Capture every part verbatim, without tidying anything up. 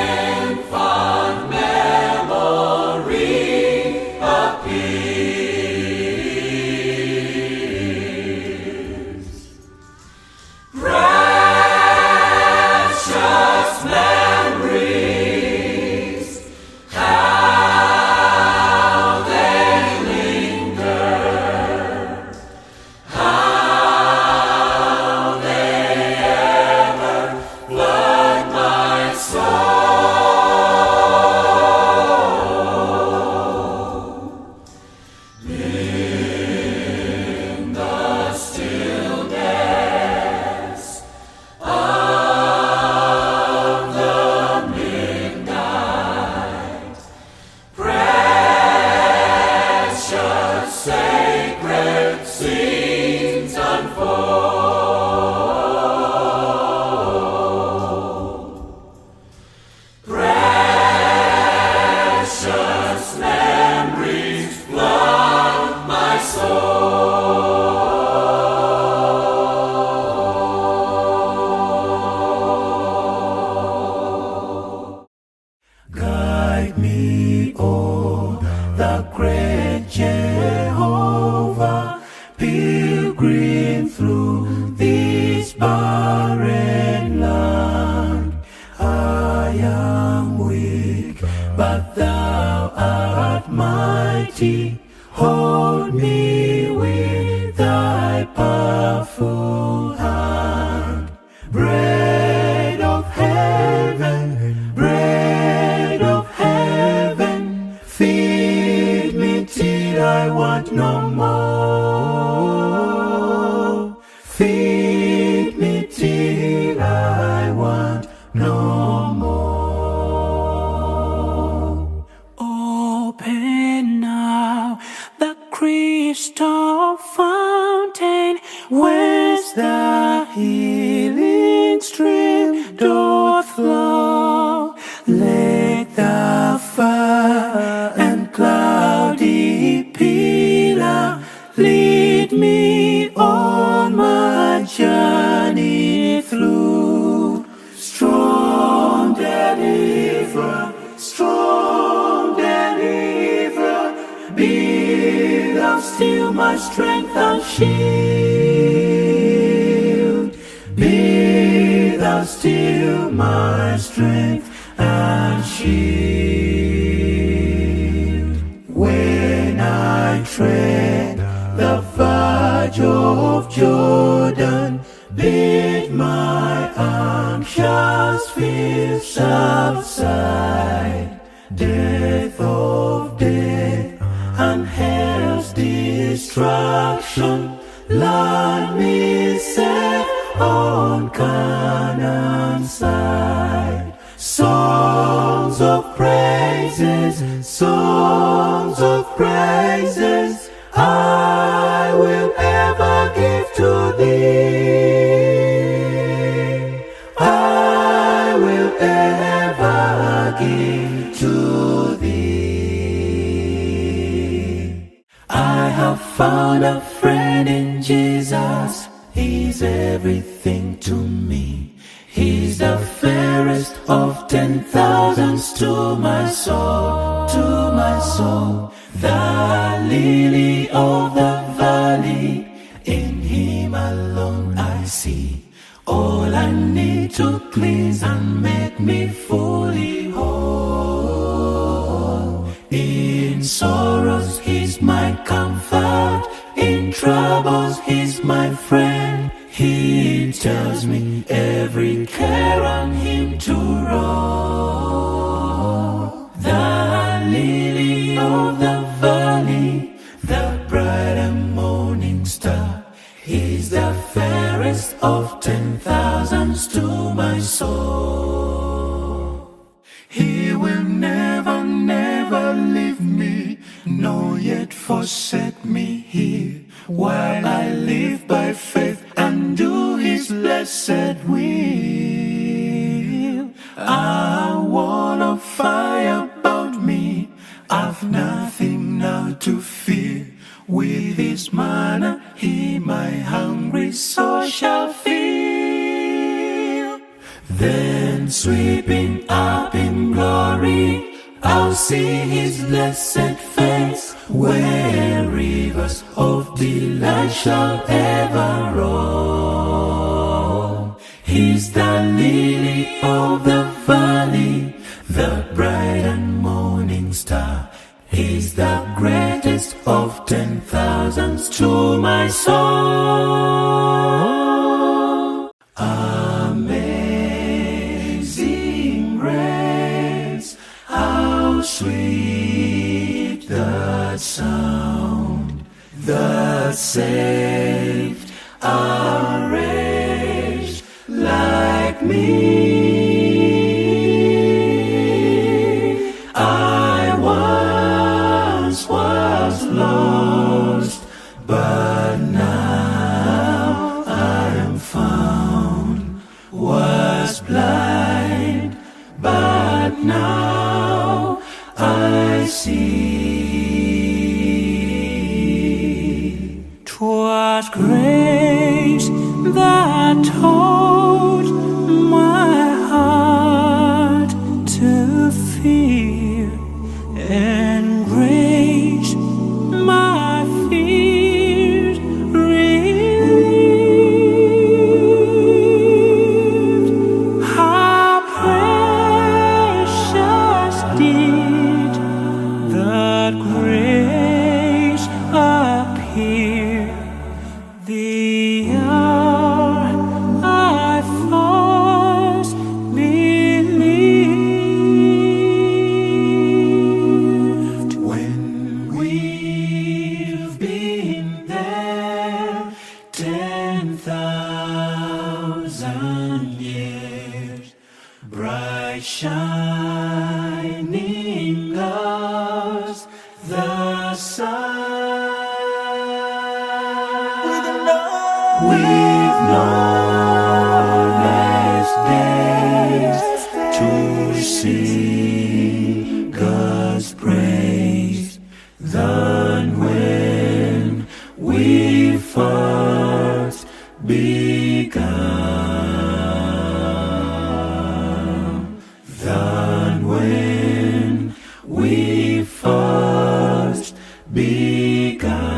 Infant memory appears. Precious memories, how they linger, how they ever flood my soul. In the stillness of the midnight, precious sacred scenes unfold. Precious memories flood my soul. Guide me, O the great Jehovah, pilgrim through this barren land. I am weak, but thou art mighty. Hold me with thy powerful hand. Bread of heaven, bread of heaven, feed me till I want no more. Feed me till I want no more. Open now the crystal fountain whence the healing stream doth flow. Let the fire and cloudy pillar lead me on my journey through. Strong deliverer, strong deliverer, be thou still my strength and shield. Be thou still my strength and shield. When I tread the verge of Jordan, bid my anxious fears subside. Death of death and hell's destruction, land me safe on Canaan's side. Songs of praises, songs of praises, I will ever give to thee. I will ever give to thee. I have found a friend in Jesus. He's everything to me. He's the fairest of ten thousands to my soul, to my soul. The lily of the valley, in him alone I see all I need to cleanse and make me fully whole. In sorrows, he's my comfort. In troubles, he's my friend. He tells me every care on him to roll. The lily of the valley, the bright and morning star. He's the fairest of ten thousands to my soul. He will never, never leave me, nor yet forsake me here, while I live by faith and do his blessed will. A wall of fire about me, I've nothing now to fear. With his manna, he my hungry soul shall feed. Then sweeping up in glory, I'll see his blessed face, where rivers of delight shall ever roll. He's the lily of the valley, the bright and morning star. He's the greatest of ten thousands to my soul. Amazing grace, how sweet the sound that saved a wretch like me. I once was lost, but now I am found. Was blind, but now I see. 'Twas grace that taught my heart to fear, and grace my fears relieved. How precious did that grace appear the hour I first believed. When we've been there ten thousand years, bright shining as the sun. With no, with no less days to sing God's praise than when we first began, than when we first began.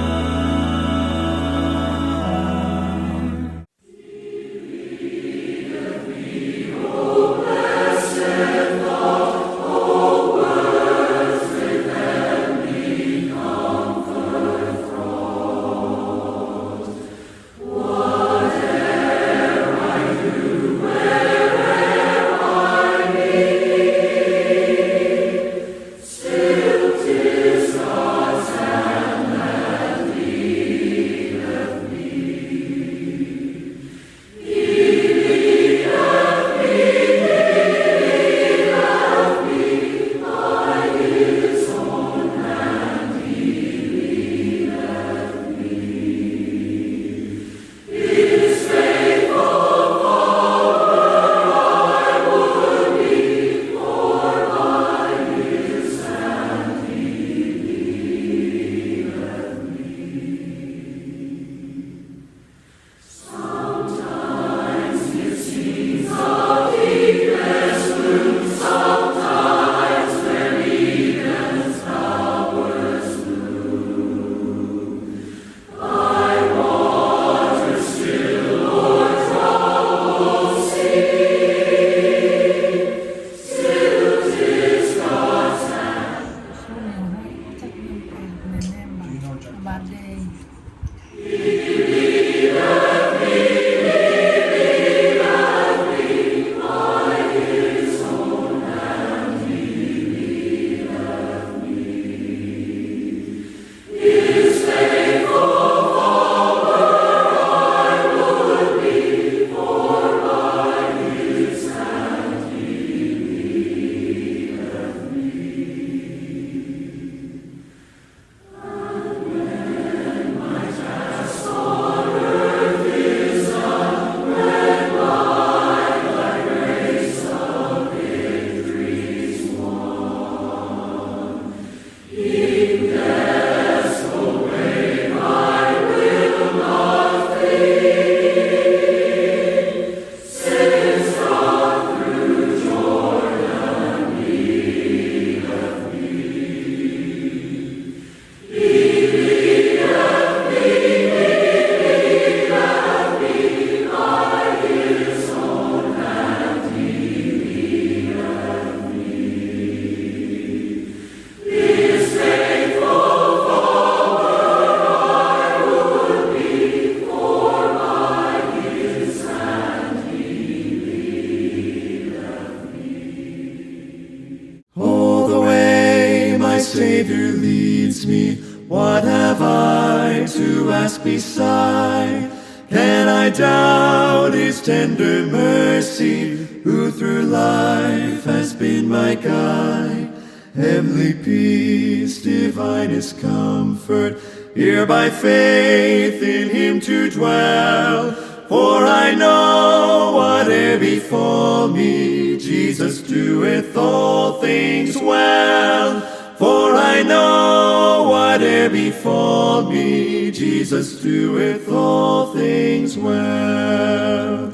me, what have I to ask beside? Can I doubt his tender mercy, who through life has been my guide? Heavenly peace, divinest comfort, here by faith in him to dwell. For I know whate'er befall me, Jesus doeth all things well. For I know whate'er befall me, Jesus doeth all things well.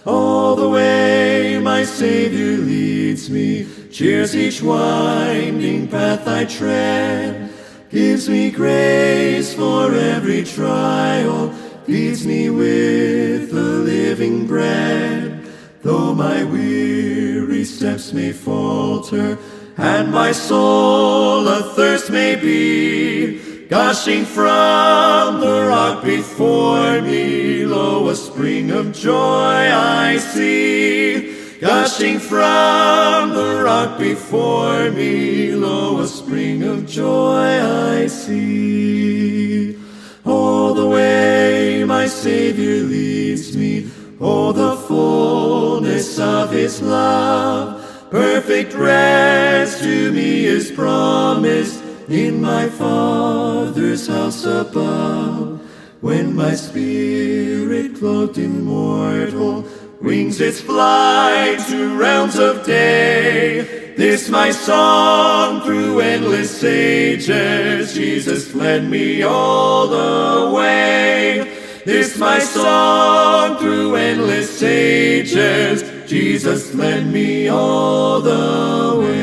All the way my Savior leads me, cheers each winding path I tread, gives me grace for every trial, feeds me with the living bread. Though my weary steps may falter, and my soul athirst may be, gushing from the rock before me, lo, a spring of joy I see. Gushing from the rock before me, lo, a spring of joy I see. All the way my Savior leads me, oh, the fullness of his love. Perfect rest to me is promised in my Father's house above. When my spirit, clothed in mortal, wings its flight to realms of day, this my song through endless ages, Jesus led me all the way. This my song through endless ages, Jesus led me all the way.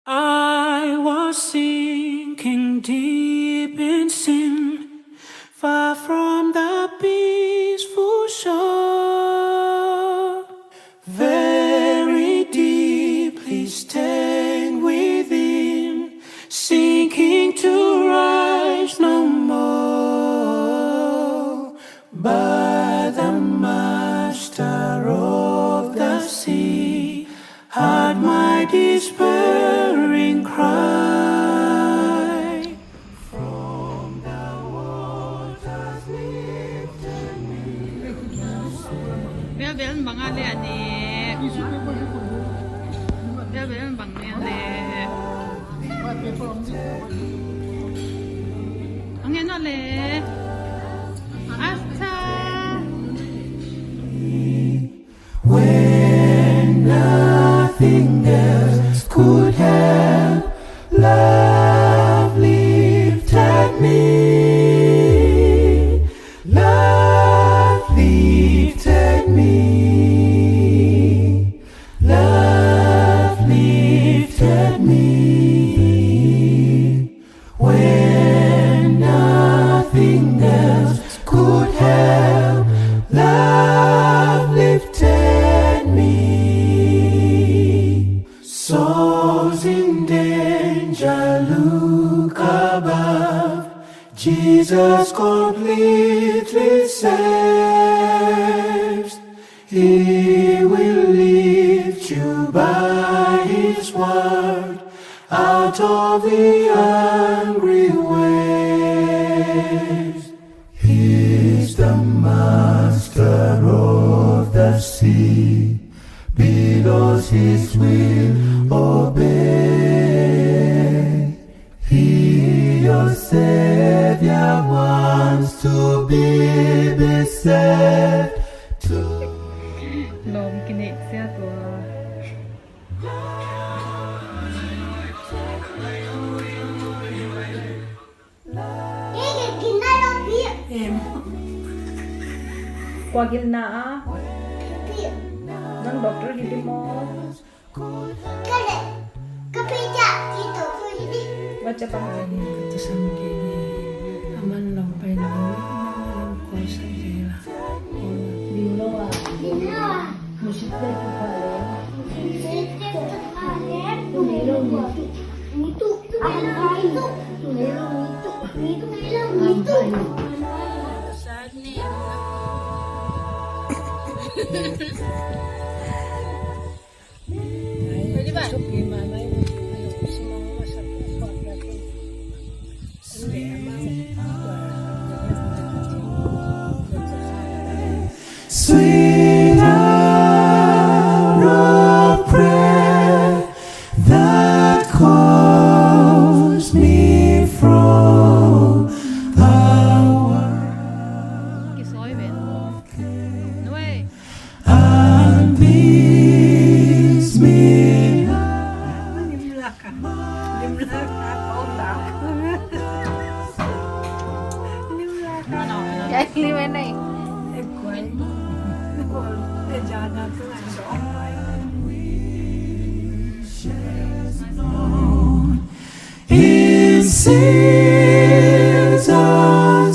I was sinking deep in sin, far from the peaceful shore. Very deeply stained within, sinking to rise no more. But the master of the sea heard my despairing cry. From the waters lifted me. Bel bel bang a le ani. Bel bel bang le le. Ang eno le. Asta. When nothing else could help, love lifted me. Love lifted me. Love lifted me. When nothing else could help, love lifted me. Souls in danger, look above. Jesus completely saves. He will lift you by his word out of the angry waves. He's the master of the sea. Billows his will obey. He, your Savior, wants to be, be saved too. Lawm kineih sia tua. Em. Kua gilna a? Nang doctor hi di maw? Ka pia, i to ko ni. Wa cha pang. Ka ta sam ke ni. Aman long pai long. Nang long ko sa ke la. Ding lo a. Ding lo a. Musik te tu pha le. Musik te tu pha le. Tu me lo mi tu. Mi tu. Tu me lo mi tu. Tu me lo mi tu. Mi tu me lo mi tu. Pwede ba? Sweet hour of prayer that calls me from the world. Kisoi ven. Nuai. And bids me. Limlaka. Limlaka. Limlaka. Limlaka. In seasons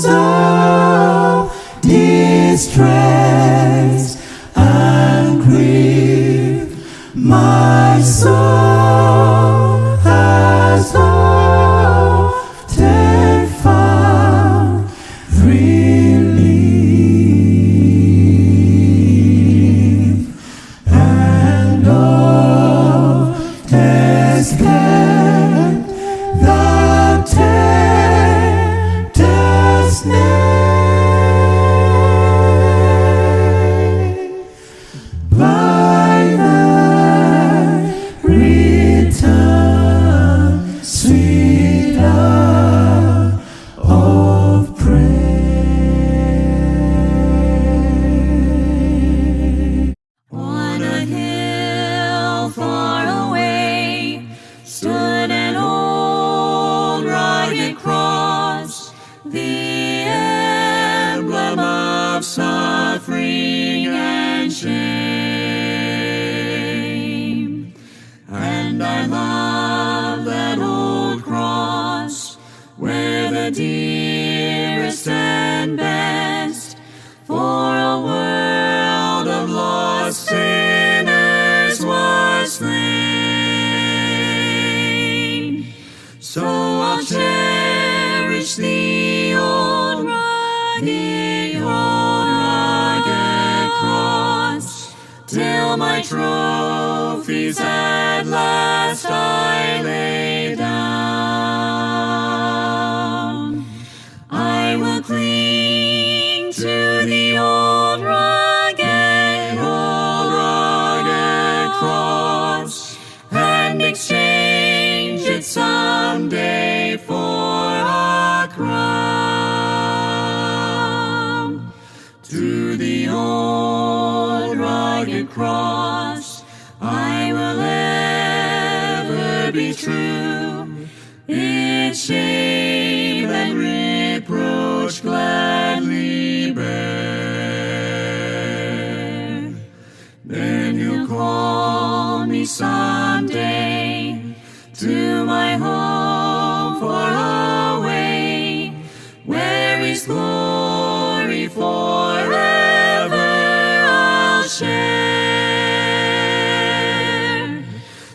of distress and grief, my soul has often found relief, and oft has kept the tempter's name. By thy return, sweet hour of prayer. On a hill far away stood an old rugged cross, the emblem of suffering and shame. And I love that old cross, where the dearest and best for a world of lost sinners was slain. So I'll cherish the old rugged, old rugged cross, till my trophies at last I lay down. I will cling to the old rugged, old rugged cross, and exchange it someday for a crown. To the old rugged cross I will ever be true, its shame and reproach gladly bear. Then he'll call me someday to my home far away, where his glory forever I'll share.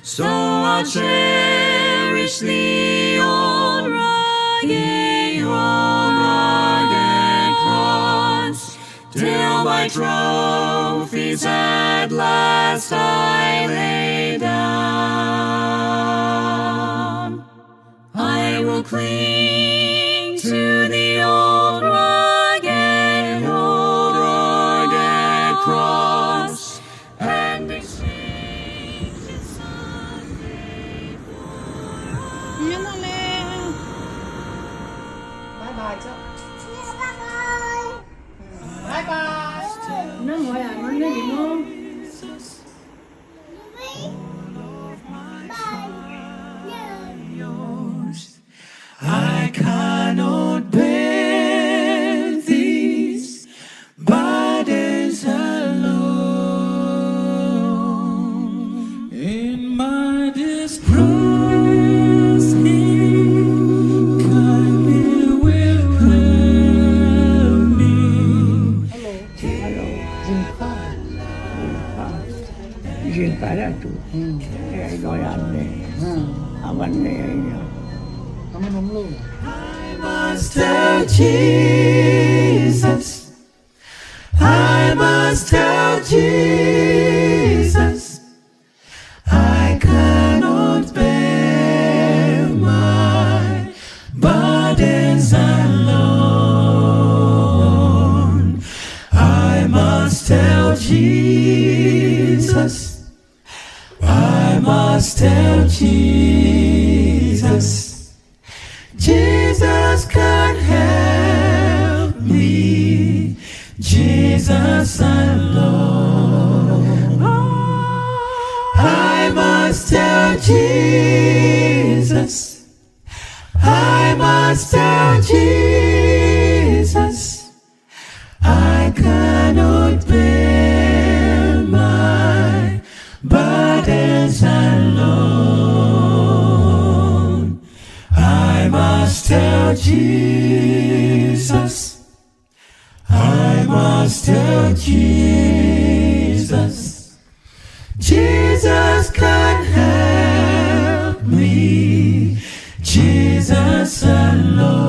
So I'll cherish the old rugged, old rugged cross, till my trophies at last I lay down. I will cling to the old rugged, old rugged cross, and exchange it someday for a Bye bye, Chok. Bye bye. Bye bye. Nang hoih a, nang ne di mo. I cannot bear these burdens alone. In my distress, He kindly will help me. Hello. Hello. Zingkal. Zingkal. Zingkal a tu. Hmm. Eh, ai doyan ne. Hmm. Aman ne ai ya. Aman om lo. I must tell Jesus. I must tell Jesus. I cannot bear my burdens alone. I must tell Jesus, I must tell Jesus. Jesus can help me, Jesus alone. I must tell Jesus, I must tell Jesus, I cannot bear my burdens alone. I must tell Jesus, I must tell Jesus. Jesus can help me, Jesus alone.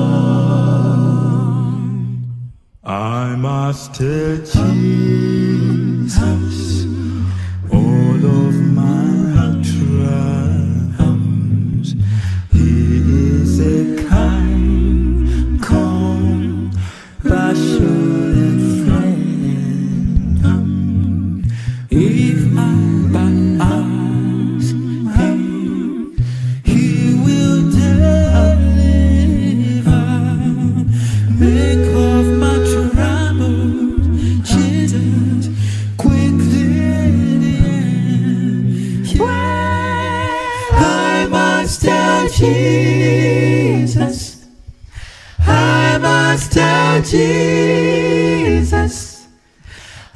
I must tell Jesus all of my troubles. He is a kind, compassionate friend. If I but ask him, he will deliver. Make of my troubles, Jesus, quickly the end. I must tell Jesus. I must tell Jesus.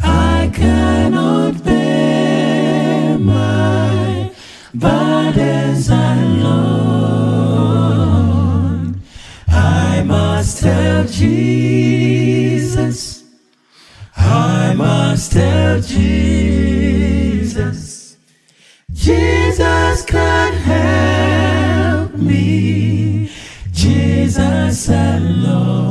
I cannot bear my burdens alone. I must tell Jesus. I must tell Jesus. Jesus can help me, Jesus alone.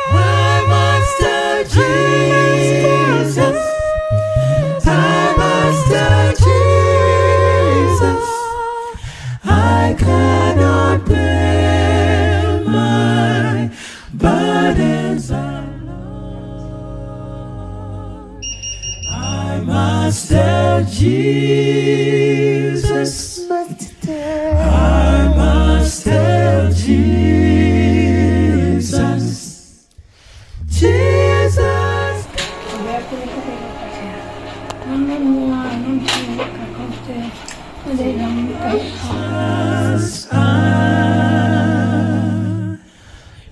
I must tell Jesus, I must tell Jesus, I cannot bear my burdens alone. I must tell Jesus. I must tell Jesus. Jesus.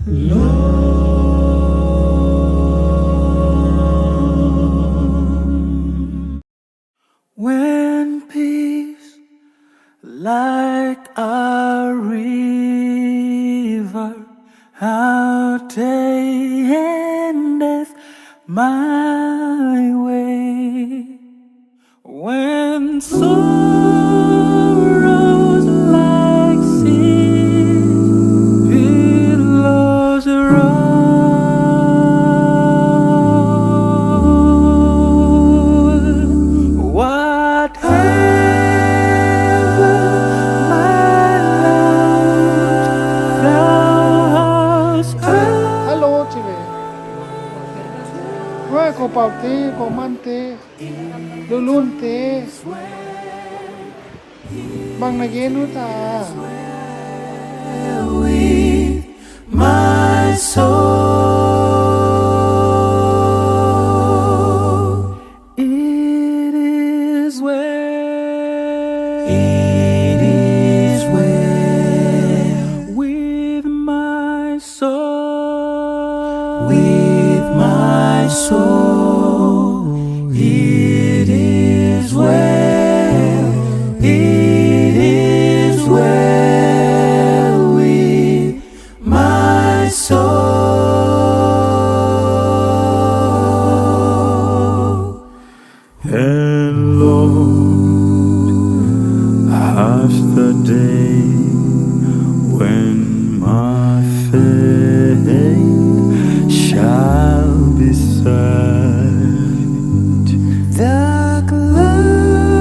Lord. When peace like a river attendeth my way, when sorrows like sea billows roll, whatever my lot, Thou hast. Hello, chibai. Wei, ko Pau te, ko Man te, Lulun te. Bang na gen ut a? With my soul. It is well. It is well with my soul. With my soul. It is well. It is well with my soul. And lo, haste the day when my fate shall be set. The clouds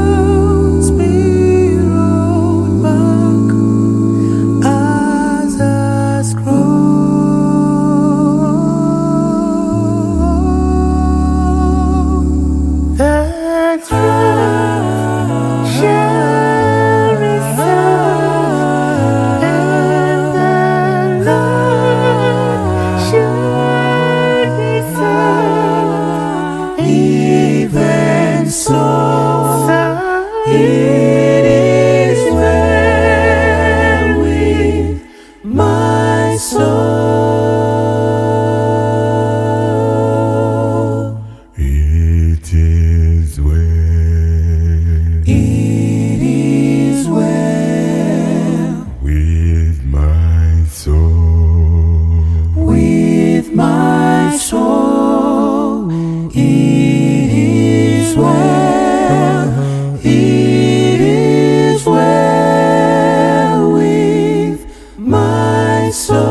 It is well, it is well with my soul.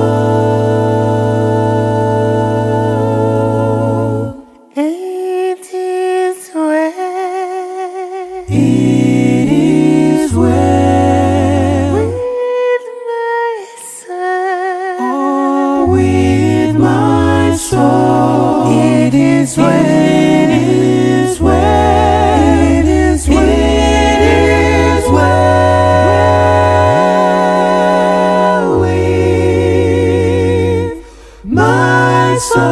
It is well. It is well with my soul. Oh, with my soul. It is well. It is well. It is well with my soul.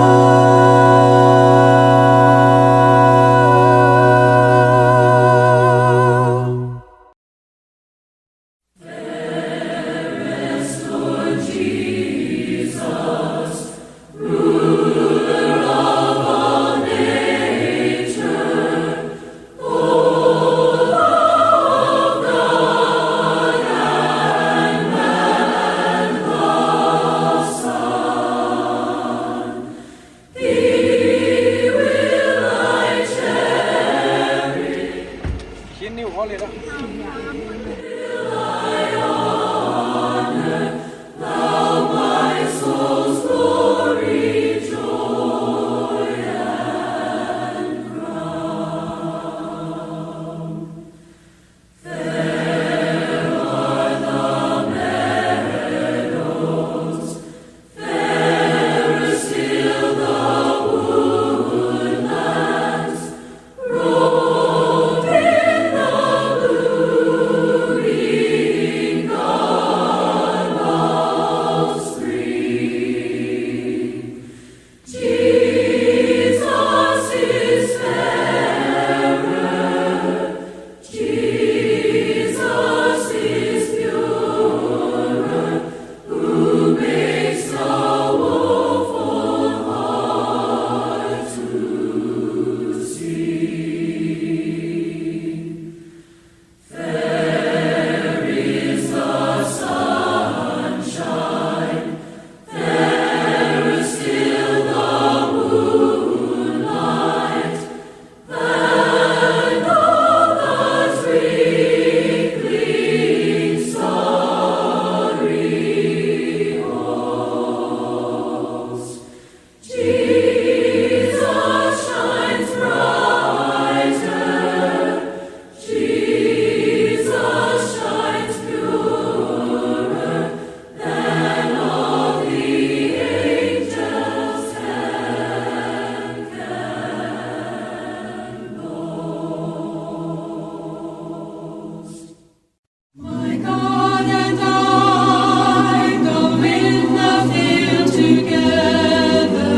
My God and I go in the field together.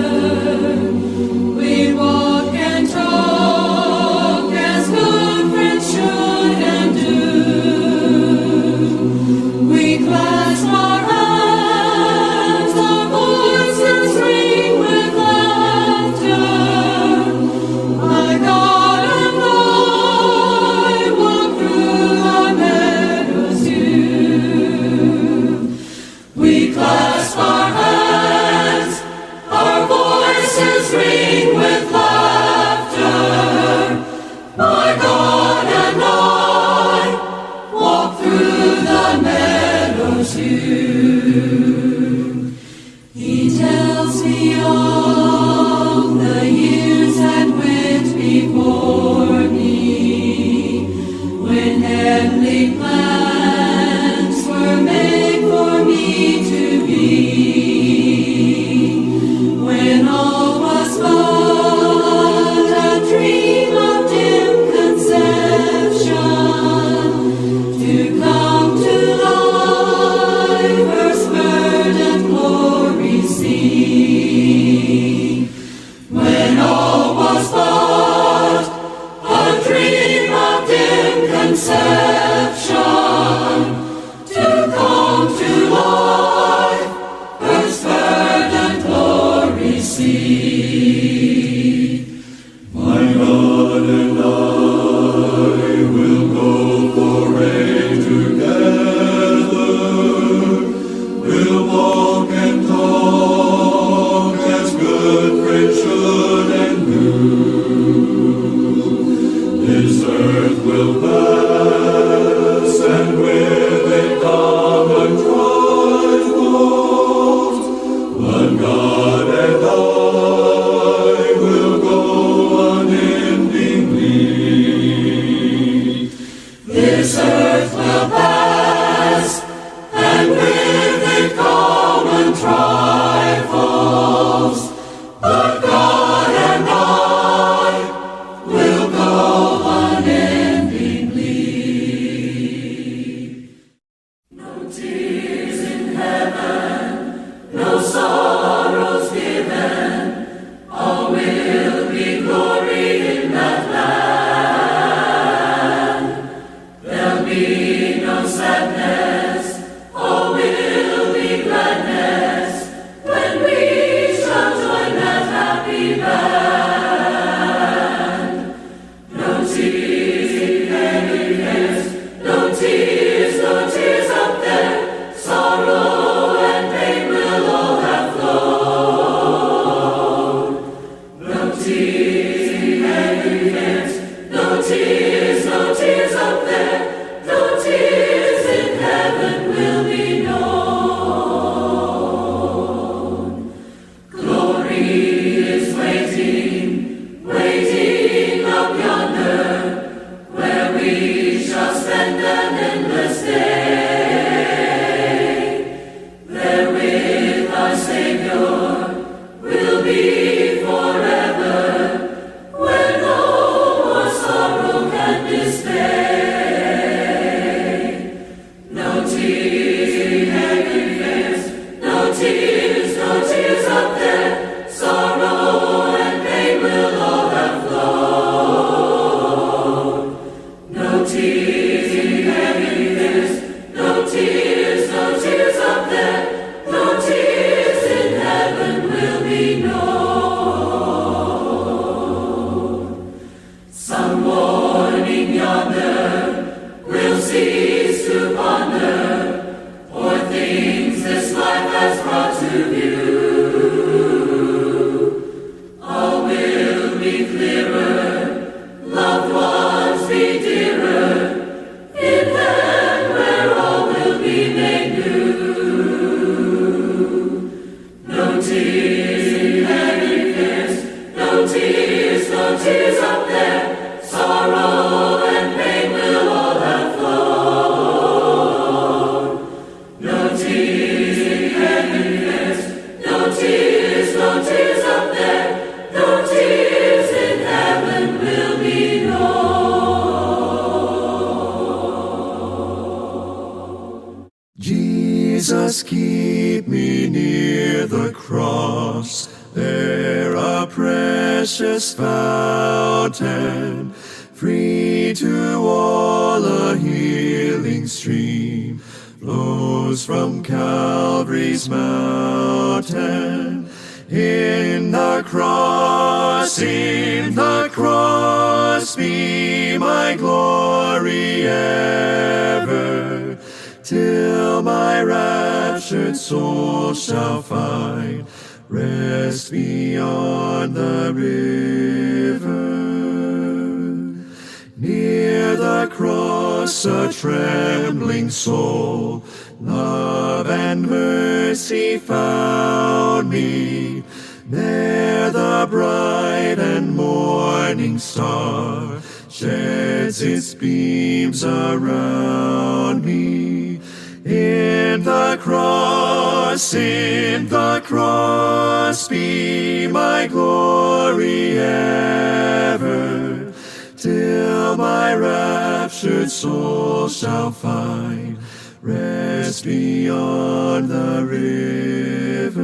We walk and talk as good friends should and do. We clasp our hands, our voices ring with laughter. My God and I walk through the meadows too. We clasp our hands, our voices ring with laughter. My God and I walk through the meadows too. He tells me of the years that went before me, when heavenly plans were made for me to be, when all was but a dream of dim conception, to come to life, earth's verdant glory see. When all was but a dream of dim conception, to come to life, earth's verdant glory see. My God and I will go foraying together. We'll walk and talk as good friends should and do. Earth will pass, and with it common trifles, but God and I will go unendingly. This earth will pass, and with it common trifles, but God and I will go unendingly. No tears in heaven, no sorrows given, all will be glory in that land. There'll be no sadness, all will be gladness, when we shall join that happy band. No tears, no tears, no tears up there. Sorrow and pain will all have flown. No tears, no tears, no tears up there. No tears in heaven will be known. Glory is waiting, waiting up yonder, where we shall spend an endless day. There with our Savior we'll be forever, where no more sorrow can dismay. No tears, no tears, no tears up there. Sorrow and pain will all have flown. No tears, no tears, no tears up there. No tears in heaven will be known. Some warning yonder will cease to ponder o'er things this life has brought to view. All will be clearer, loved ones be dearer, in them where all will be made new. No tears, no tears, no tears up there. Sorrow and pain will all have flown. No tears, no tears, no tears up there. No tears in heaven will be known. Jesus, keep me near the cross, there a precious fountain, free to all a healing stream flows from Calvary's mountain. In the cross, in the cross, be my glory ever, till my raptured soul shall find rest beyond the river. Near the cross, a trembling soul, love and mercy found me. There the bright and morning star sheds its beams around me. In the cross, in the cross, be my glory ever, till my raptured soul shall find rest beyond the river.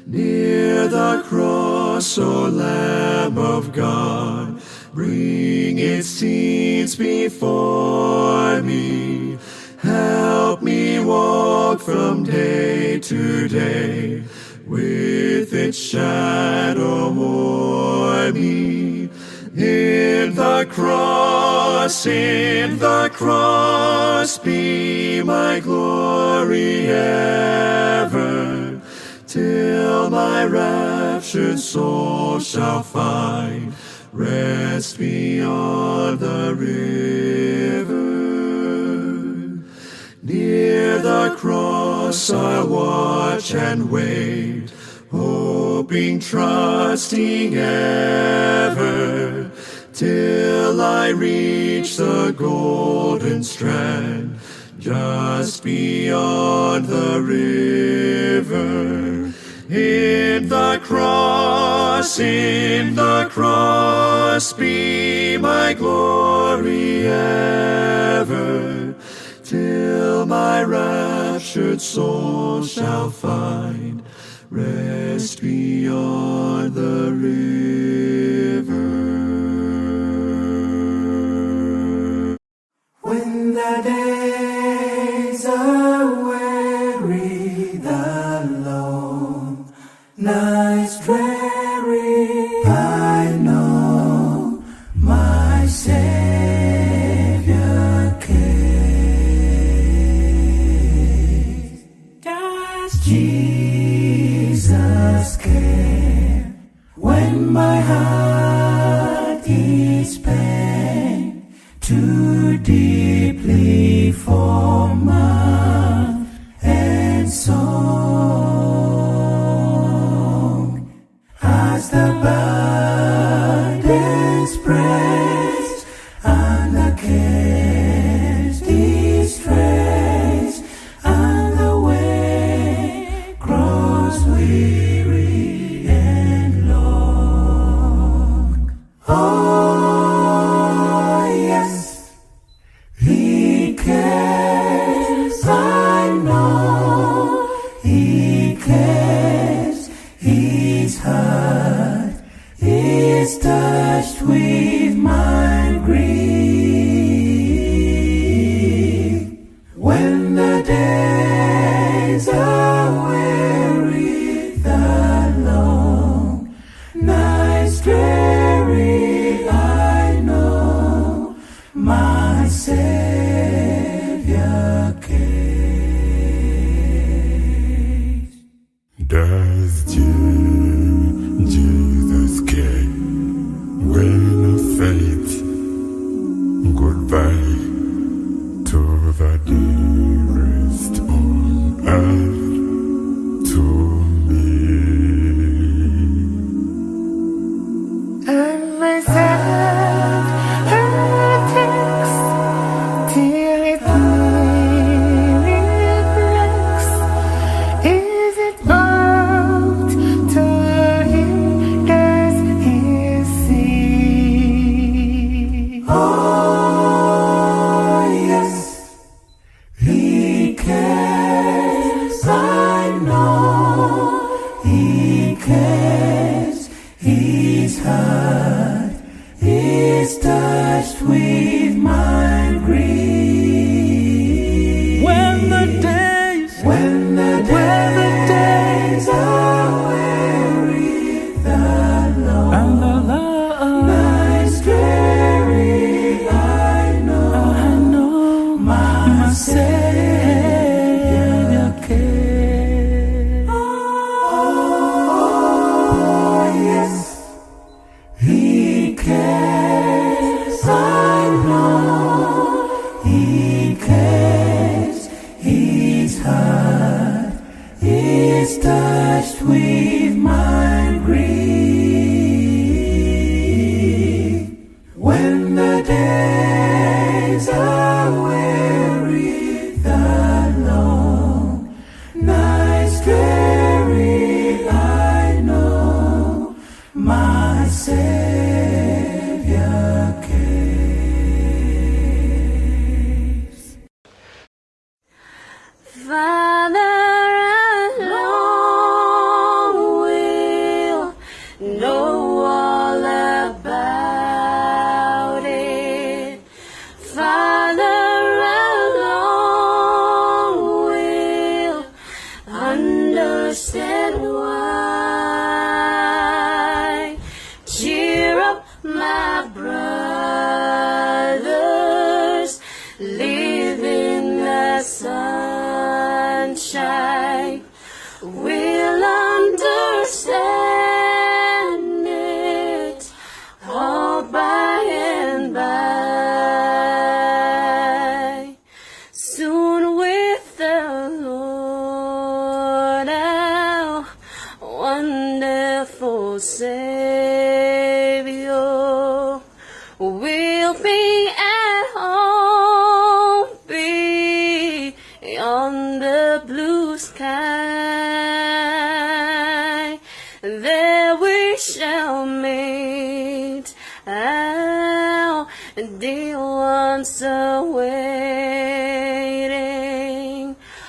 Near the cross, O Lamb of God, bring its scenes before me. Help me walk from day to day with its shadow o'er me. In the cross, in the cross, be my glory ever, till my raptured soul shall find Rest beyond the river. Near the cross I'll watch and wait, hoping, trusting ever, till I reach the golden strand, just beyond the river. In the cross, in the cross, be my glory ever, till my raptured soul shall find rest beyond the river. When the days are weary, the long nights dreary, I know my Savior cares. Does Jesus care? When my heart is pained too deeply for mirth and song, as the burdens press and the cares distress, and the way grows weary and long. Oh, yes, He cares, I know He cares. His heart Savior will be at home beyond the blue sky. There we shall meet our dear ones awaiting.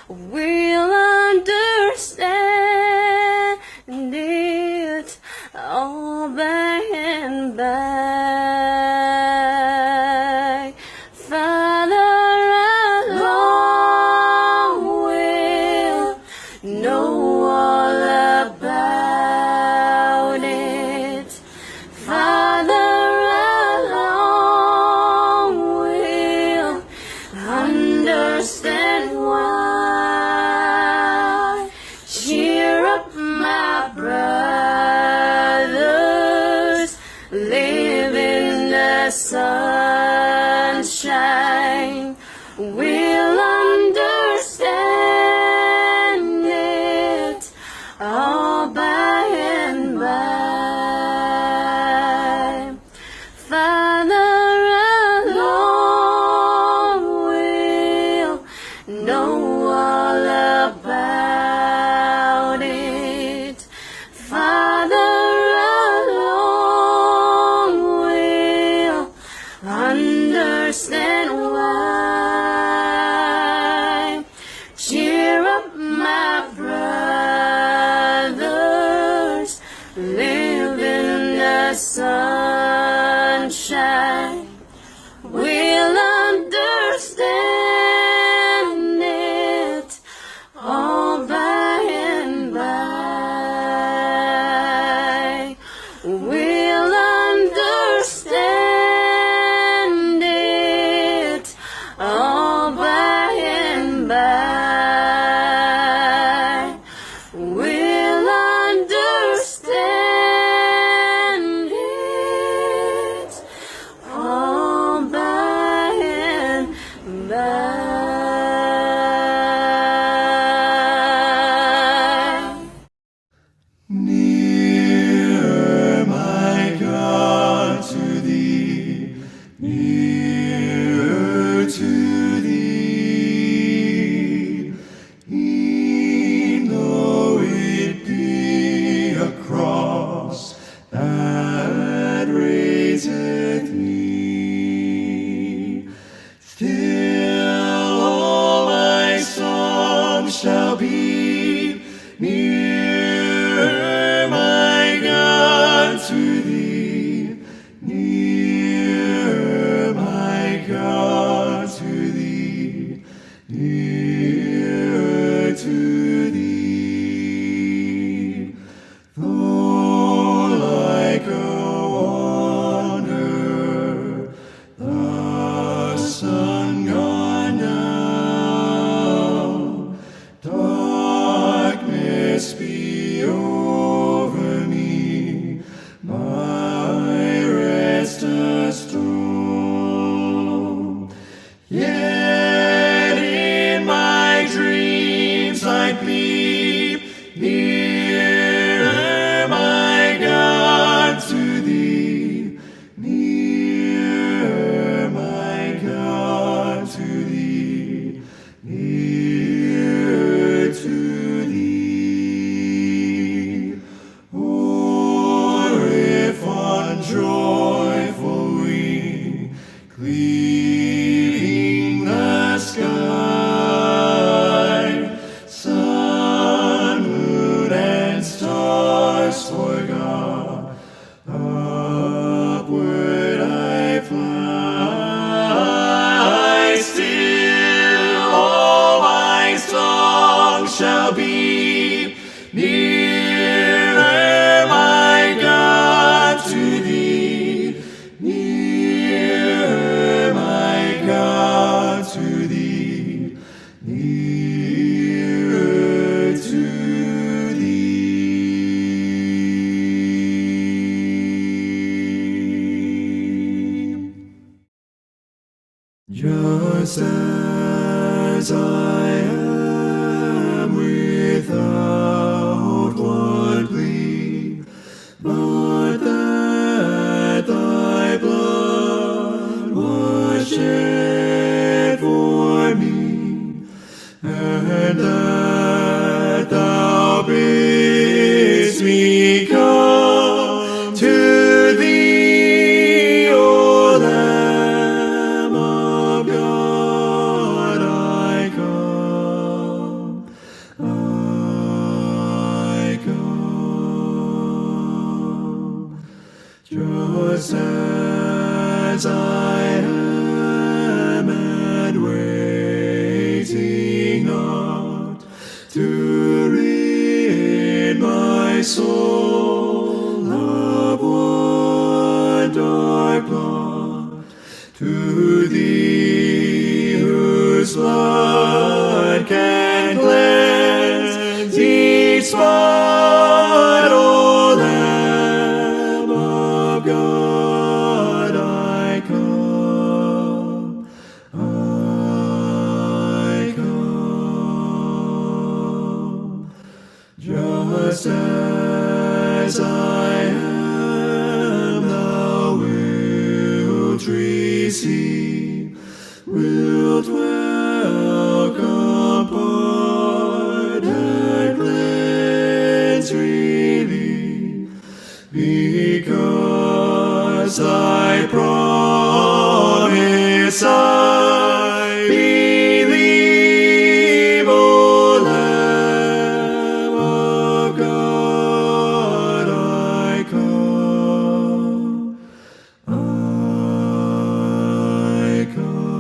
We'll understand it all by and by. Farther along we'll know all about it. Farther along we'll understand why. Cheer up, my brothers, live in the sunshine. We'll understand it all by and by. Farther along we'll know all about it. Farther along we'll understand why. Cheer up, my brothers, live in the sunshine. We'll understand it all by and by. We'll understand it all by and by. We'll understand it all by and by. Nearer, my God, to thee, nearer to thee, e'en though it be a cross that raiseth me. Still all my song shall be, nearer, my God, to thee, nearer, my God, to thee, nearer to thee. Though like a wanderer the sun gone down, darkness be over me, my rest a storm. Yet in my dreams I peep nearer, my God, to thee, nearer, my God, to thee, nearer to thee. Oh, if on joyful wing, cleaving the sky, sun, moon, and stars forgot, upward I fly, still all my song shall be, nearer, my God, to thee, nearer, my God, to thee, nearer to thee. Just as I am, without one plea, And that thou bidst me come to thee, O Lamb of God, I come, I come. Just as I am, and waiting not to rid my soul of one dark blot, to thee whose blood can cleanse each spot, O Lamb of God, I come, I come. Just as I am, thou wilt receive, wilt welcome, pardon, cleanse, relieve, because thy promise I believe, O Lamb of God, I come, I come.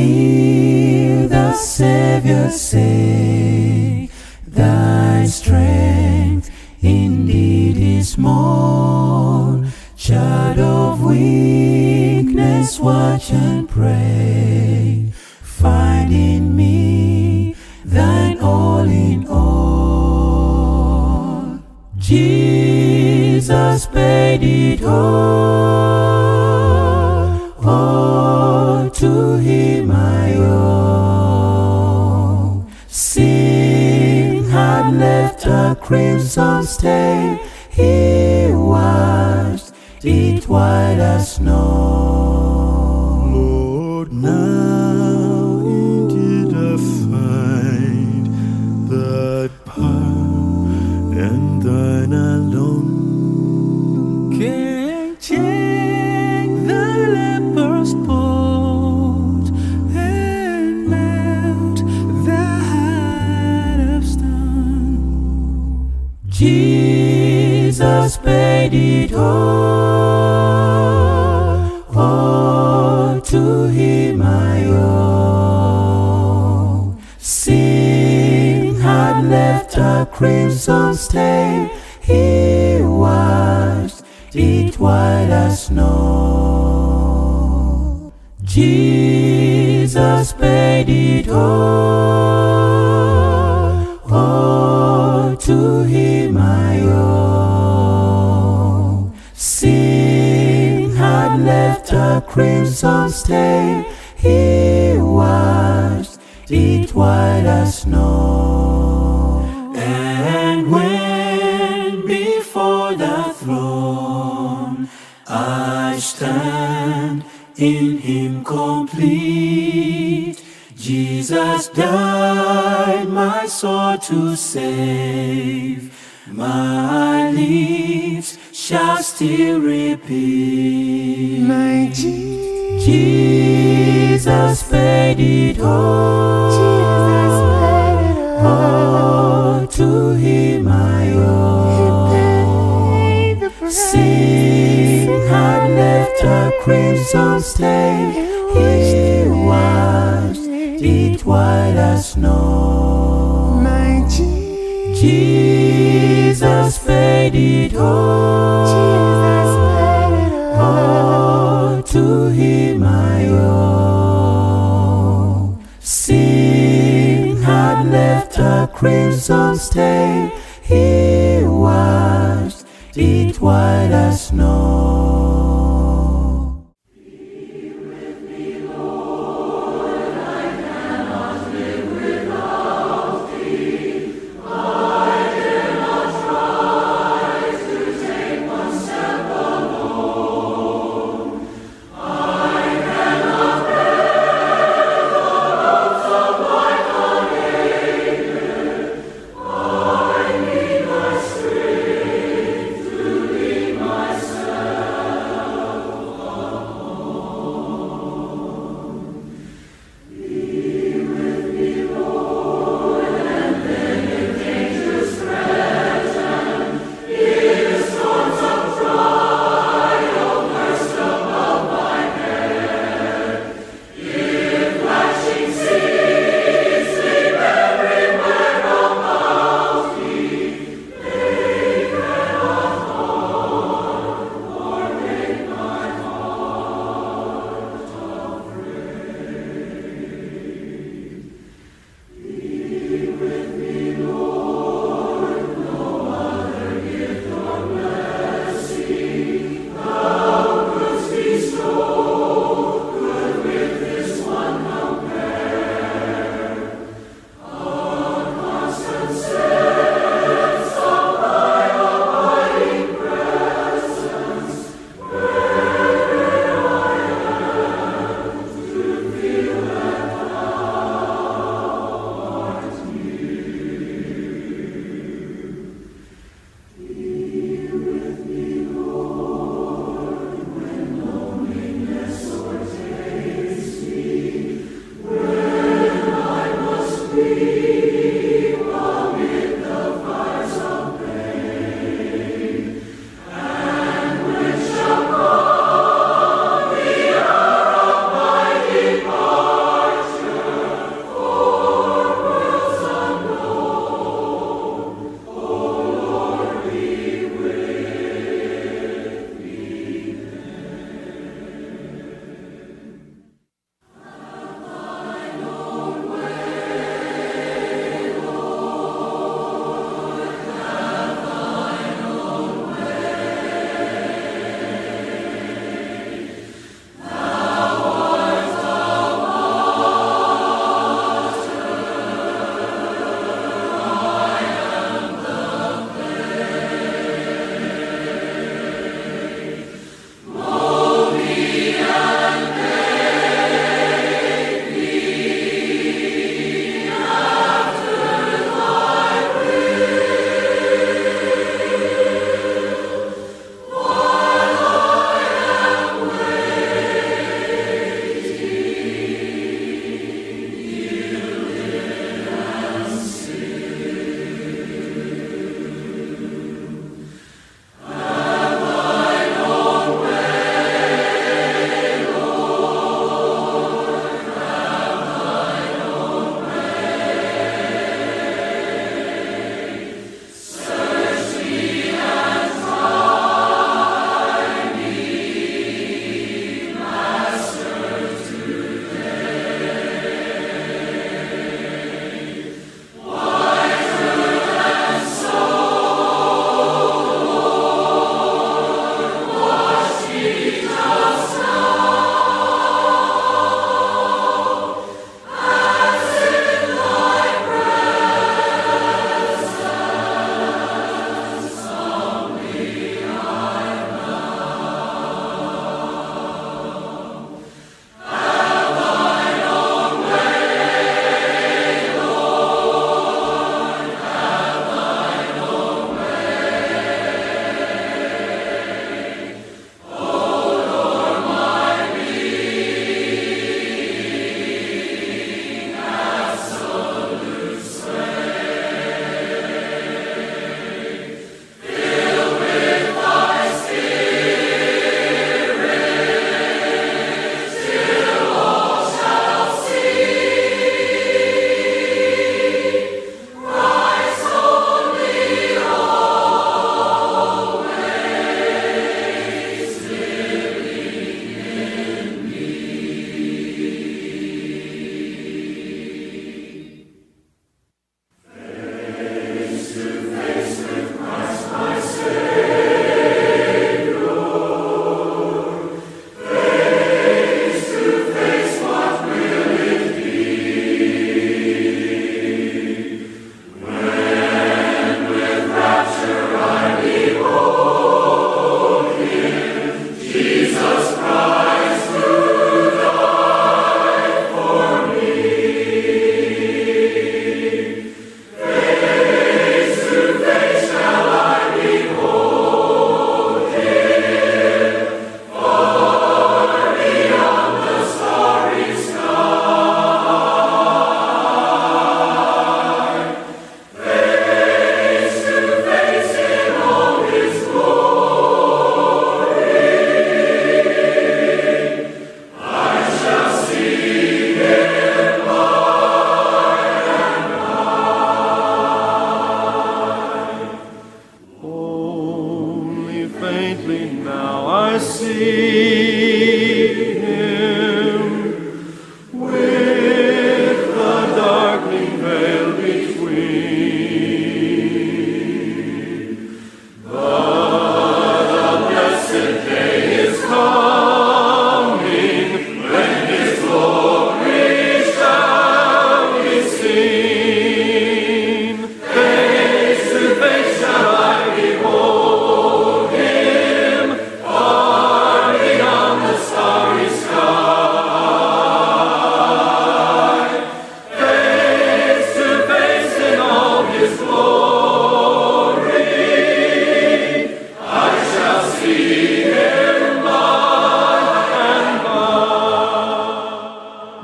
Hear the Savior say, "Thy strength indeed is small." Child of weakness, watch and pray. Find in me thine all in all. Jesus paid it all. All to him I owe. Sin had left a crimson stain. He washed it white as snow. Lord, now indeed I find that power, and thine alone can change the leper's spot and melt the heart of stone. Jesus paid it all. All to him I owe. Sin had left a crimson stain. He washed it white as snow. Jesus paid it all. All to him I owe. Sin had left a crimson stain. He washed it white as snow. And when before the throne I stand in him complete, Jesus died my soul to save. My lips shall still repeat. My Je- Jesus paid it all. Jesus paid it all. All to him I owe. He paid the price. Sin had left a crimson stain. He washed it white as snow. My Je- Jesus paid it all. Jesus paid it all. All to him I owe. Sin had left a crimson stain. He washed it white as snow.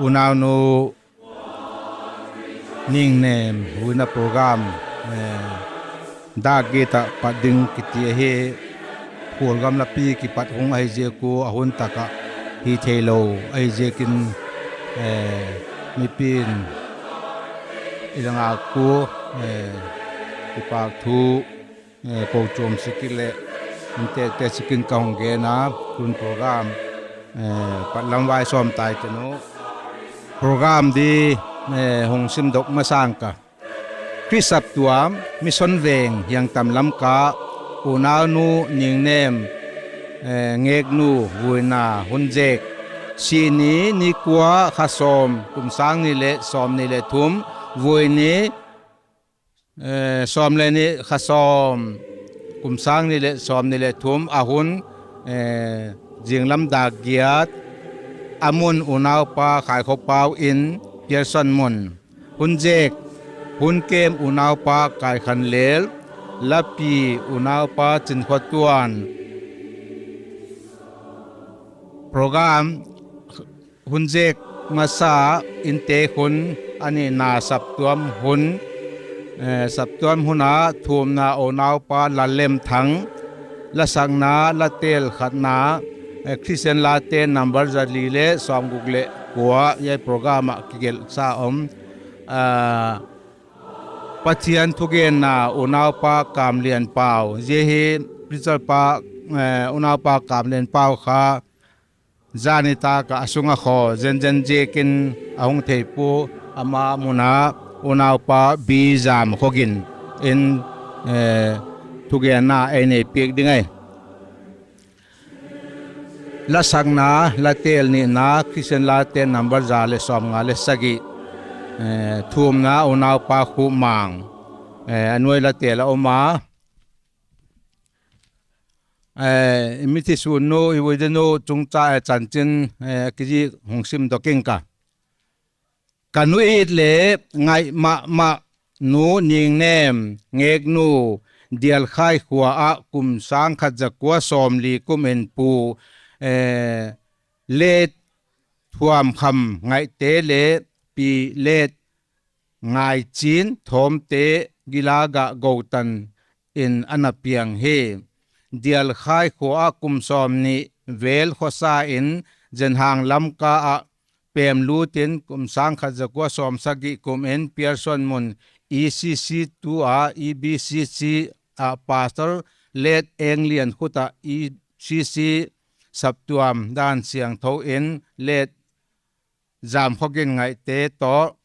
Unaunu Ningnem huina program, eh, dak giat a pat ding kiti ahi. Khualgam lapi kipat hong ahi ziak un a hun tak a hih theilou ahi ziakin, eh, mipi'n i la ngak un, eh, kipahthu, eh, kou chom sikin leh, in tektek sikin ka hon gen a, tun program, eh, pat lam vai sawm tai tenu. Program di, eh, hong simdok masang ka. Khrist saptuam, Mission Veng, Hiangtam Lamka, Unaunu Ningnem, eh, ngeknu, vuina, hun zek. Sihni, ni kua, kha sawm, kum sang nih leh sawmnih leh thum, vuini, eh, sawm leh nih, kha sawm, kum sang nih leh sawmnih leh thum, a hun, eh, zinglam dak giat, a mun unaupa Khai Kho Pau in, Pearson mun. Hun zek, hun kem unaupa Kai Khan Lel, lapi unaupa Chin Kho Tuan. Program hun zek masa, inntek hun, a nihna saptuam hun, eh, saptuam hun a thumna unaupa Lallem Thang, lasakna, latel khatna, eh, Christian Late number zali leh sawmguk leh kua, hiai program a kigelh sa om. Ah, Pathian thugenna unaupa Kamlian Pau, zia hi preacher pa, eh, unaupa Kamlian Pau kha zani tak a sung a kho zenzen ziakin a hong thei pua, ama mun a unaupa B Zam Kho Gin in, eh, thugenna ei nei piak ding ahi. Lasakna, latel nihna, Christian Late number za leh sawmnga leh sagih, eh, thumna unaupa Khu Mang, eh, a nuai latel a om a. Eh, i mi thi sun nu, i vui de nu, chungchang, eh, chanchin, eh, kizik hong simdok ing ka. Ka nu it leh ngaih mahmah nu Ningnem, ngeknu, Dialkhai khua ah kum sang khat za kua sawmli kum in pu, eh, Let Thuam Kham Ngaihte leh pi Let Ngaichin Thawmte Gilaga Goutan in ana piang hi. Dialkhai khua ah kum sawmnih vel khosa in Zenhang Lamka ah pemlut in kum sang khat za kua sawmsagih kum in Pearson mun E C C tu a E B C C ah Pastor Let Englian khut ah E C C saptuam dan siangthou in Let Zam Kho Gin Ngaihte toh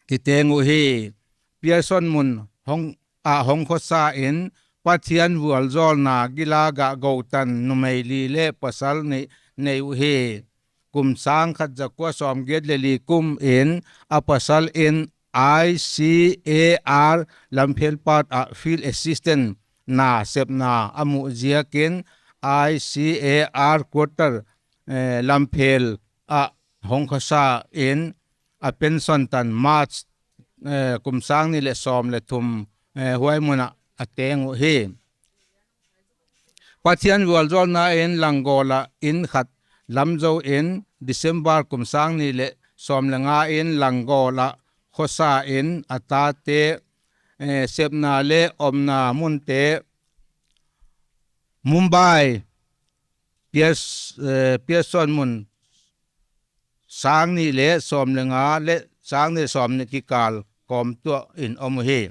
kiteng uh hi. Pearson mun hong, ah hong khosa in Pathian vualzawlna Gilaga Goutan numei li leh pasal nih nei uh hi. Kum sang khat za kua sawmgiat leh li kum in a pasal in I C A R Lamphel pat ah field assistant na sepna a muh ziakin I C A R quarter, eh, Lamphel ah hong khosa in a pension tan March, eh, kum sang nih leh sawm leh thum, eh, huai mun ah a teng uh hi. Pathian vualzawlna in Langol ah inn khat lam zou in December kum sang nih leh sawm leh nga in Langol ah khosa in a tate, eh, sepna leh omna munte Mumbai, Pears-, eh, Pearson mun sang nih leh sawm leh nga leh sang nih leh sawmnih kikal kawmtuah in om uh hi.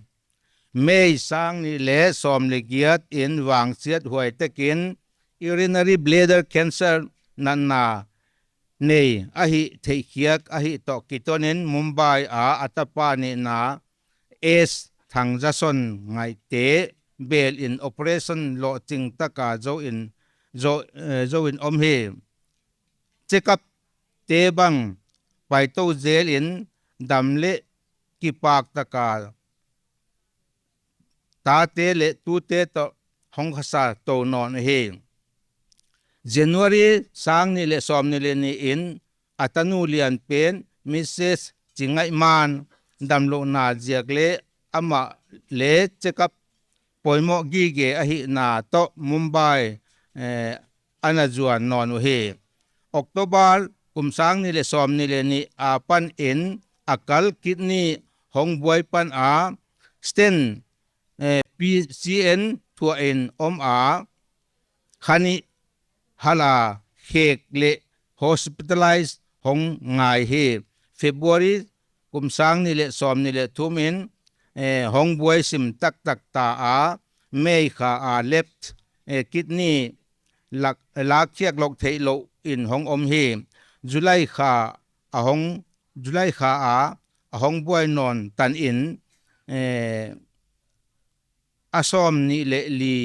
May sang nih leh sawm leh giat in vangsiat huai tek in urinary bladder cancer natna nei ahih theihkhiak ahih toh kiton in Mumbai a a tapa nihna S Thangzason Ngaihte bel in operation lohching taka zou in, zou, eh, zou in om hi. Check up te bang paitou zel in dam leh kipak taka tate leh tute toh hong khosa tou nawn hi. January sang nih leh sawmnih leh nih in a tanu lian pen Missus Chingaihman damlouhna ziak leh amah leh check up poimoh gige ahihna toh Mumbai, eh, ana zuan nawn uh hi. October kum sang nih leh sawmnih leh nih apan in a kal kidney hong buai pan a, stent, eh, P C N thuah in om a, kha nih hal a khek leh hospitalize hong ngai hi. February kum sang nih leh sawmnih leh thum in, eh, hong buai sim taktak ta a, May kha a left, eh, kidney lak, lakkhiak lou theih lou in hong om hi. July kha a hong, July kha a, a hong buai nawn tan in, eh, a sawmnih leh li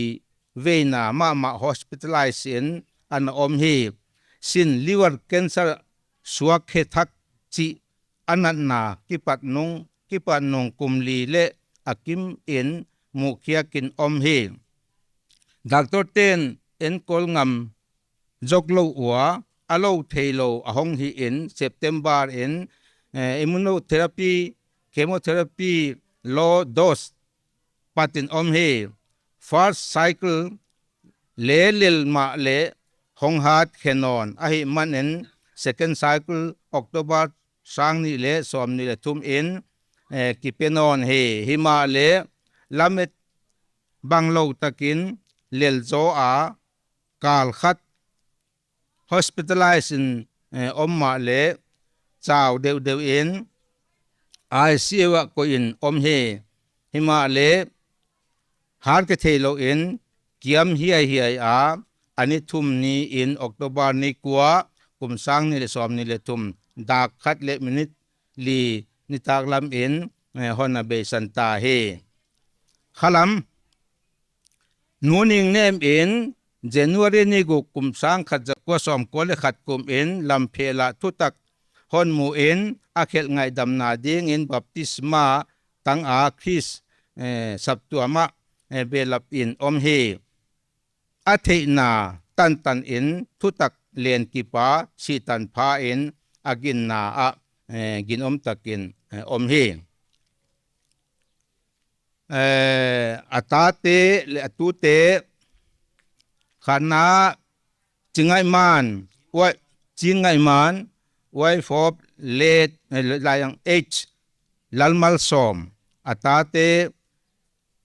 veina mahmah hospitalize in ana om hi. Sin liver cancer suak khe thak chih a natna kipat nung, kipat nung kum li leh a kim in muhkhiak in om hi. Doctor ten enkawl ngam zok lou ua, a lou thei lou a hong hi in September in, eh, immunotherapy, chemotherapy, low dose pat in om hi. First cycle leh lel mah leh hong hat khe nawn ahihman in second cycle October sang nih leh sawmnih leh thum in, eh, kipe nawn hi. Himahleh lamet bang lou takin lel zaw a, kal khat hospitalize in, eh, om mahleh chau deuhdeuh in I C U ah koih in om hi. Himahleh hat khe thei lou in kiam hiaihiai a, a ni thum ni in October ni kua, kum sang nih leh sawmnih leh thum, dak khat leh minute li nitaklam in, eh, hon a beisan ta hi. Khalam, Nu Ning Nem in January ni guk kum sang khat za kua sawmkua leh khat kum in Lamphel ah thutak hon mu in a khelh ngaihdamna dingin baptisma tang a Khrist, eh, saptuam ah, eh, belap in om hi. A theihna tantan in thutak len kip a, sih tanpha in a ginna ah, eh, ginom takin, eh, om hi. Eh, a tate leh a tute, khatna Chin Ngaih Man, Wai, Chin Ngaih Man, wife of late, eh, Laiang H Lalmalsawm, a tate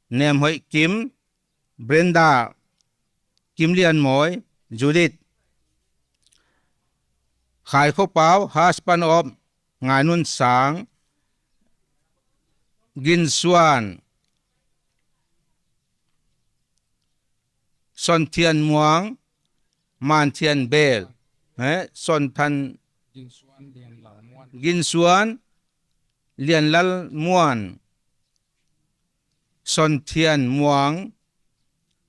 Nem Hoih Kim, Brenda, Kim Lian Mawi, Judith. Khai Kho Pau, husband of Ngai Nun Sang, Gin Suan, Son Thian Muang, Man Thian Bel, eh, Son Than, Gin Suan, Lian Lal Muan, Son Thian Muang,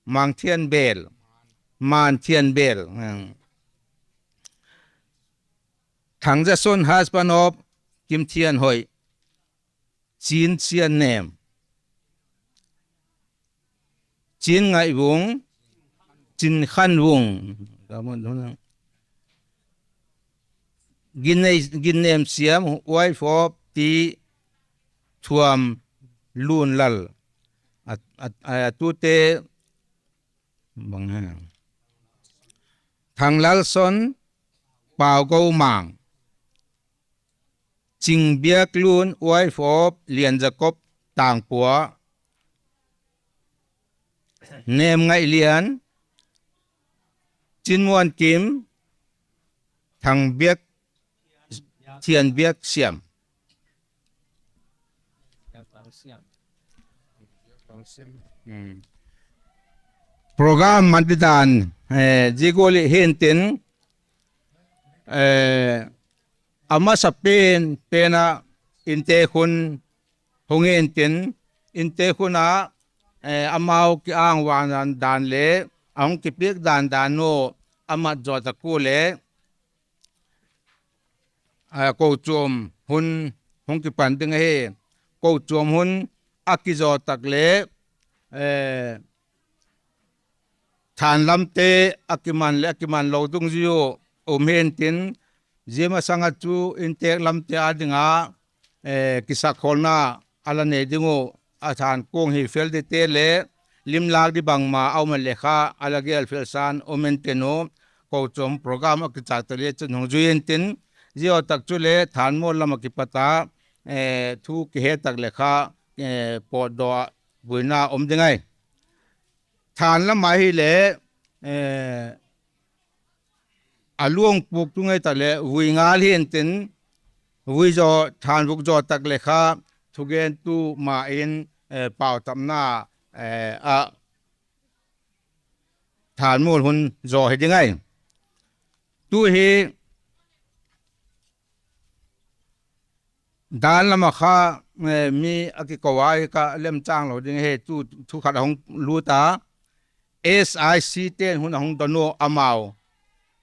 Mang Thian Bel, Man Thian Bel, hmm. Thang Za Son, husband of Kim Thian Hoih, Chin Sian Nem, Chin Ngaih Vung, Chin Khan Vung, Gin Nei, Gin Nem Siam, wife of Ti Thuam Lun Lal. A, a, a, a tute bang ha. Thang Lal Son, Pau Go Mang. Ching Biak Lun, wife of Lian Jacob Tangpua. Nem Ngaih Lian, Chin Muan Kim, Thang Biak, Thian Biak Siam. Hmm. Program man di dan, eh, ziguli hintin, eh, a masa pen, pen a inntek hun hong hintin, inntek hun a, eh, amau ki-ang vang dan, dan leh, a hong kipiak dandan uh, a mat zaw tak uleh, eh, kochuam hun hong kipan ding ahi. Kochuam hun a kizaw tak leh, eh, thanlamte a kiman leh a kiman lou dungzui uh om hintin, zia masang a chu inntek lamte a ding a, eh, kisakkholna a la nei ding uh, a than kung hi fel dite leh, limlak di bangmah a om leh kha, a la gel fel san om hintin uh, kochuam program a kichak tak leh chun hong zui intin, ziau tak chu leh Thanmual lam a kipat a, eh, thu kihe tak leh kha, eh, pawtdoh vuina om ding ahi. Than lam ahihleh, eh, a luang puk tu ngei tak leh vui ngal hi intin, vui zaw, than vuk zaw tak leh kha, thugentu ma in, eh, pauchapna, eh, a Thanmual hun zaw hi ding ahi. Tu hi dan lam a kha, eh, mi a kikou a, ka lemchang lou ding hi, tu thu khat a hong lut a, S I C te'n hun a hong don uh, amau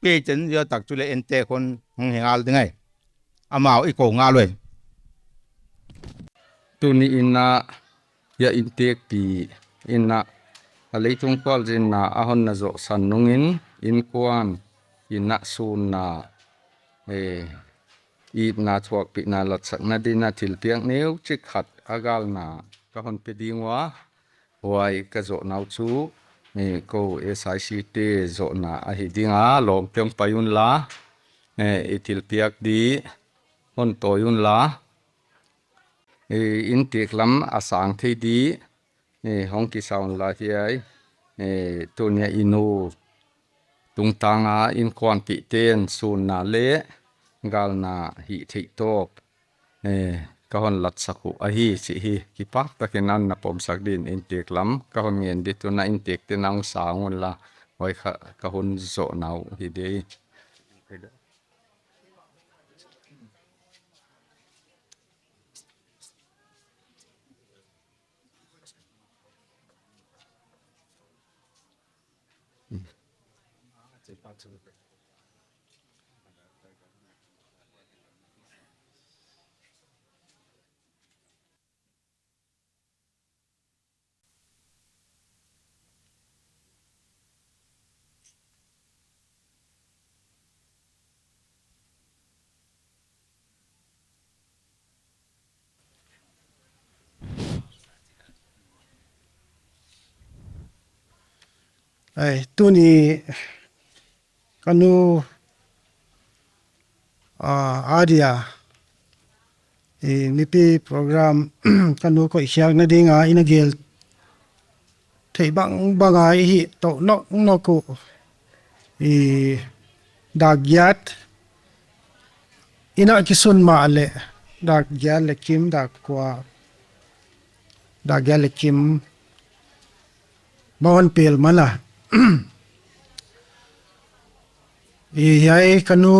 pei ten ziau tak chu leh intake hun hong hi ngal ding ahi. Amau i kou ngal uhi. Tuni in a, hiai intake pi in a, a leitung kual zinna a hon na zoh san nungin, inkuan in a sunna, eh, itna thuakpihna latsakna dingin a thilpiak neuchik khat a galna ka hon pe ding ua, huai ka zohna uh chu, eh, kou S I C te zohna ahi ding a, lawmte hong pai unla, eh, i thilpiak di hon tawi unla, eh, intake lam a sang thei di, eh, hong kisa unla hiai, eh, tuni a i nu tungtang a inkuanpihten sunna leh galna hih theih tawp, eh, ka hon latsak uh ahi chih hi kipak takin a na pomsak dingin intake lam ka hon ngen di. Tun a intake te'n hong sang unla, huai kha ka hun zohna uh hi ding. Ai, tuni ka nu, ah, a dia, i mipi program ka nu koih khiakna ding a i na gel theih bangbang a i hih tou noknok uh. I dak giat in a kisun mahleh, dak giat leh kim, dak kua, dak giat leh kim bang hon pel man a. I hiai ka nu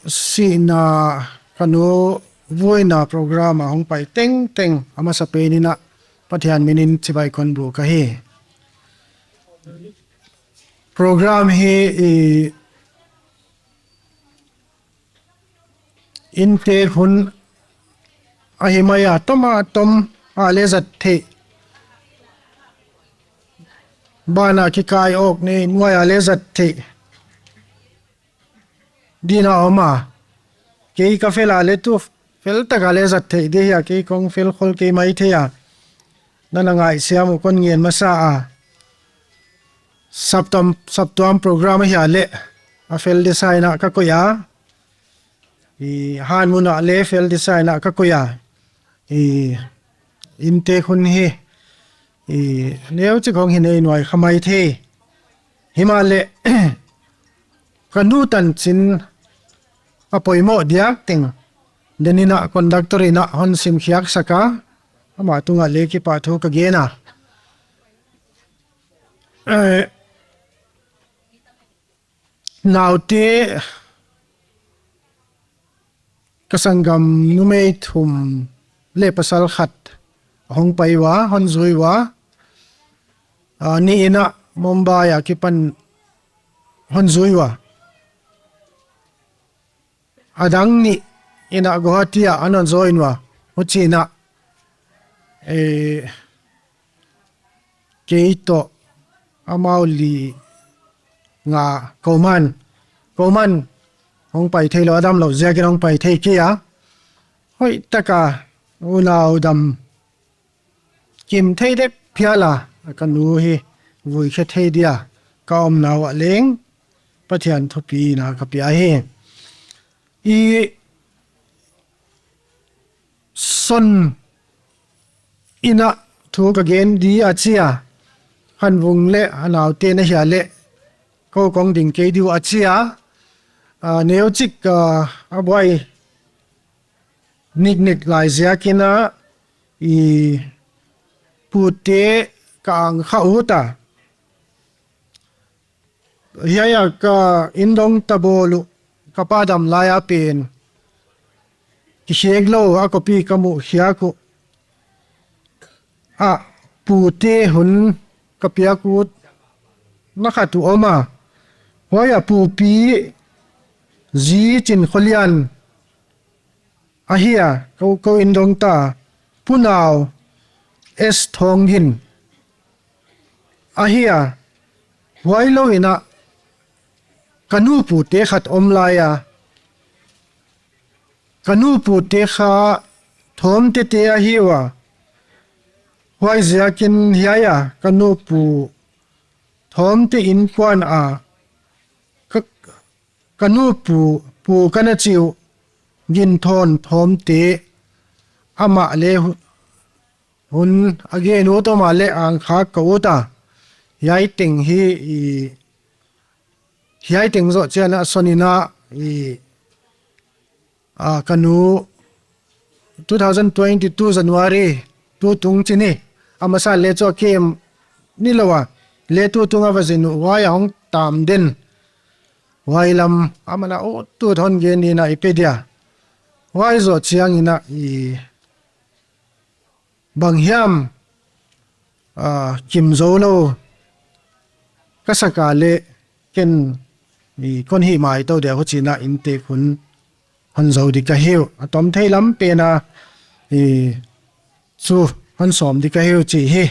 sihna, ka nu vuina program a hong pai tengteng a masapen in a Pathian min in chibai kon buk ahi. Program hi i intake hun ahi mai a, tom a tom a leh zat theih, ban a kikai awk nei nuai a leh zat theih dingin a om a. Kei ka fel a leh tu fel tak a leh zat theih di hi a, kei kong fel khol kei maithei a. Na na ngaihsiam uh kon ngen masa a. Saptuam, saptuam program ahi a leh a fel ding sa in a ka koih a. I han mun a leh fel ding sa in a ka koih a. I intake hun hi i neuchik hong hi nei nuai kha maithei. Himahleh ka nu tanchin a poimoh diak teng den in a conductor in a hon sim khiak sak a, ama tung a leh kipahthu ka gen a. Eh, naute, ka sanggam numei thum leh pasal khat hong pai ua, hon zui ua. Ah, nih in a Mumbai a kipan hon zui ua. A dang nih in a Guwahati ah a hon zui ua. Huchi in a, eh, kei toh amau li nga, kou man, kou man hong pai theilou, a damlou ziakin hong pai thei kei a. Hoihtak a unau dam kim thei dek phial a, ka nu hi vui khe thei dia ka omna uah leng Pathian thupi in ka pia hi. I Son in thu ka gen di a chi a, Khanvung leh a naute na hia leh kou kong ding kei di uh a chi a. Ah, neuchik, ah, a buai niknik lai ziakin i pute ka ang kha ut a. Hiai a ka inn dong ta bawl uh, ka pa dam lai a pen kihiak lou a copy ka mu hiak uh. Ah, pute hun ka piak ut na khat uh om a. Huai a pupi Zi Chinkholian ahi a, kou, kou inn dong ta, Pu Nau S Thawng Gin ahi a. Huai lou in ka nu pute khat om lai a. Ka nu pute kha Thawmte te ahi ua. Huai ziakin hiai a ka nu pu Thawmte innkuan a ka, ka nu pu, pu ka na chi uh Ginthawn Thawmte amah leh hu-, hun a gen ut om a leh ang kha ka ut a. Hiai teng hi i, hiai teng zoh chiang a Son in i, ah, ka nu two thousand twenty-two January tutung chi ni. A masa leh chu a kem ni lou a. Leh tutung a va zin uh huai a hong tam den. Huai lam a man a ut ut hon gen in i pe dia. Huai zoh chiang in i bang hiam, ah, kim zou lou ka sa ka leh ken i kon hi mai tou dia huchiin inntek hun hon zou di ka hi uh. A tom thei lam pen a i chu hon sawm di ka hi uh chi hi.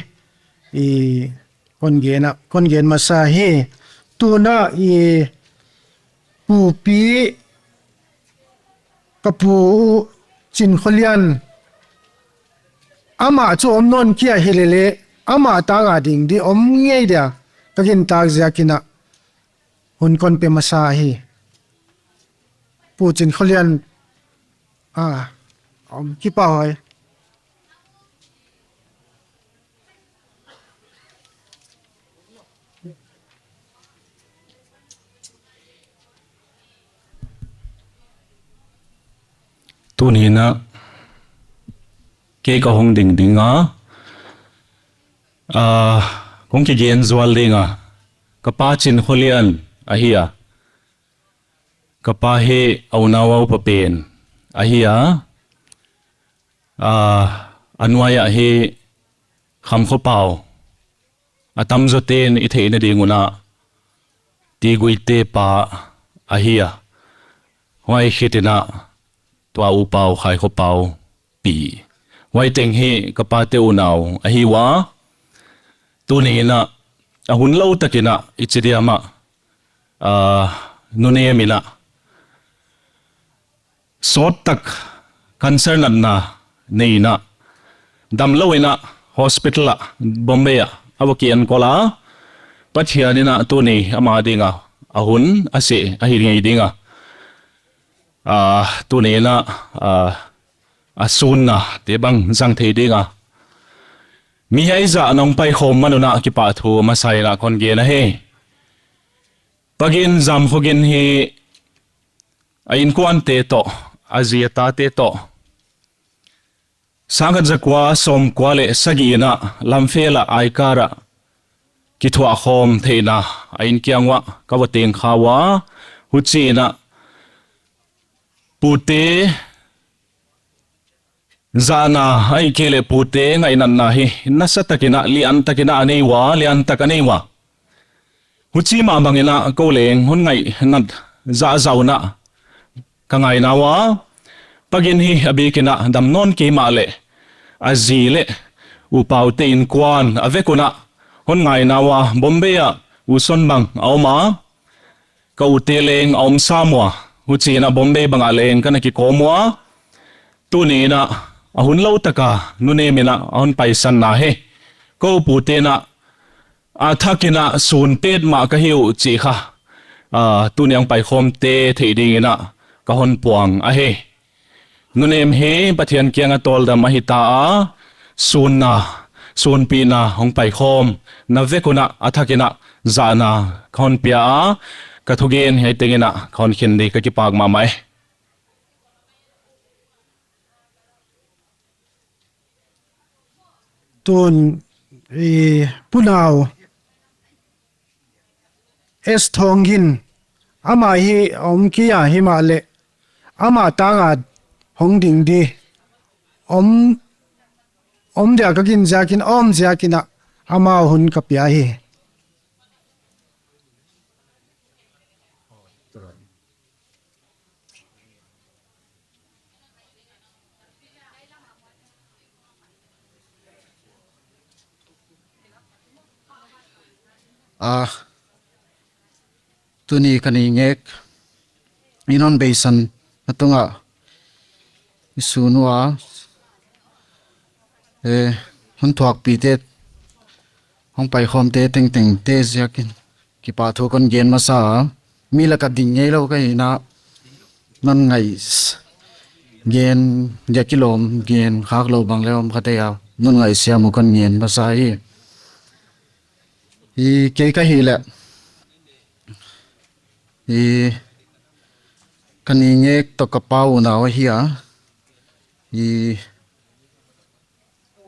I kon gen a, kon gen masa hi. Tuna i pupi ka pu Chinkholian amah chu om nawn kia hi lele, amah tang a ding di om ngei dia ka gintak ziakin hun kon pe masa hi. Pu Chinkholian, ah, om kipak huai. Tuni'n kei ka hong ding ding a, ah, kong kigen zual ding a, ka pa Chinkholian ahi a. Ka pa hi a unau a upa pen ahi a. Ah, a nuai ah hi Khamkhopau, a tamzaw ten i theihna ding un Tiguite pa ahi a. Huai khit in tua Upau Khaikhopau pi. Huai teng hi ka pate unau ahi ua. Tuni'n a hun lou takin i chi diam a, ah, nunem in sawt tak cancer natna nei in, damlou in hospital ah Bombay ah a va kienkol a, Pathian in tuni ama ding a, a hun a seh ahi ngei ding a. Ah, tuni'n, ah, a sunna te bang zang thei ding a. Mi hiai zah nong pai khawm man un kipahthu masa in kon gen ahi. Pa Gin, Zamkhogin hi a inkuante toh, a zi a tate toh, sangkhat zakua sawmkua leh sagih in Lamphel ah Aikar ah kithuah khawm theihna a inn kiang uah ka va teng kha ua, huchiin pute zahna ahihkeileh pute ngaihnatna hi nasa takin, lian takin a nei ua, lian tak a nei ua. Huchi mah bangin kou leng hon ngaihnat zahzah un ka ngai na ua. Pa Gin hi a bikin dam nawn kei mahleh, a zi leh upaute inkuan a vek un hon ngai na ua, Bombay ah u Son bang a om a, ka ute leng a om sam ua, huchiin Bombay bang ah leng ka na kikawm ua. Tuni'n a hun lou taka nunem in a hon paisanna hi, kou pute'n a thak in sun petmah ka hi uh chih kha Ah, tuni a hong paikhawmte theih dingin ah ka hon puang ahi. Nunem hi Pathian kianga tawldam ahi ta a, sunna, sunpihna hong paikhawmna vek un ah a thakin ah zahna ka hon pia a, ka thugen hiai tengin ah ka hon khin di, ka kipak mahmah e. Tun, i, Pu Nau S Thawng Gin, amah hi om kei a, himahleh amah tang a hong ding di om, om dia ka gingta ziakin, om ziakin ah amah hun ka pia hi. Ah, tuni ka ni ngek in hon beisan na tungah i sun ua, eh, hon thuakpihte, hong paikhawmte tengtengte ziakin kipahthu kon gen masa a. Mi laka ding ngeilou ka hihna, non ngaih s-, gen dia kilawm, gen khak lou bang leng om kha thei a, non ngaihsiam uh kon ngen masa hi. I kei ka hih leh, i ka ni ngek toh ka pa unau ahi a, i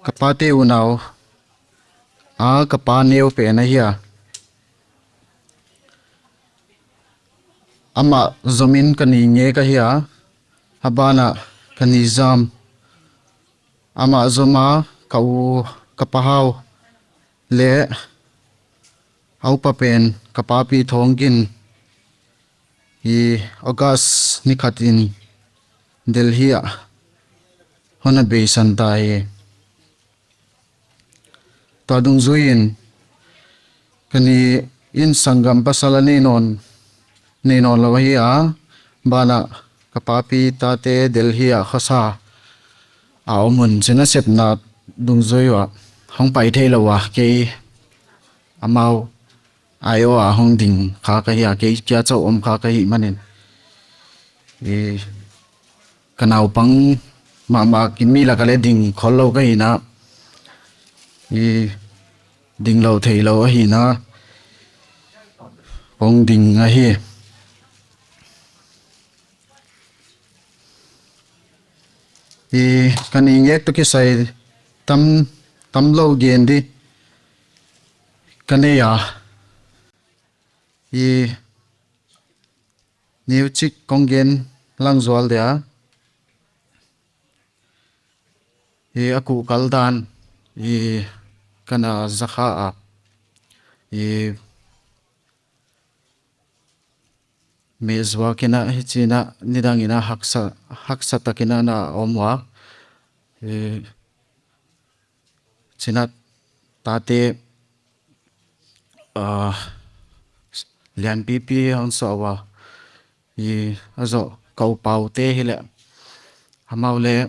ka pate unau a ka pa neu pen ahi a. Amah zomin ka ni ngek ahi a, a ban ah ka ni zam. Amah zom a ka u, ka pa Hau leh a upa pen ka papi Thawng Gin hi August ni khat in Delhi ah hon na beisan ta hi. Tua dungzui in ka ni in sanggam pasal a nei nawn, nei nawn lou ahi a, ban ah ka papi tate Delhi ah khosa a om un, china sepna dungzui ua hong pai theilou a, kei amau aiawh a hong ding kha ka hi a, kei kia chauh om kha ka hih manin, i ka naupang mahmah ki mi laka leng ding khollou ka hihna, i dinglou theilou ahihna kong ding ahi. I ka ni ngek toh kisai tam, tamlou gen di ka nei a. I neuchik kong gen lang zual dia. I a kuhkal dan i ka na za kha a. I meh zuakin a hichi'n a nidangin a haksa, haksa takin a na om ua. I china tate, ah, lianpipi hon suah ua. I a zoh ka u Pau te hi leh, amau leh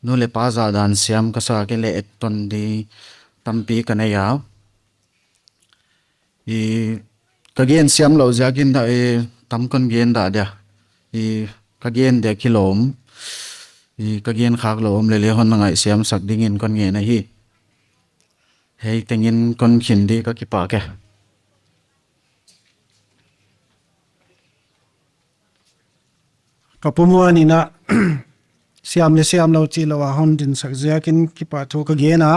nu leh pa zahdan siam ka sa, kei leh etton di tampi ka nei a. I ka gen siam lou ziakin da, i tam kon gen da dia. I ka gen dia kilawm, i ka gen khak lou om leh leng hon na ngaihsiam sak dingin kon ngen ahi. Hiai tengin kon khin di, ka kipak e. Ka pu Muan in a siam leh siam lou chih lou a hon dinsak ziakin kipahthu ka gen a.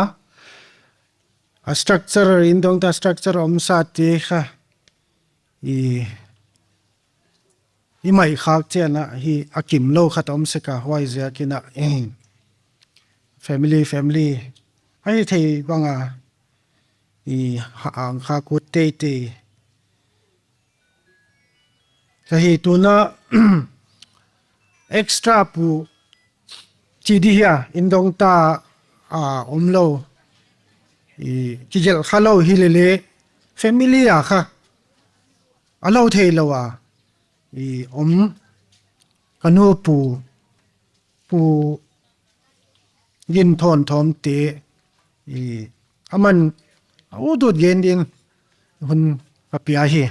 A structure, indongta structure omsa te kha i, i mai khak chiang a hi a kimlou khat om sek a, huaiziakin a, eh, family, family ahi thei bang a, i ha ang kha kut teitei ka hi. Tun a extra pu chi di hia, indongta a omlou, i kigelh khalou hi leh leng family a kha a lou theilou a i om ka nu pu, Pu Gin Thawn Thawm te, i aman a ut ut gen din hun ka pia hi.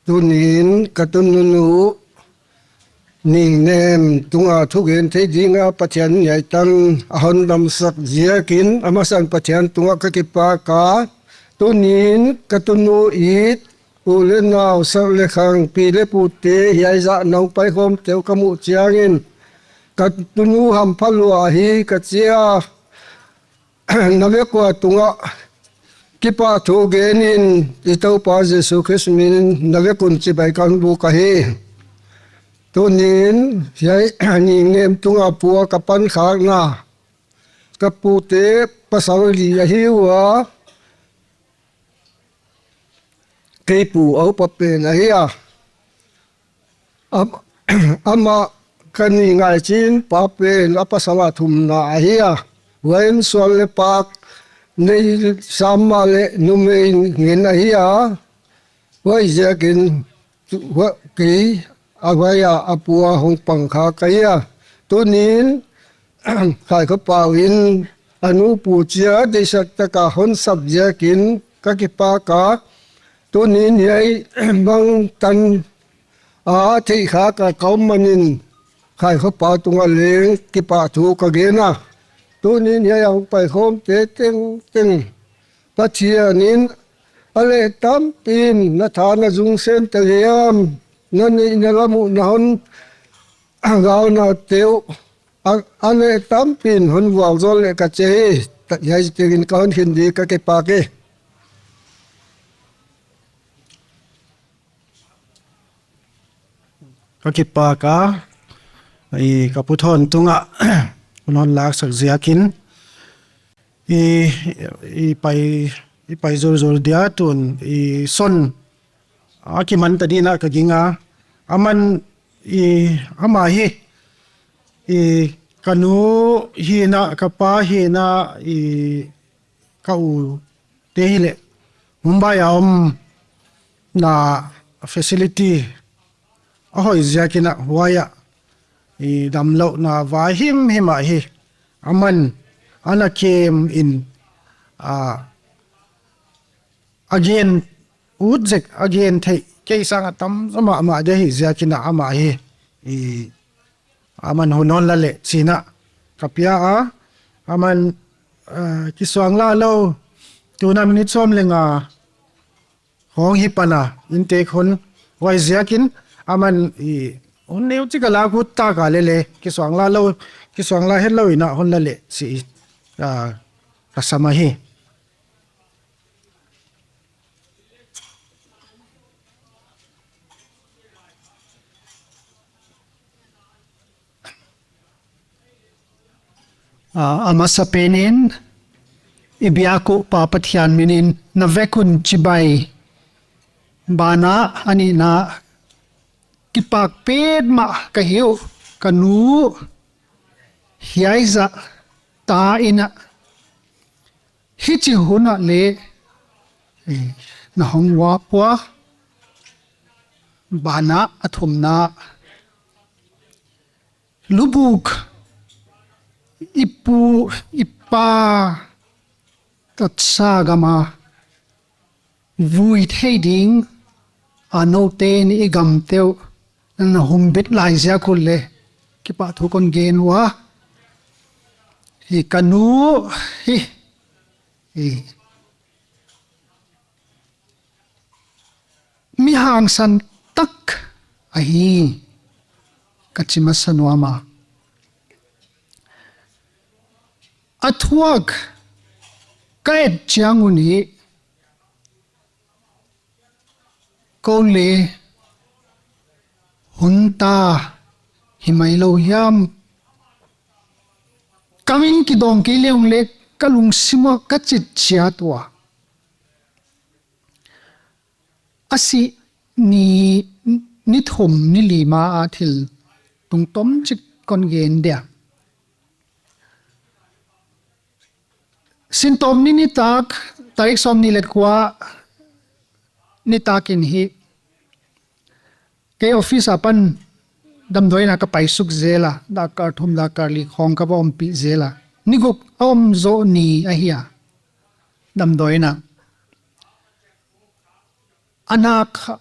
Tunin ka tununu Ningnem tunga thugen thei dinga Pathian hiai tan a hon damsak ziakin a masan Pathian tungah ka kipak a. Tunin ka tunu it u leh nau, sal leh khang, pi leh pute, hiai zah nong paikhawmte uh ka muh chiangin ka tunu hampha lua hi ka chi a. Na vek ua tungah kipahthu genin i Toupa Jesu Khrist minin na vek un chibai ka hon buk ahi. Tunin hiai Ningnem tunga pua ka pankhakna, ka pute pasal li ahi ua, kei pu a upa pen ahi a. Am-, amah ka ni ngaichin pa pen a pasal a thumna ahi a. Huan sual leh pak nei sam mahleh numei ngen ahi a. Huaiziakin tu-, hua-, kei a huai a a pua hong pang kha ka hi a. Tunin Khaikho Pau in a nu pu chia deihsak taka hon sap ziakin ka kipak a. Tunin hiai bangtan a theih khak a ka om manin Khaikho Pau tungah leng kipahthu ka gen a. Tunin hiai a hong paikhawmte tengteng Pathianin a leh tampiin na tha na zung sem ta hiam, na neih na lam uh na hon galna te uh a, a leh tampiin hon vualzawl leh ka chi hi. Ta-, hiai tengin ka hon khin di, ka kipak e. Ka kipak a, i ka pu Thon tungah hon laksak ziakin i, i pai, i pai zulzul dia. Tun i son a kiman ta dingin ka ging a. Aman i, amah hi i ka nu hihna, ka pa hihna, i ka u te hileh Mumbai a omna facility a hoih ziakin a huai a i damlouhna vai himhim ahi. Aman ana kem in, a, a gen ut zek, a gen theih kei sanga tam mahmah di hi ziakin a amah hi i aman hun hon la leh chi'n a ka pia a. Aman, eh, kisuanglah lou, tuna minute sawm leh nga hong hi pan a, inntek hun, huaiziakin aman i hun neu chik a lak ut ta ka lele, kisuanglah lou, kisuanglah hetlou in a hon la leh chi, ah, ka sam ahi. Ah, a masapen in i biak uh Pa Pathian minin na vek un chibai. Banah a nihna, kipak petmah ka hi uh, ka nu hiai zah ta in a hichi hun ah leh, eh, na hong uap ua. Banah a thumna, lubuk i pu i pa tatsa gam a vui thei ding a noute ni i gamte uh na humbit lai ziak un leh kipahthu kon gen ua. Hi ka nu hi, hi mi hangsan tak ahi, ka chi masa nuam a. A thuak ka et chiang un hi, kou leh hun ta hi mai lou hiam, ka min kidong kei leng leh ka lungsim ah ka chit chiat ua. A si ni, ni thum ni li ma a thil tungtawm chik kon gen dia. Sintawp ni nitak, tarik sawmnih leh kua nitak in hi, kei office apan damdawi in a ka paisuk zel a, dak kal thum dak kal li khawng ka va ompih zel a. Ni guk a om zoh ni ahi a, damdawi in a. A nak kha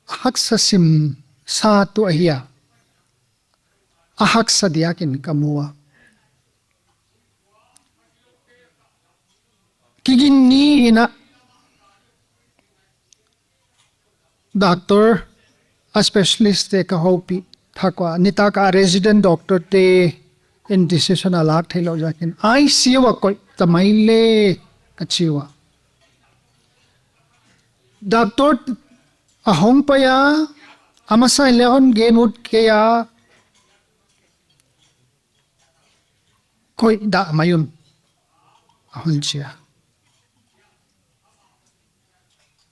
haksa sim sa tuh ahi a, a haksa diakin ka mu a. Kigin ni in a doctor, a specialist te ka houpih thak ua, nitak a resident doctor te in decision a lak theilou ziakin I C U a koih ta mai le ka chi ua. Doctor a hong pai a, a masa in le hon gen ut kei a, koih dah mai un, a hon chi a.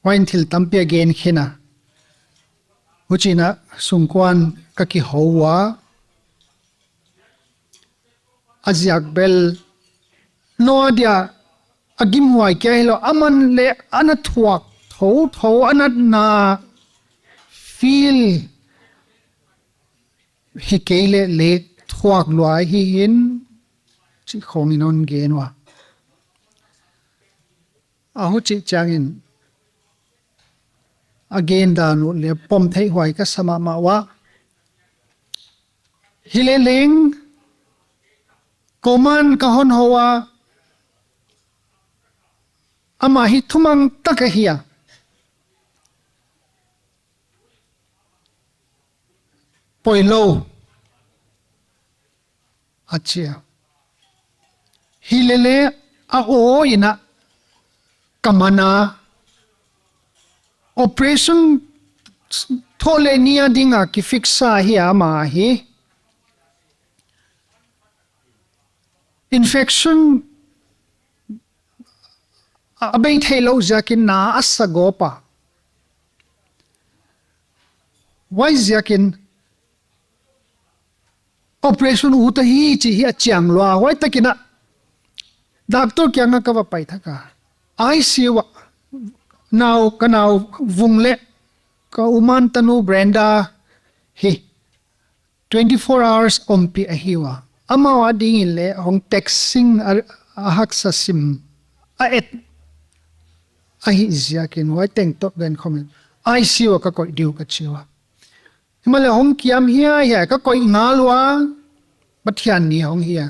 Huai in thil tampi a gen khin a. Huchiin a sungkuan ka kihou ua, a ziak bel nou a dia a gimhuai kia hilou, aman le ana thuak thouthou, a natna feel hi kei leh le thuak lua hi in, chih khong in hon gen ua. A huchih chiangin a gen dan uh le pom theih huai ka sa mahmah ua. Hi le leng, koman ka hon hou a, amah hi thumang tak ahi a. Poi lou, a chi a. Hi le le, a aw in a ka man a, operation thole ni a ding a ki fix a hi a, amah hi infection a bei theilou ziakin na a sa gawp a. Huai ziakin operation ut ahi chih hi a chiang lua. Huai takin a doctor kiang a ka va pai thak a, I C U a nau, ka nau vung le ka uman tanu Brenda hi twenty four hours ompih ahi ua. Amau a dingin le hong texting a, a haksa sim a et ahi ziakin huai teng toh gen khong in I C U a ka koih diu ka chi ua. Himahleh hong kiam hiaihiai, ka koih ngal ua, Pathian ni hong hi a.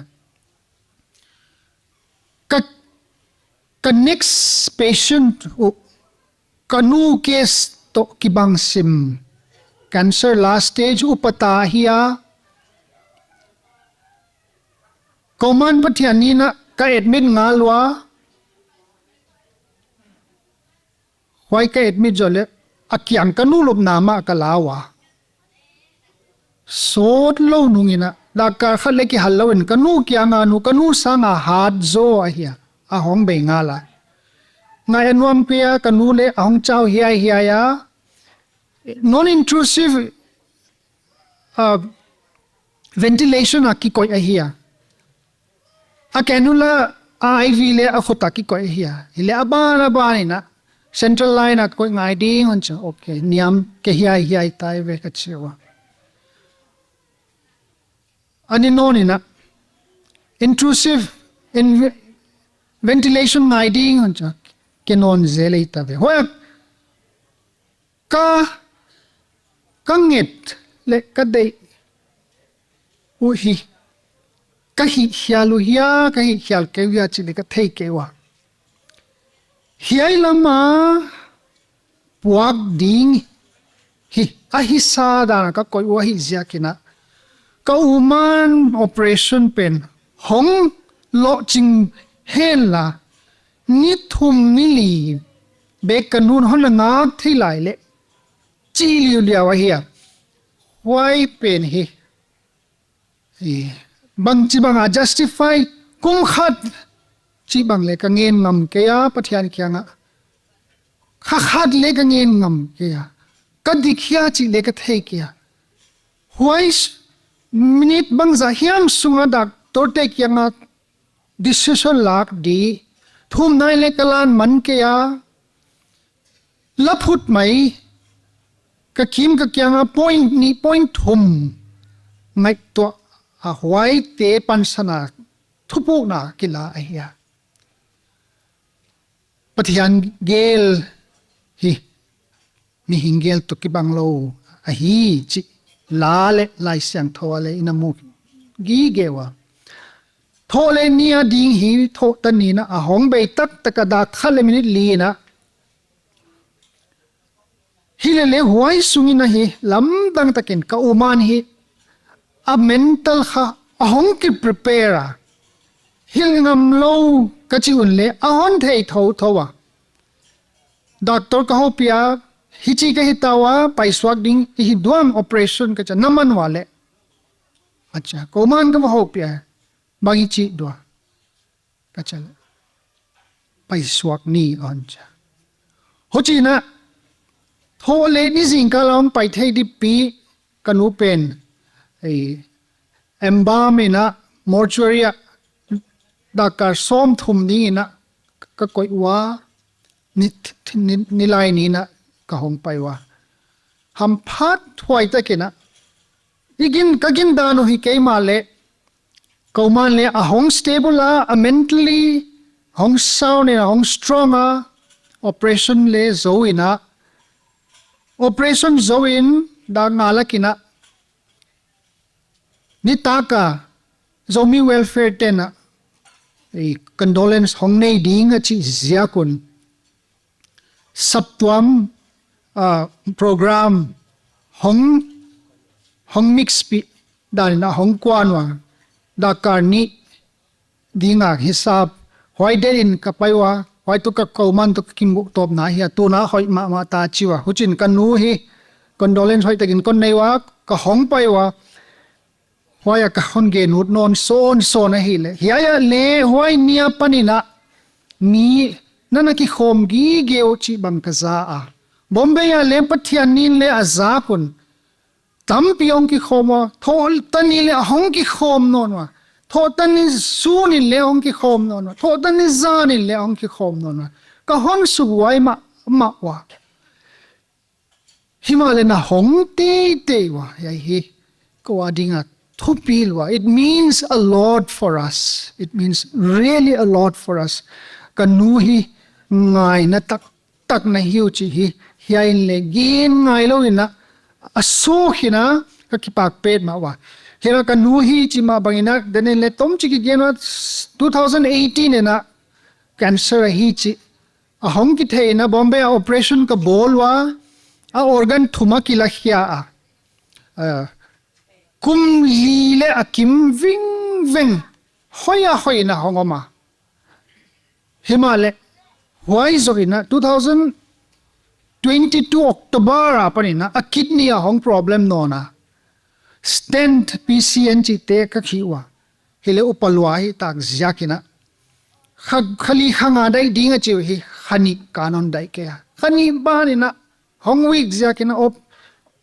Ka, ka next patient uh, ka nu case toh kibang sim, cancer last stage upat a hi a. Koman Pathian ni in a ka admit ngal ua. Huai ka admit zoh le, a kiang ka nu lupna mah ka la ua. Sawt lou nungin a, dakar khat le kihal lou in ka nu kiang a, nu, ka nu sang a hat zaw ahi a, a hong bei ngal a. Ngai a nuam kei a, ka nu le a hong chau hiaihiai a. Non-intrusive, uh, ventilation a kikoih ahi a. A cannula, a I V le a khut a kikoih ahi a. Hi le a ban a ban in a central line a koih ngai ding hon chi a. Okay, niam, ke hiaihiai tai ve ka chi ua. A ni nawn in a intrusive in ventilation ngai ding hon chi a. Ke nawn zel ei ta ve. Huai a ka, ka nget le ka deih uh hi, ka hihkhial uh hia, ka hihkhial kei uh hia chih le ka thei kei ua. Hiai lam a puak ding hi, a hisa dan a ka koih uh ahih ziakin a, ka uman operation pen hong lohching hen la, ni thum ni li bek ka nu'n hon na ngak thei lai le, chi liuliau ahi a. Huai pen hi, i, bangchibang a justify, kum khat chibang le ka ngen ngam kei a, Pathian kiang a. Kha khat le ka ngen ngam kei a. Ka dik hia chih le ka thei kei a. Huai s-, minute bangzah hiam sung a doctor te kiang a decision lak di, thum nai le ka lan man kei a. La phut mai, ka kim ka kiang a point nih, point thum ngaihtuah a, huaite pansan a thupukna kila ahi a. Pathian gel hi. mihing gel toh kibang lou ahi chih la leh Laisiangthou ah leh i na mu gige ua. Thoh leh ni a ding hi thoh tan ni in a hong bei taktak a, dak khat leh minute li in a. Hileleh huai sung in a hi lamdang takin ka u man hi a mental kha a hong ki prepare a. Hilh ngam lou ka chih un leh a hon thei thouthou a. Doctor ka houpi a, hichi ka hi ta ua, paisuak ding i hi diam, operation ka chi a, na man ua leh. A chi a, kou man ka va houpi a, bang i chi dia? Ka chi a leh, paisuak ni, a hon chi a. Huchiin a, thoh leh ni zingkal a hong pai thei ding pi, ka nu pen, ei, embalm in a, mortuary ah, dak kal sawmthum ding in a, ka koih ua, ni, ni, nilai ni in a ka hong pai ua. Hamphat huai takin a, i gin, ka gin dan uh hi kei mahleh, kou man leh a hong stable a, a mentally hong sound in a, hong strong a, operation leh zou in a, operation zou in dak nga lak in a, nitak a Zomi Welfare te'n a, ei, condolence hong nei ding a chih ziak un, saptuam, ah, program hong, hong mix pi dan in a hong kuan ua, dak kal ni ding a hisap, huai date in ka pai ua, huai tuh ka kou man toh ka kimuh tawpna hi a, tuin a hoih mahmah ta chi ua. Huchiin ka nu hi condolence hoih takin kon nei ua, ka hong pai ua. Huai a ka hon gen ut nawn sawnsawn ahihleh, hiai ah leh huai ni apan in a mi na na kikhawm gige uh chih bang ka za a. Bombay ah leh Pathian ni in leh a zak un tampi hong kikhawm ua, thoh tan ni leh a hong kikhawm nawn ua, thoh tan ni sun in leh hong kikhawm nawn ua, thoh tan ni zan in leh hong kikhawm nawn ua. Ka hon suk uai mahmah ua. Himahleh na hong teitei ua, hiai hi kou a ding a thupi lua. It means a lot for us. It means really a lot for us. Ka nu hi ngaina taktak na hi uh chih hi, hiai in leh gen ngai lou in a, a suk in a, ka kipak petmah ua. Hiai ka nu hi chih mah bang in a, dan in leh tomchik i gen ua, two thousand eighteen in a cancer ahi chih a hong kithei in a, Bombay ah operation ka bawl ua, a organ thum a kila khia a. Ah, kum li leh a kim vingveng, hoih a hoih in a hong om a. Himahleh, huai zoh in a, two thousand twenty-two October apan in a, a kidney a hong problem nawn a. Stent, P C N chihte ka khih ua. Hileh upa lua hi tak ziak in a, kha, kha li kha nga daih ding a chi uh hi, kha nih ka hon daih kei a. Kha nih ban in a, hong weak ziak in a, op,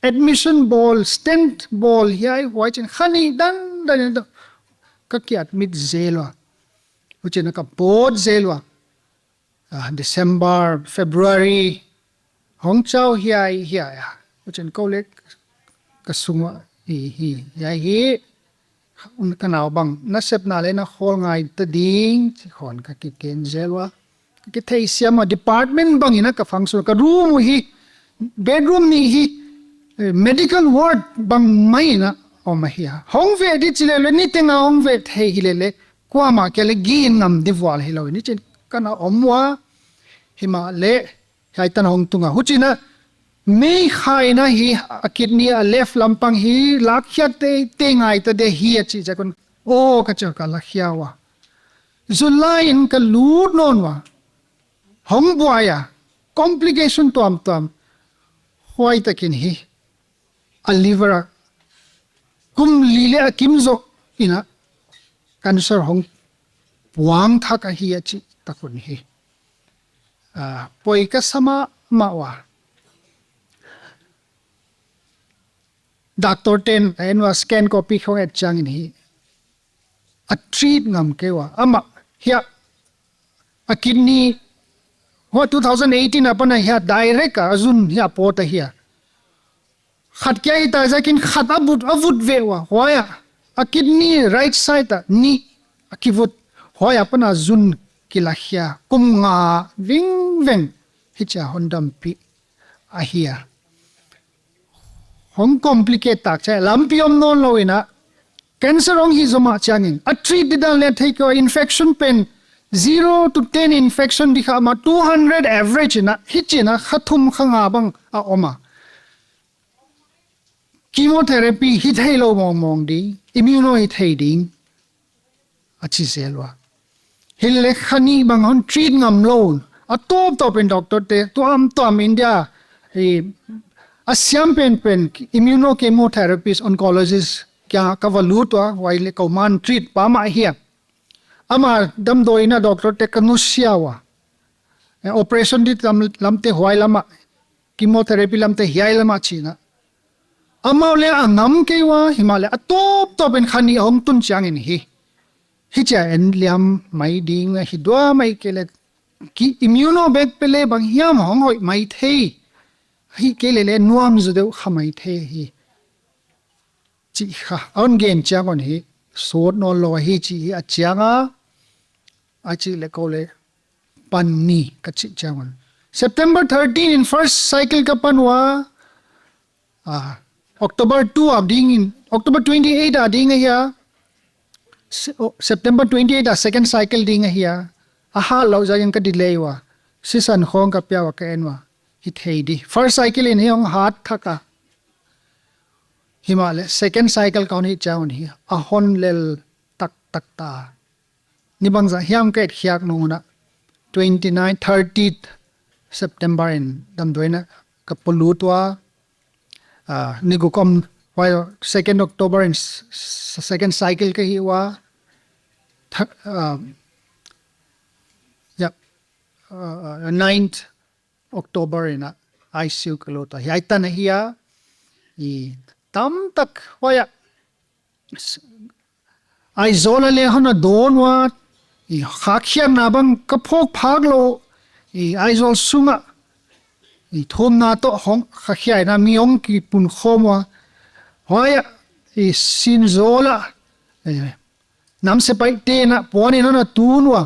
admission bawl, stent bawl, hiai huai chin, kha nih dandan in a, ka ki admit zel ua. Huchiin a ka pawt zel ua. Ah, December, February, hong chau hiai, hiai a. Huchiin kou leh ka sung ua, hi, hi, hiai hi, un ka nau bang, nasepna leh na khawl ngai ta ding, chih khawng ka kiken zel ua. Ka kitheisiam ua, department bang in a ka function, ka room uh hi, bedroom nih hi, eh, medical ward bang mai in a om ahi a. Hong ve di chi leh leh, niteng a hong ve thei hileh leh, kuamah kia leh gin ngam di vual hilou in, chih ka na om ua, himahleh, hiai tan hong tung a. Huchiin a, mei kha in a hi, a kidney a left lampang hi, lakhia teitei ngai ta di hi a chih ziak un, oh, ka chi a ka lakhia ua. July in ka lut nawn ua. Hong buai a, complication tuamtuam. Huai takin hi, a liver a kum li leh a kim zoh in a, cancer hong puang thak ahi a chih tak un hi. Ah, poi ka sa mahmah ua. Doctor te'n a en ua, scan copy khong et chiang in hi, a treat ngam kei ua. Amah hiai a kidney, huai two thousand eighteen apan a hiai direct a zun hiai a pawt ahi a. Khat kia hi ta ziakin khat a vut, a vut ve ua. Huai a, a kidney right side a nih a kivut. Huai apan a zun kilakhia. Kum nga vingveng hichia hon dampih ahi a. hong complicate tak chiang, lampi om nawnlou in a, cancer hong hih zomah chiangin a treat didan leng thei kei ua, infection pen zero to ten infection di kha mah, two hundred average in a, hichi in a kha thum kha nga bang a om a. Chemotherapy hih theilou mawngmawng ding, immuno hih thei ding a chi zel ua. Hileh kha nih bang hon treat ngam lou. A tawptawp in doctor te tuamtuam India, eh, a siam penpen immunochemotherapist, oncologist kiang ka va lut ua, huai leh kou man treat pa mah hi a. Ama damdawi in a doctor te ka nusia ua. Eh, operation di lam, lamte huai lam ah, chemotherapy lamte hiai lam ah chi in a. Amau leng a ngam kei ua, himahleh a tawptawp in kha nih hong tun chiangin hi. Hichia en liam mai ding a hi dua mai kei leh, ki immuno bek pe leh bang hiam hong hoih mai thei. Hih kei leh leng nuam zaw deuh kha mai thei hi. Chi kha, a hon gen chiang un hi, sawt nawnlou hi chi hi a chiang a, a chih leh kou leh pan ni ka chih chiang un. September thirteen in first cycle ka pan ua, ah, October two a ding in, October twenty-eight a ding ahi a, Se-, oh, September twenty-eight a second cycle ding ahi a, a hat lou zaw in ka delay ua, sisan khong ka pia ua ka en ua, hih thei di. First cycle in hi hong hat thak a. Himahleh second cycle ka hon hih chiang un hi, a hon lel taktak ta. Ni bangzah hiam ka et khiak nung un a, twenty-nine, thirty September in damdawi in a ka polut ua, ah, ni guk om, huai second October in s-, s-, second cycle ka hih ua, th-, ah, ya, ah, ah, ninth October in a I C U ka lut ua. Hiai tan ahi a, i tamtak huai ah, s-, Aizawl a leng hon na dawn ua, i khakhiatna bang ka phawk phak lou, i Aizawl sung ah, i thumna toh hong khakhiatna mi hong kipunkhawm ua. Huai ah, i Sinzawl ah, eh, nam sepaih te'n a puan in hon na tun ua.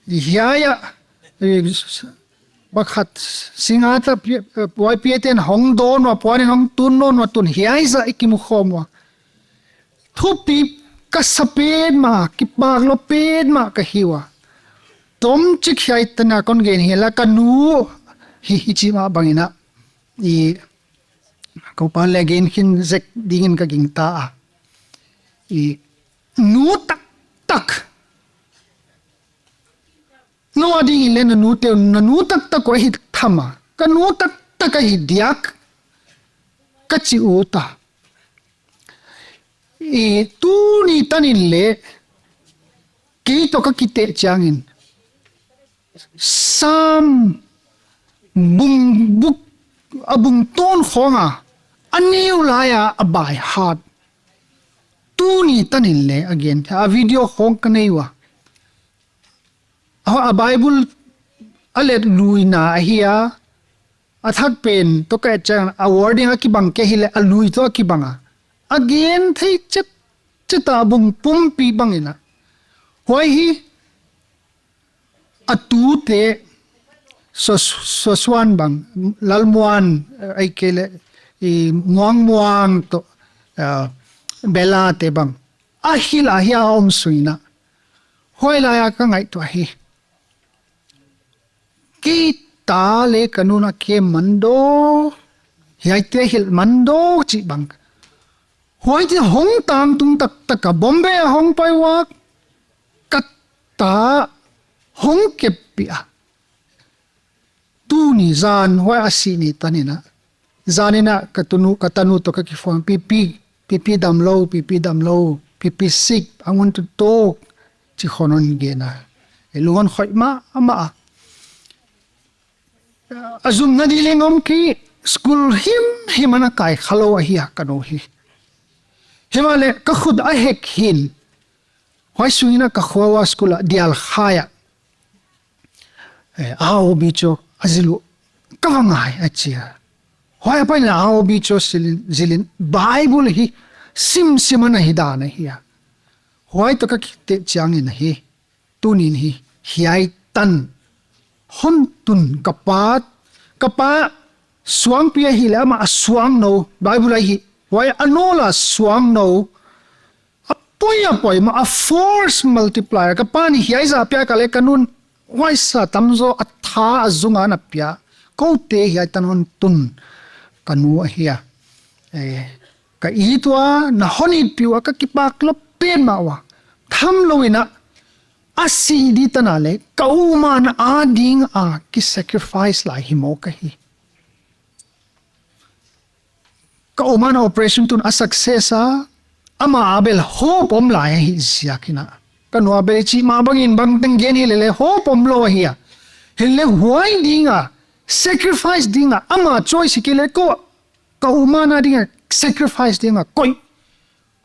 I hiai ah, i s-, s-, pakhat Singngat a pi-, eh, Y P A te'n hong dawn ua, puan in hong tun nawn ua, tun hiai zah i kimukhawm ua. Thupi ka sa petmah, kipak lou petmah ka hi ua. Tomchik hiai tan a kon gen hi leh ka nu hi, hichi mah bang in a. I, kou pa leh gen khin zek ding in ka gingta a. I, nu taktak. Nou a ding in leng na nute, na nu taktak uh ahi tham a. Ka nu taktak ahi diak. Ka chi ut a. I tuni tan in leng, kei toh ka kiteh chiangin, Sam bung buk, a bung tawp khong a, a neu lai a, a by heart. Tuni tan in leng a gen, a video khong ka nei ua. A, a Bible a let luina ahi a, a thak pen toh ka et chiang a wording a kibang kei hileh a lui toh a kibang a. A gen thei chetchet a, bung pumpi bang in a. Huai hi a tute, Sa-, Sasuan bang, Lalmuan, eh, ahihkeileh, i Muangmuang toh, eh, Bella te bang. A hilh a hi a om sui in a. Huai lai a ka ngaihtuah hi. Kei ta leh ka nu'n a kem man dou, hiaite hilh man dou chih bang. Huaite hong tangtung taktak a Bombay a hong pai ua, ka ta hong kep pih a. Tuni zan huai a sih ni tan in a. Zan in a ka tunu, ka tanu toh ka kiphone, Pipi, Pipi damlou, Pipi damlou, Pipi sick, I want to talk, chi khong hon gen a. I lung hon khoih mahmah a. A zumna di leng om kei, school himhim a na kai khalou ahi a ka nu hi. Himahleh ka khut a hek hi'n. Huai sung in a ka khua ua school a dial khai a. Eh, a obi cho a zil uh ka va ngai a chi a. Huai apan a obi cho zil in, zil in Bible hi simsim a na hi dan ahi a. Huai toh ka kiteh chiangin ahi. Tuni'n hi, hiai tan hon tun ka pa, ka pa Suangpi ahihleh amah a suangnou, Bible ahi. Huai a nawl a suangnou. A poi a poi mah a force multiplier. Ka pa in hiai zah pia ka leh ka nu'n huai sa tamzaw a tha a zung a na pia. Koute hiai tan hon tun ka nu ahi a. Eh, ka it ua, na hon itpih ua, ka kipak lua petmah ua. Thamlou in a, a sih di tan a leh, ka u man a ding a ki sacrifice lai hi maw ka hi. Ka u man operation tun a success a, amah a bel hope om lai ahi ziak in a. Ka nu a bel chih mah bangin bangteng gen hi lele hope omlou ahi a. Hileh huai ding a, sacrifice ding a, ama choice hi kei leh kou, ka u man a ding a, sacrifice ding a, koih.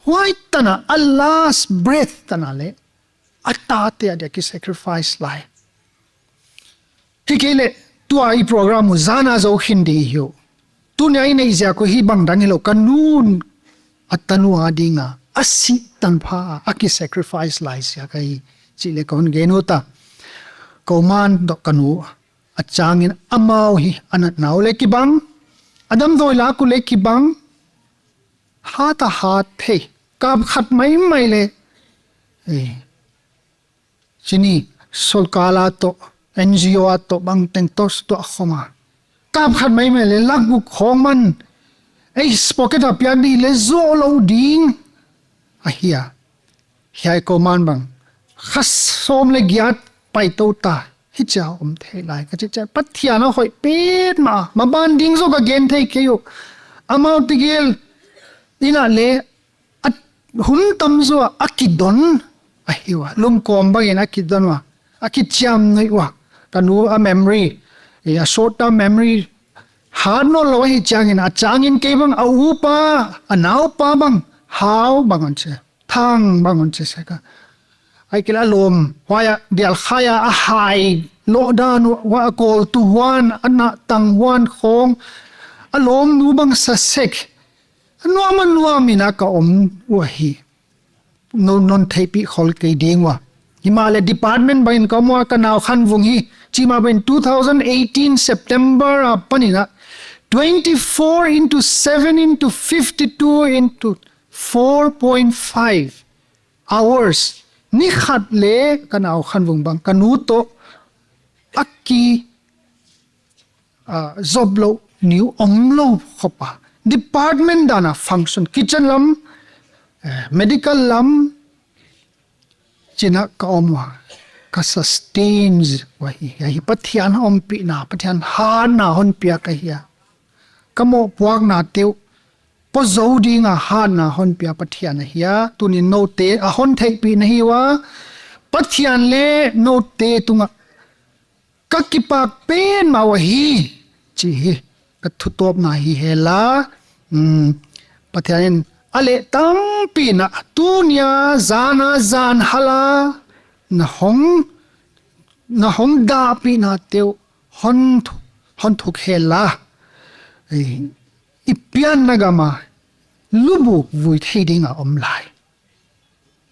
Huai tan a, a last breath tan a leh, a tate a dia ki sacrifice lai. Hi kei leh, tua i program uh zan a zou khin di hi uh. Tuni a i neih ziak uh hi bangdang hilou ka nu'n a tanu a ding a, a sih tanpha a, a ki sacrifice lai ziak ahi chih leh ka hon gen ut a. Ka u man toh ka nu a changin amau hi, a natna uh leh kibang, a damdawi lak uh leh kibang, hat a hat thei. Kap khat maimai leh, eh, chini, sorkar a toh, N G O a toh, bangteng toh, toh khawm a. Kap khat maimai leh, lak guk khong man, ei pocket a piak di leh zoh lou ding ahi a. Hiai ka u man bang, kha sawm leh giat paitou ta, hichia om thei lai ka chih chiang, Pathian a hoih petmah, maban ding zaw ka gen thei kei uh. Amau tegel in a leh, a hun tamzaw a kidon ahi ua, lungkawm bangin a kidon ua, a kichiamnuih ua. Ka nu a memory, eh, a short term memory hat nawnlou ahi chiangin, a changin kei bang, a upa, a naupa bang, Hau bang hon chi, Thang bang hon chi sek a. Ahihkeileh a lawm, huai a dial khai a, a hai lou dan uh, huai a kawl tu huan, a na tang huan khong, a lawmnu bang sa sek. Nuam a nuam in a ka om ua hi. Non, non theihpih khol kei ding ua. Himahleh department bangin ka om ua, ka nau khanvung hi. Chih mah bangin two thousand eighteen September a panin a twenty-four into seven into fifty-two into four point five hours. Ni khat leh ka nau khanvung bang ka nu toh a ki, ah, zop lou, ni omlou khop a. Department dan a function, kitchen lam, eh, medical lam, chih in a ka om ua, ka sustain ua hi, hi Pathian ompihna, Pathian hatna hon piak ahi a. Ka mohpuaknate uh, pawtzou ding a hatna hon pia Pathian ahi a, tuni'n noute a hon theihpih na hi ua, Pathian leh noute tungah ka kipak petmah uhi, chih hi ka thutawpna hi hen la. Hmm, Pathian in a leh tampi in a tuni a zan a zan hal a na hong, na hong dahpihnate uh hon thu-, hon thuk hen la. Eh, i pianna gam a lubuk vui thei ding a om lai.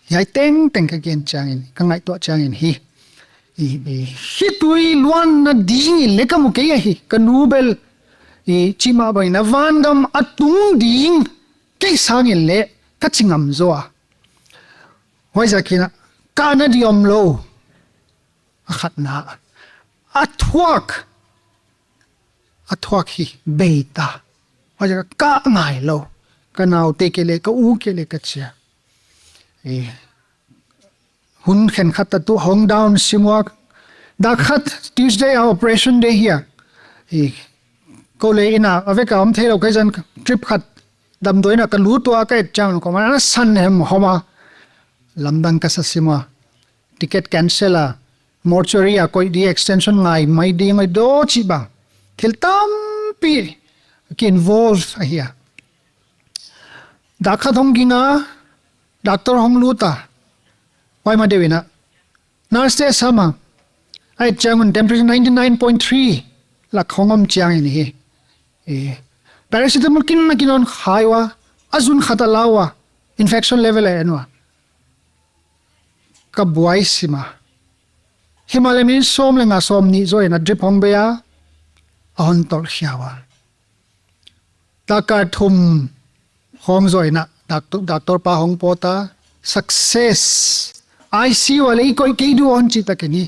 Hiai tengteng ka gen chiangin, ka ngaihtuah chiangin hi. I, i, hi tui luanna dingin leh ka mu kei ahi, ka nu bel. I, chih mah bangin a vangam a tung ding, kei sangin leh, ka chi ngam zaw a. Huaiziakin a, ka na di omlou. A khatna. A thuak. A thuak hi bei ta. Huaiziak a ka ngailou. Ka naute kei leh, ka u kei leh ka chia. Eh, hun khenkhat a tuh hong down sim ua. Dak khat Tuesday a operation day hi a. Eh, kou leh inn a, a vek a om theilou ka hi zan trip khat damdawi in a ka lut ua ka et chiang kou man a san hem hom a. Lamdang ka sa sim ua. Ticket cancel a, mortuary a koih di extension ngai mai di ngai do chih bang. Thil tampi ki involve ahi a. Dak khat hong ging a, doctor hong lut a. Huai ma deuh in a. Nurse te sam a. Ahih chiang un temperature ninety nine point three lak hong om chiangin hi. Eh, paracetamol kin na kin hon khai ua. A zun khat a la ua. Infection level a en ua. Ka buai sim a. Himahleh minute sawm leh nga sawmnih zoh in a drip hong bei a, a hon tolh khia ua. Taka thum khawng zoh in a, doctor, doctor pa hong pawt a, success. I C U a leh i koih kei di uh, hon chi tak in hi.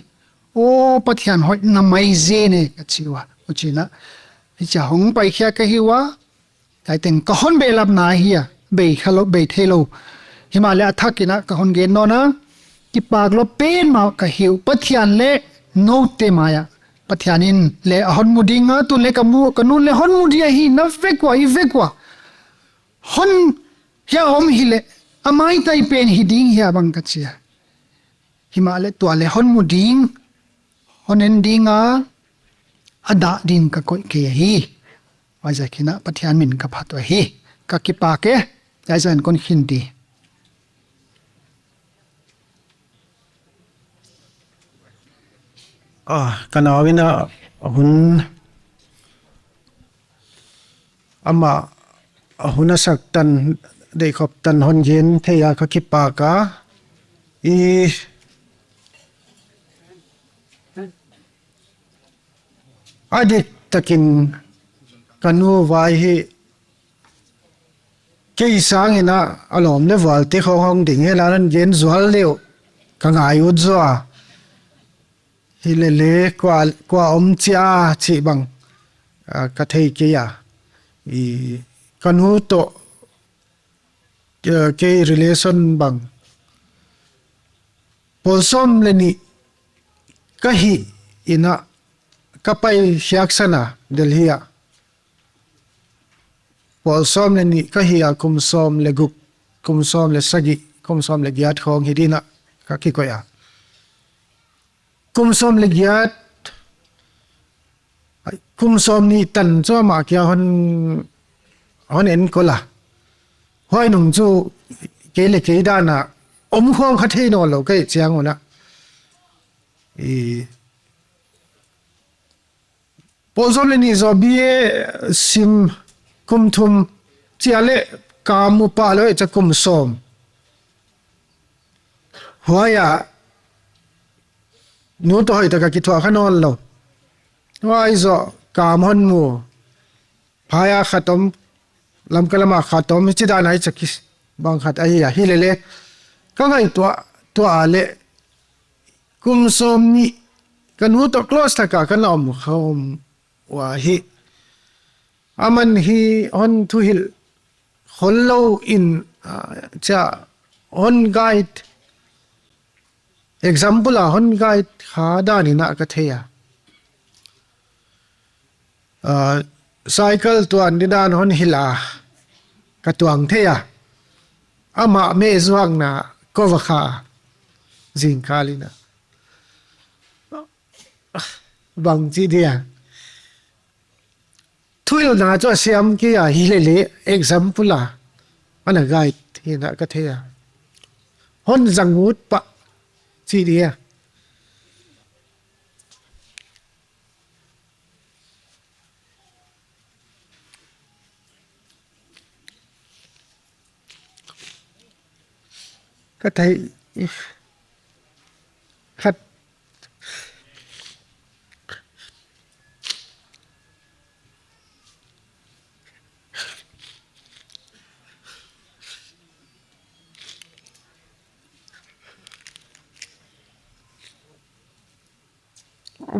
Aw, Pathian hoihna mai zen e, ka chi ua. Huchiin a, hichia hong paikhia ka hi ua. Huai teng ka hon behlapna ahi a, bei kha lou, bei thei lou. Himahleh a thak in a, ka hon gen nawn a, kipak lou pen mah ka hi uh, Pathian leh noute mai ah. Pathian in leh a hon mu ding a, tun leh ka mu, ka nu'n leh hon mu dia hi, na vek ua, i vek ua. Hon hia om hileh, a maitai pen hi ding hia bang ka chi a. Himahleh tua leh hon mu ding, hon en ding a, a dah ding ka koih kei hi. Huaiziakin a Pathian min ka phat uh hi. Ka kipak e, huaiziakin kon khin di. Ah, ka nau in a hun amah a hun a sak tan, deihkhop tan hon gen thei a ka kipak a. I, a dik takin ka nu vai hi kei sang in a, a lawm leh vualte khawng hong ding hen la, hon gen zual leh uh ka ngai ut zaw a. Hilele kua, kua om chia chih bang, ah, ka thei kei a. I, ka nu toh, eh, kei relation bang. Pawl sawm leh nih ka hih in a, ka pai khiak san a Delhi ah. Pawl sawm leh nih ka hih a, kum sawm leh guk, kum sawm leh sagih, kum sawm leh giat khawng hi ding in a ka kikoih a. Kum sawm leh giat, kum sawm nih tan chu amah kia hon, hon enkol a. Huai nung chu kei leh kei dan a om khawng kha thei nawn lou ka hih chiang un a. I, pawl sawm leh nih zaw B A sim kum thum chia leh kam upa lou cha kum sawm. Huai a nu toh hoih taka kithuah kha nawn lou. Huai zoh kam hon mu. Phaya khat om, Lamka lama khat om, hichi dan a hichi kis bang khat ahi a. Hilele ka ngaihtuah, tuah leh kum sawm nih ka nu toh close taka ka na om khawm ua hi. Aman hi hon thuhilh khol lou in, ah, chia hon guide, example a hon guide kha dan in a ka thei a. Ah, cycle tuan di dan hon hilh a ka tuang thei a. Amah meh zuakna ka va kha zingkal in a. Bang chi dia. Thuhilhna chu a siam kei a, hilele example a ana guide hi in a ka thei a. Hon zang ut pah chi dia. Ka thei khat.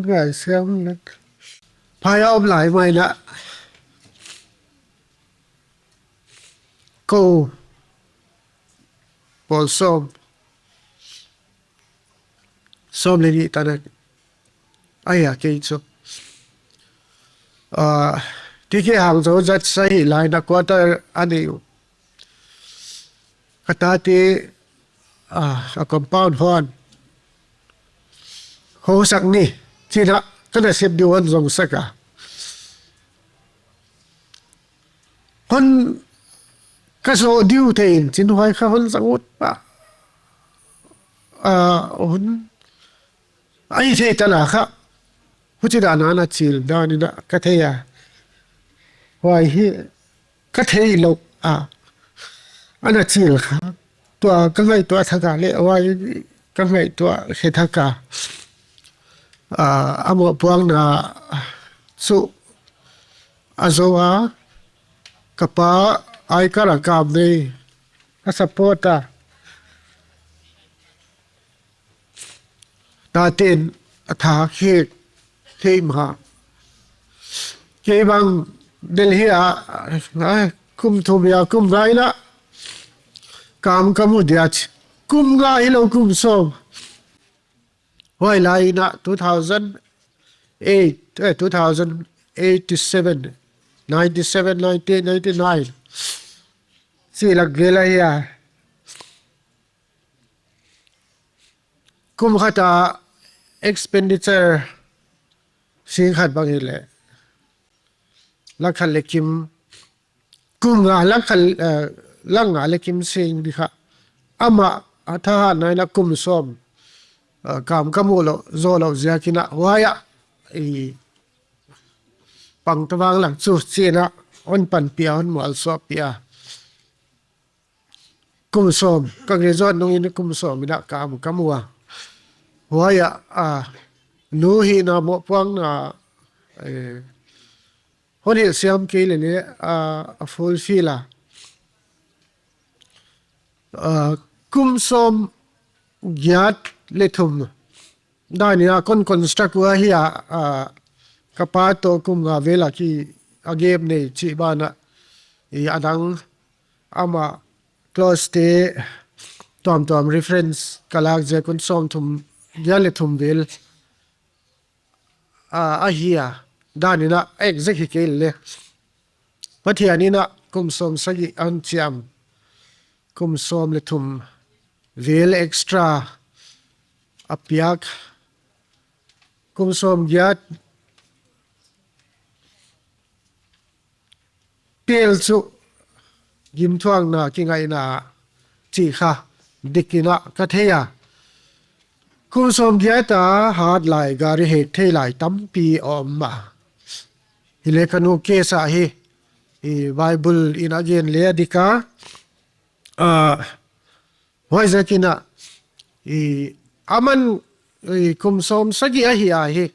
Ngai siam leh. Phaya om lai mai na. Kou. Pawl sawm. Sawm leh nih tan a. Ai a kei chu. Ah, T K Hangzo zat sa hi lai na quarter a nei uh. Ka tate, ah, a compound hon. Housak ni, chi in a, ka nasep di hon zong sak a. Hon ka zoh di uh thei in, chin huai kha hon zang ut pah. Ah, hon, ai thei ta la kha. Huchi dan a ana chil dan in a ka thei a. Huai hi ka thei lou a. Ana chil kha. Tua ka ngaihtuah thak a leh, huai ka ngaihtuah khe thak a. Ah, a mohpuakna chu a zo a. Ka pa ai ka ra kam nei, ka support a. Taten a tha khek thei mah. Kei bang Delhi a, a, kum thum ya kum nga in a kam ka mu dia chi. Kum nga hilou, kum sawm. Huai lai in a two thousand eight, eh, two thousand eight to seven, ninety-seven, ninety-eight, ninety-nine. Chi lak vel ahi a. Kum khat a expenditure sing khat bang hileh lakh khat leh kim, kum nga lakh khat, eh, lakh nga leh kim sing di kha. Amah a thahatna in a kum sawm, eh, kam ka mu lou, zou lou ziak in a huai a, i pang ta vang lang chu chi in a hon panpih a, hon mualsuahpih a. Kum sawm, ka graduate nung in kum sawm in a kam ka mu a. Huai a, a, nu hihna mohpuakna, eh, hon hilh siam kei leh leh, a, a fulfill a. A, kum sawm giat leh thum dan in a kon construct ua hi a, a, ka pa toh kum nga vel a ki a gap nei chih ban a, i a dang amah close te tuamtuam reference ka lak ziak un sawmthum, giat leh thum vel, a, ahi a. Dan in a exact hi kei leh leh Pathian in a kum sawm sagih a hon chiam, kum sawm leh thum vel extra a piak, kum sawm giat pel chu gimthuakna kingaihna chih kha dik in a ka thei a. Kum sawm giat a hat lai, gari hek thei lai tampi om a. Hileh ka nu case a hi, i Bible in a gen leh a dik a. A, huaiziak in a, i, aman, i, kum sawm sagih ahi a hi.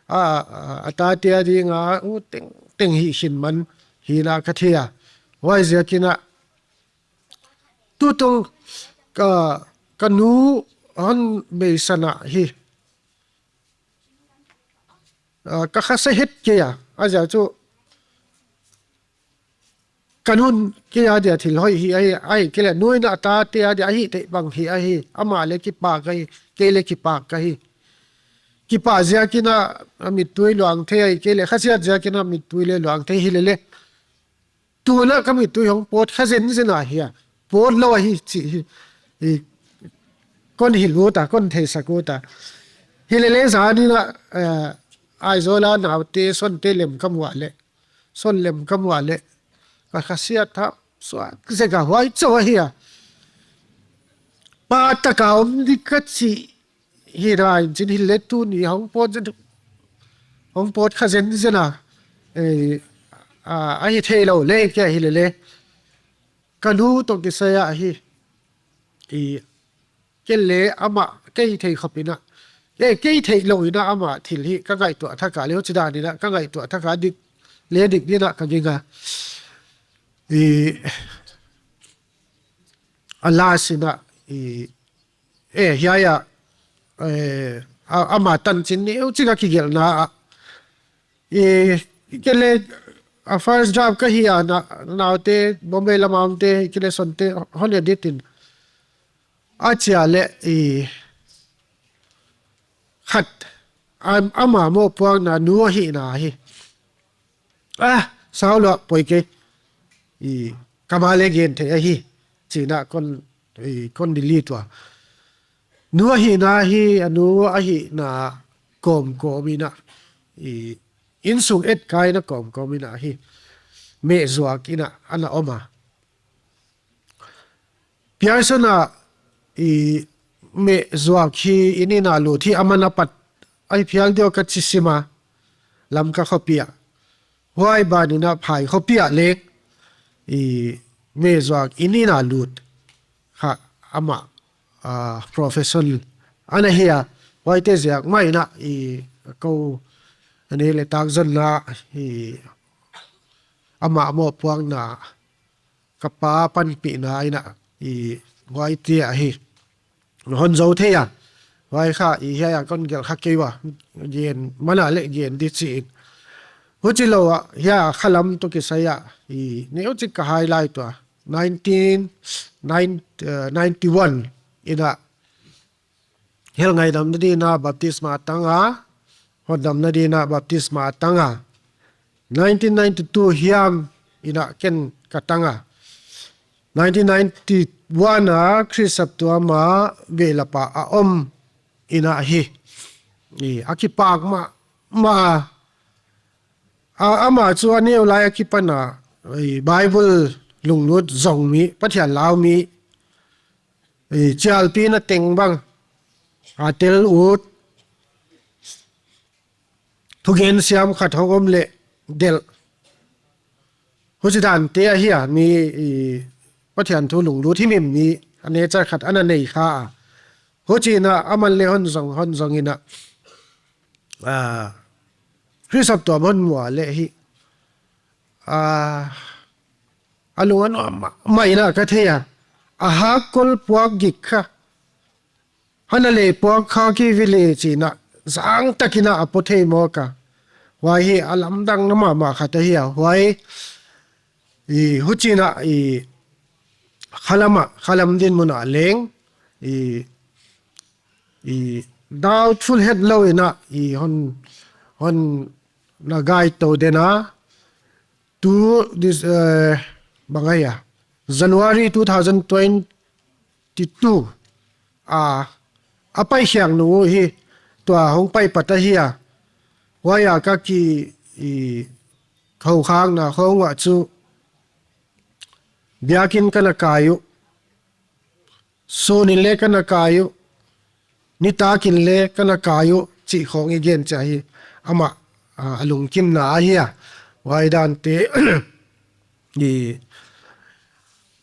A, a, a tate a ding a, u teng, teng hi hin man hi na ka thei a. Huaiziak in a, tutung ka, ka nu hon beisan a hi. A, ka kha se het kei a, a ziak chu ka nu'n kei a dia thil hoih hi ahi, ahihkeileh nu in a tate a dia a hih theih bang hi ahi, amah leh kipak ka hi, kei leh kipak ka hi. Kipak ziak in a mittui luang thei ahihkeileh, khasiat ziak in a mittui leh luang thei hi leh leh. Tun a ka mittui hong pawt kha zenzen a hi a, pawt lou ahi chih hi, i, kon hilh ut a, kon theisak ut a. Hi leh leh zan in a, eh, Aizawl a naute, Sonte lem ka mu a leh, Son lem ka mu a leh, ka khasiat thapsuak zek a, huai chauh ahi a. Pa tak a om di ka chih hi dan in chin hi leh tuni hong pawt zen, hong pawt kha zenzen a, eh, a, a hi theilou leh kei hi leh leh. Ka nu toh kisai a hi, i, kei leh amah kei thei khop in a, eh, kei theilou in a amah thil hi ka ngaihtuah thak a leh, huchi dan in a ka ngaihtuah thak a, dik leh dik di in a ka ging a. I, a last in a, i, eh, hiai a, eh, a, amah tanchin neuchik a kigelhna a, i, kei leh a first draft ka hi a, na, naute, Bombay lam a omte, kei leh Sonte hon edit in a chia leh, i, khat, am, amah mohpuakna nu ahihna hi. Ah, sau lou a poi kei. I, ka ma leh gen thei ahi. Chi in a kon, i, kon delete ua. Nu ahihna hi, a nu ahihna kawmkawm in a, i, innsung et kai in a kawmkawm in a hi. Meh zuak in a, ana om a. Pearson a, i, meh zuak hi inn in a lut hi aman apat ahi phial diam ka chi sim a, Lamka khopi a. Huai ban in a Phai khopi a leng, i, meh zuak inn in a lut kha amah, a, profession ana hi a. Huaite ziak mah in a, i, kou, a neih leh tak zonna, i, amah mohpuakna, ka pa panpihna in a, i, huaite ahi. Hon zou thei a. Huai kha, i, hiai a kon gelh kha kei ua. Gen, man a leh gen di chi in. Huchilou a, hiai a khalam toh kisai a, i, neu chik ka highlight ua. Nineteen, nine, uh, ninety-one in a, hell ngaihdamna din a baptisma tang a, hotdamna din a baptisma tang a. Nineteen ninety-two hiam in a ken ka tang a. Nineteen ninety-one a Khrist saptuam a behlap a om in a hi. I, a kipak mahmah. A, amah chu a neu lai akipan a, i, Bible lunglut zong mi, Pathian lau mi, i, chialpihna teng bang a tel ut, thugen siam khat hong om leh delh. Huchi dante ahi a, mi, i, Pathian thu lunglut himhim mi, a nature khat ana nei kha a. Huchiin a, aman leh hon zong, hon zong in a, a, Khrist saptuam hon mu a leh hi, a, a lung a nuam mah, mah in a ka thei a. A hakkol puak gik kha, hana leh puak kha ki village in a, zang tak in a a pua thei mawk a. Huai hi a lamdang na mahmah khat ahi a. Huai, i, huchiin a, i, khalam a, khalam dinmun a leng, i, i, doubtful hetlou in a, i, hon, hon na guide tou den a, tu, this, eh, bang ahia, January two thousand twenty-two a, a pai hiang nu hi, tua hong pai pat ahi a, huai a ka ki, i, khaukhakna khong uah chu, biakin ka na kai uh, sun in leh ka na kai uh, nitak in leh ka na kai uh, chih khong i gen chiah hi, amah, a, a lungkimna ahi a. Huai dante, i,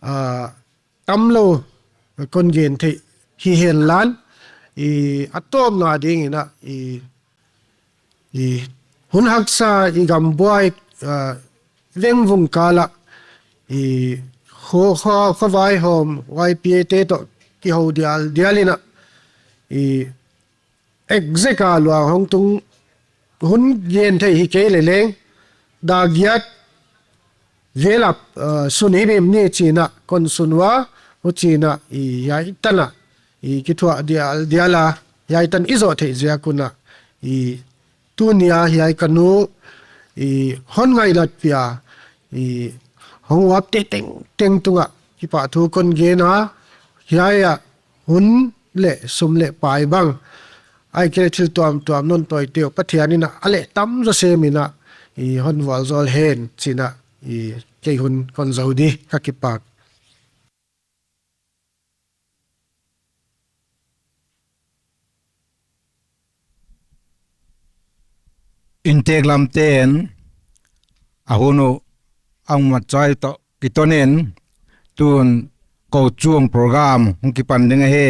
a, tamlou kon gen thei hi henla, i, a tawpna ding in a, i, i, hun haksa, i, gambuai, a, vengvung kal a, i, kho, kho, kho vaihawm, Y P A te toh kihou dialdial in a, i, exact a luang hong tung hun gen thei hi kei leh leng, dak giat vel a, a, sun himhim ni chiin a kon sun ua, huchiin a, i, hiai tan a, i, kithuah dialdial a, hiai tan i zoh theih ziak un a, i, tuni a hiai ka nu, i, hon ngaihlat pih a, i, hong uapte tengteng tungah kipahthu kon gen a, hiai a hun leh sum leh pai bang, ahihkeileh thil tuamtuam non tawite uh Pathian in a, a leh tam zaw sem in a, i, hon vualzawl hen chiin a, i, kei hun kon zou di, ka kipak. Inntek lamte'n a hun uh a hong mat chai toh kiton in, tun kou chuang program hong kipan ding ahi.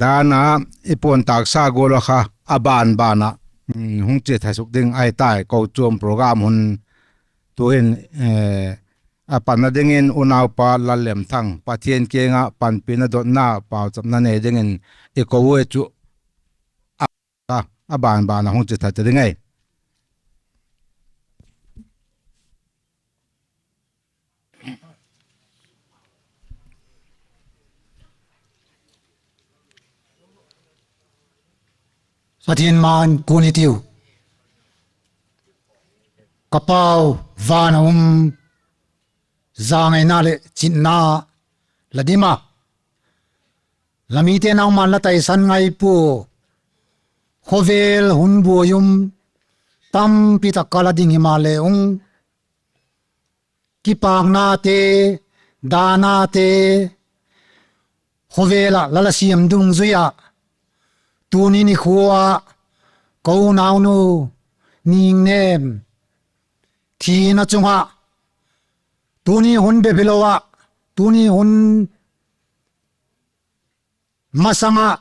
Dan a i puan taksa gual a kha a banban a, mm, hong chiattha suk ding ahi tai. Kou chuang program hun tuin, eh, a panna dingin unaupa Lallemthang, Pathian kianga panpihna dotna pauchapna nei dingin i kou uh chu a, a banban a hong chiattha ding ahi. Pathian ma in kun i tiu. Ka Pa uh van a um, zangaihna leh chitna la dim a, la mite nangman la taisan ngai pua. Khovel hun buai um tampi tak ka la ding himahleh ung, kipaknate, danate, khovel ah la la siam dungzui ah, tuni nikhua kou naunu Ningnem thina chungah, tuni hun bep hilou a, tuni hun masang ah,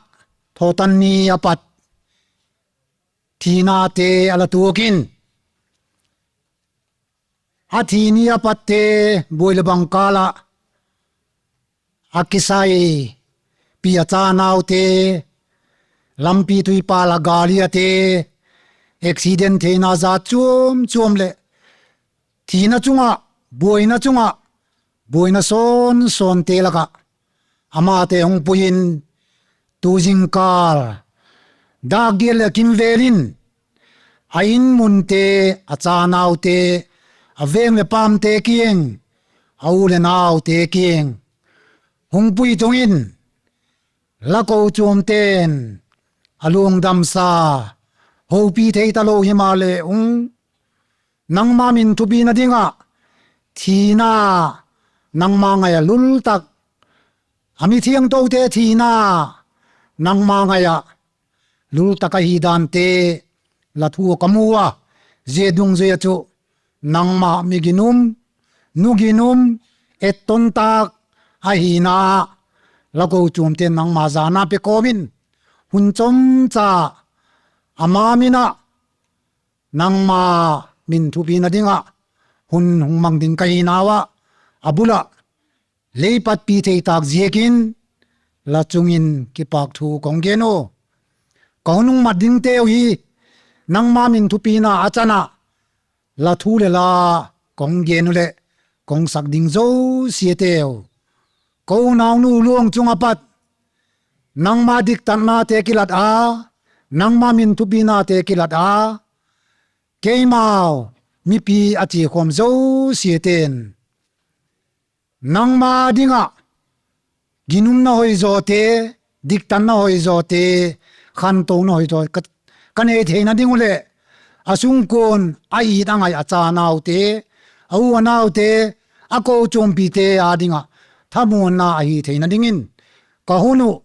thawhtanni apat thinate a la tuak in, A thi ni a pat te, buai leh bang kal ah a kisai pi a cha nau te, lampi tuipa ah gari a te, accident theihna zat chuamchuam leh thihna chungah, buaina chungah, buaina sawnsawn te lak ah amah te hongpui in, tu zingkal dak giat leh kimvel in a inn mun te, a cha nau te, a veng leh pam te kiang, a u leh nau te kiang hongpui tung in, la kochuam te'n a lungdamsa, houpi thei talou himahleh ung, nangma min thupina ding ah thihna nangma ngai ah lul tak, a mithiangthoute thihna nangma ngai ah lul tak ahihdan te la thu ah ka mu a, zia dungzui ah chu nangma mi ginum, nu ginum, etton tak ahihna, la kochuam te'n nangma zahna pe kawm in, hun chomcha ama min ah nangma min thupina ding ah hun hong mang ding ka hi nau ah, a bul ah lei patpi thei tak ziakin la chung in kipahthu kong gen uh. Ka hun hong mat dingte uh hi nangma min thupina a chan ah la thu leh la kong gen uh leh kong sak ding zosiate uh, ka unaunu luang chung apat nangma diktatnate kilat a, nangma min thupinate kilat a, keimau mipi a chi khawm zosiate'n nangma ding ah ginumna hoihzawte, diktatna hoihzawte, khantouna hoihzaw ka, ka nei theihna ding uh leh, a sungkuan a it a ngai a cha naute, a u a naute, a kochuampite a ding ah thamuanna ahi theihna ding in, ka hun uh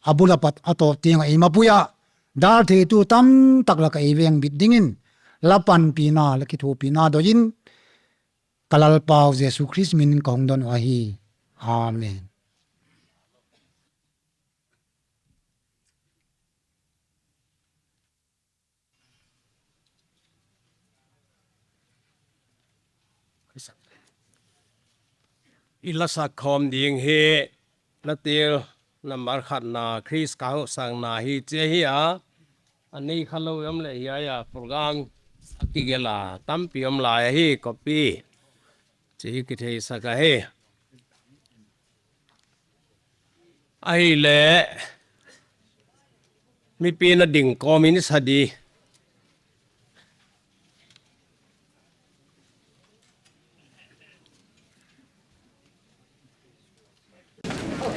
a bul apat a tawp tiang ah i mapui ah, daltheitu tamtak lak ah i vengbit ding in, la panpihna, la kithupina dawh in, ka Lalpau Jesu Khrist min in ka hong don uh ahi. Amen. I la sak khawm ding hi, la til nambar khatna, Khrist ka hauhsakna hi chih ahi a. A nei khalou i om leh hiai a program a kigelh a tampi om lai ahi, copy chih kitheisak ahi. Ahihleh mipi'n a ding kawm in sa di.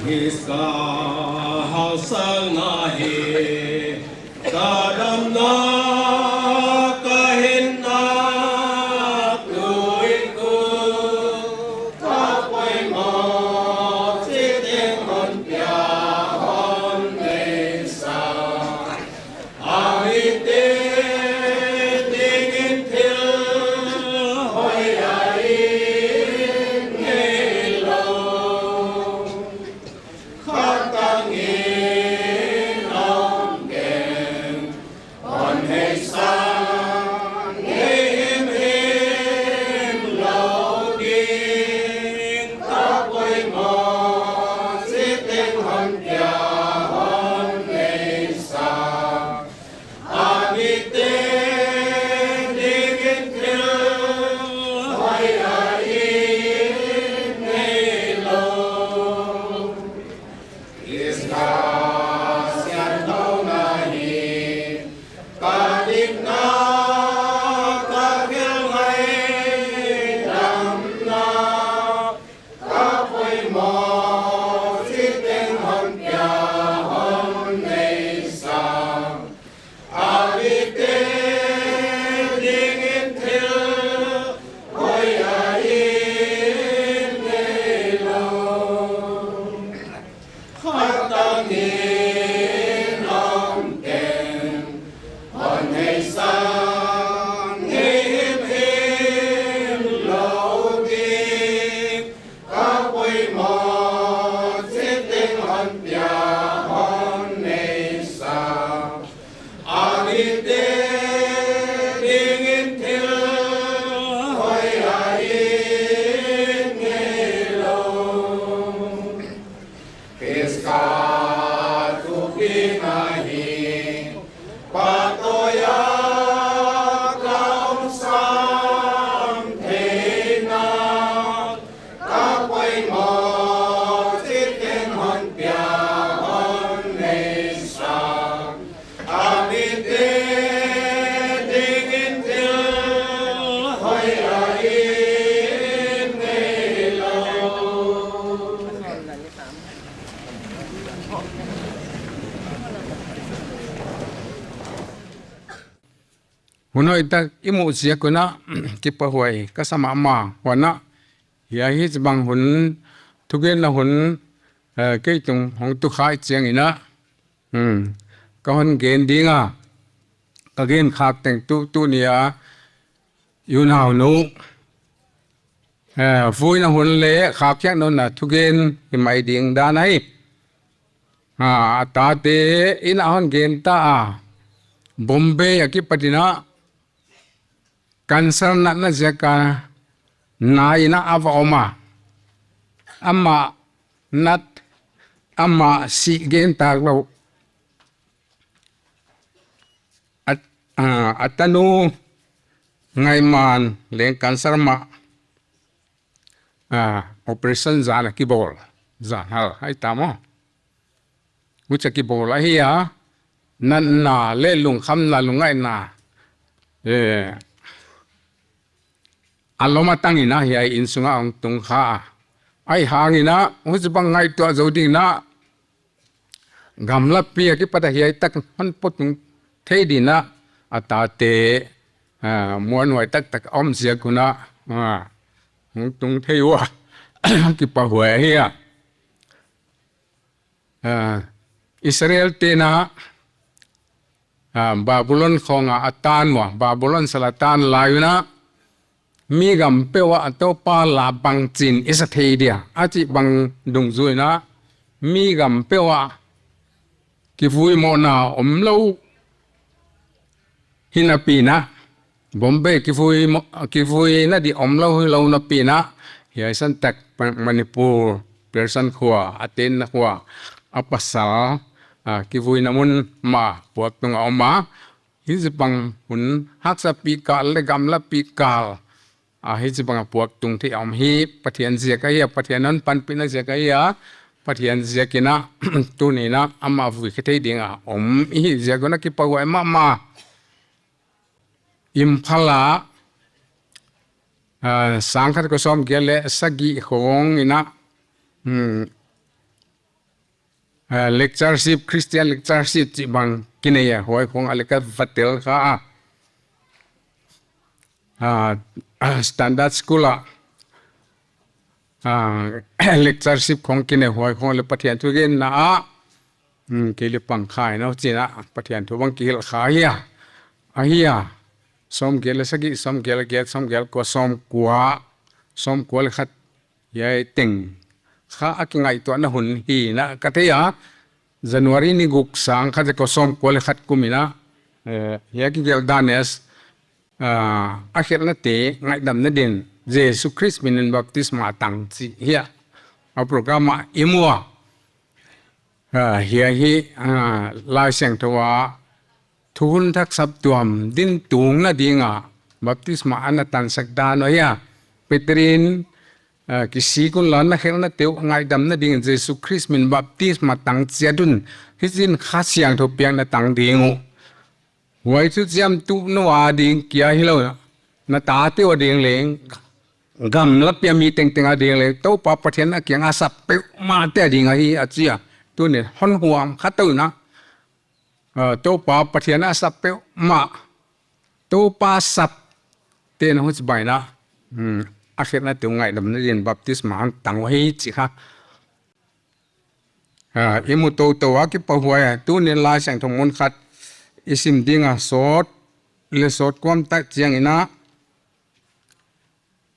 Khrist ka hauhsakna hi, ka damna, ka hinna, tu in tu, ka poimoh chiteng hon pia hon neisa. A mite dingin thil hoih a i neilou, khatang in om keng, hon neisa. Patawia ka om sam theihna, ka poimoh chiteng hon pia hon neisa. A mite dingin thil hoih a i nei lou. Hun hoihtak i muh ziak un a kipahhuai ka sa mahmah. Huan a, hiai hichibang hun, thugenna hun, eh, kei tung hong tu kha chiangin a, hmm, ka hon gen ding a, ka gen khak teng tu, tuni a, i unaunu, eh, vuina hun leh khakhiakna hun a thugen hi mai ding dan ahi. Ah, a tate in a hon gen ta a, Bombay a kipat in a, cancer natna ziak a na in a va om a. Amah nat, amah si gen tak lou. A, ah, a tanu Ngaiman leng cancer mah, ah, operation zan a kibawl. Zan hal, hai ta maw. Huchia kibawl ahi a, natna leh lungkhamna, lungngaihna, eh, a lom a tang in a hiai innsung a hong tung kha a. Ahihhangin a, huchibang ngaihtuah zou ding in a, gamlapi a kipat a hiai tak hon pawt tung thei ding in a, a tate, ah, muanhuai taktak om ziak un a, ah, hong tung thei ua, kipahhuai ahi a. Ah, Israel te'n a, ah, Babylon khong a a tan ua, Babylon sal a tan lai un a, mi gam peuh a Toupa la bangchin i sa thei dia, a chih bang dungzui in a, mi gam peuh a kivui mohna omlou hi napi in a, Bombay kivui mo-, kivuina di omlou hilou napi in a, hiai santak Pa-, Manipur, Pearson khua, a tenna khua, a pasal, ah, kivuina mun mah puak tung a om a. Hichibang hun haksa pi kal leh gamla pi kal, ah, hichibang a puak tung thei a om hi Pathian ziak ahi a, Pathian hon panpihna ziak ahi a, Pathian ziak in a, tuni in a, amah vui khe thei ding a om i hih ziak un a kipahhuai mahmah. Imphal a, ah, sangkhat kua sawmgiat leh sagih khong in a, hmm, ah, lectureship, Christian lectureship chih bang kinei a, huai khong a leh ka va tel kha a. Ah, standard school a, ah, lectureship khong kinei, huai khong leh Pathian thugenna a, hmm, kei leh pang kha in a, huchiin a Pathian thu bang kihilh kha hi a. Ahi a, sawmgiat leh sagih, sawmgiat leh giat, sawmgiat leh kua, sawmkua, sawmkua leh khat, hiai teng kha a kingaihtuahna hun hi in a ka thei a. January ni guk, sangkhat zakua sawmkua leh khat kum in a, eh, hiai kigelh dan a, ah, a khelhnate ngaihdamna din, Jesu Khrist min in baptisma tang chih hi a, a program a i mu a. Ah, hiai hi, ah, Laisiangthou a thuhun thak saptuam din tungna ding a baptisma ana tansak dan uh ahi a. Peter in, ah, kisik unla, na khelhnate uh ngaihdamna ding in Jesu Khrist min baptisma tang chiat un, hichiin Kha Siangthou piakna tang ding uh. Huai thuchiamtehna uh a ding kia hilou, na tate uh a ding leng, gamlapi a mi tengteng a ding leng, Toupa Pathian a kiang a sap peuhmahte a ding ahi a chi a. Tuni'n hon huam kha tou in a, ah, Toupa Pathian a sap peuhmah, Toupa sapte'n huchibang in a, hmm, a khelhnate uh ngaihdamna din baptisma tang uh ahi chih kha. Ah, i mu toutou a kipahhuai a, tuni'n Laisiangthou mun khat i sim ding a, sawt leh sawt kuam tak chiang in a,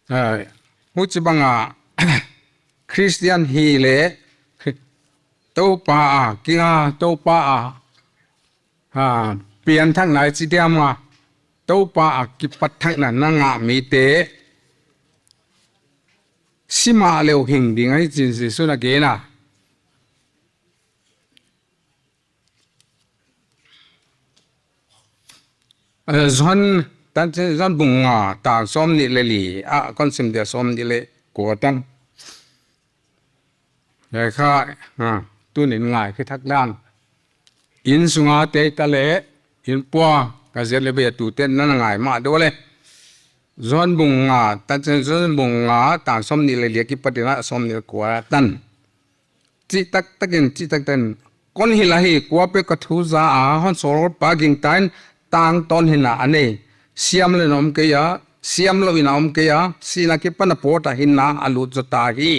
ah, huchibang a Christian hi leh, Toupa a kinga, Toupa a, ah, pianthakna i chi diam a, Toupa a kipatthakna na ngah mite, si mahleh uh hing ding ahi chi'n Jesu'n a gen a. Eh, Johan, tan Johan bung nga tang sawmnih leh li, a kon sim dia sawmnih leh kua tan. Hiai kha, ha, tuni'n ngaikhe thak dan. Inn sunga te ta leh, inn pua, ka ziak leh bia tute na ngai mah deuh leh. Johan bung nga, tan Johan bung nga, tang sawmnih leh li akipatin a sawmnih leh kua tan. Chih taktakin, chih taktakin, kon hilh ahi, kuapeuh ka thu za a, hon sawlpa gingta in, tangtawn hinna a nei. Siam leh in a om kei a, siam louh in a om kei a, sihna akipan a pawt a hinna a lut zou ta hi.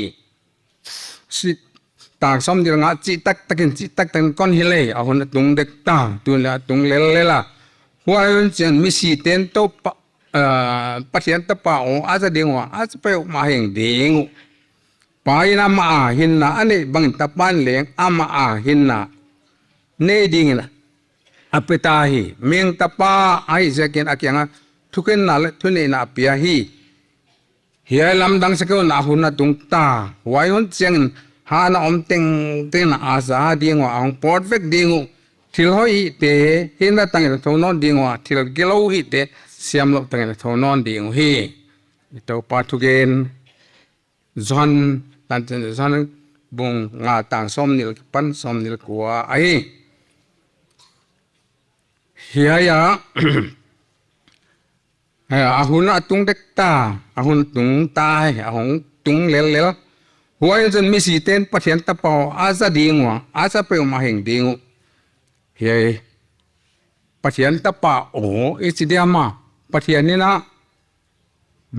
Si, tang sawmnih leh nga, chih taktakin, chih taktakin kon hilh ahi, a hun a tung dek ta, tun leh a tung lellel a. Huai hun chiangin misiten Toupa, eh, Pathian tapa aw a za ding ua, a za peuhmah hing ding uh. Pa in amah a hinna a neih bangin Tapa'n leng amah a hinna nei dingin a pe ta hi. Mihing Tapa ahih ziakin a kianga thukhenna leh thuneihna a pia hi. Hiai lamdang sak un, a hun a tung ta. Huai hun chiangin han a om tengteng a za ding ua, a hong pawt vek ding uh. Thil hoih hihte hinna tangin a thou nawn ding ua, thil gilou hihte siam louh tangin a thou nawn ding uhi. I Toupa thugen. Johan, tan Johan bung nga tang sawmnih leh kipan sawmnih leh kua ahi. Hiai a, eh, a hun a tung dek ta, a hun tung ta, a hong tung lellel. Huai hun chiangin misiten Pathian tapa aw a za ding ua, a za peuhmah hing ding uh. Hiai, Pathian tapa aw i chi diam a, Pathian in a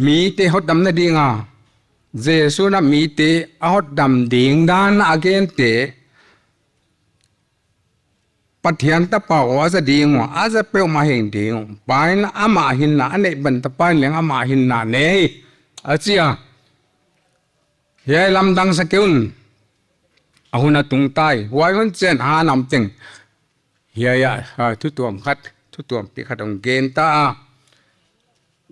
mite hotdamna ding a, Jesu'n a mite a hotdam ding dan a gente, Pathian tapa aw a za ding ua, a za peuhmah hing ding uh. Pa in amah hinna a neih bangin Tapa'n leng amah hinna nei, a chi a. Hiai lamdang sak un, a hun a tung ta hi. Huai hun chiangin a nam teng. Hiai a, ah, thutuam khat, thutuampi khat hong gen ta a.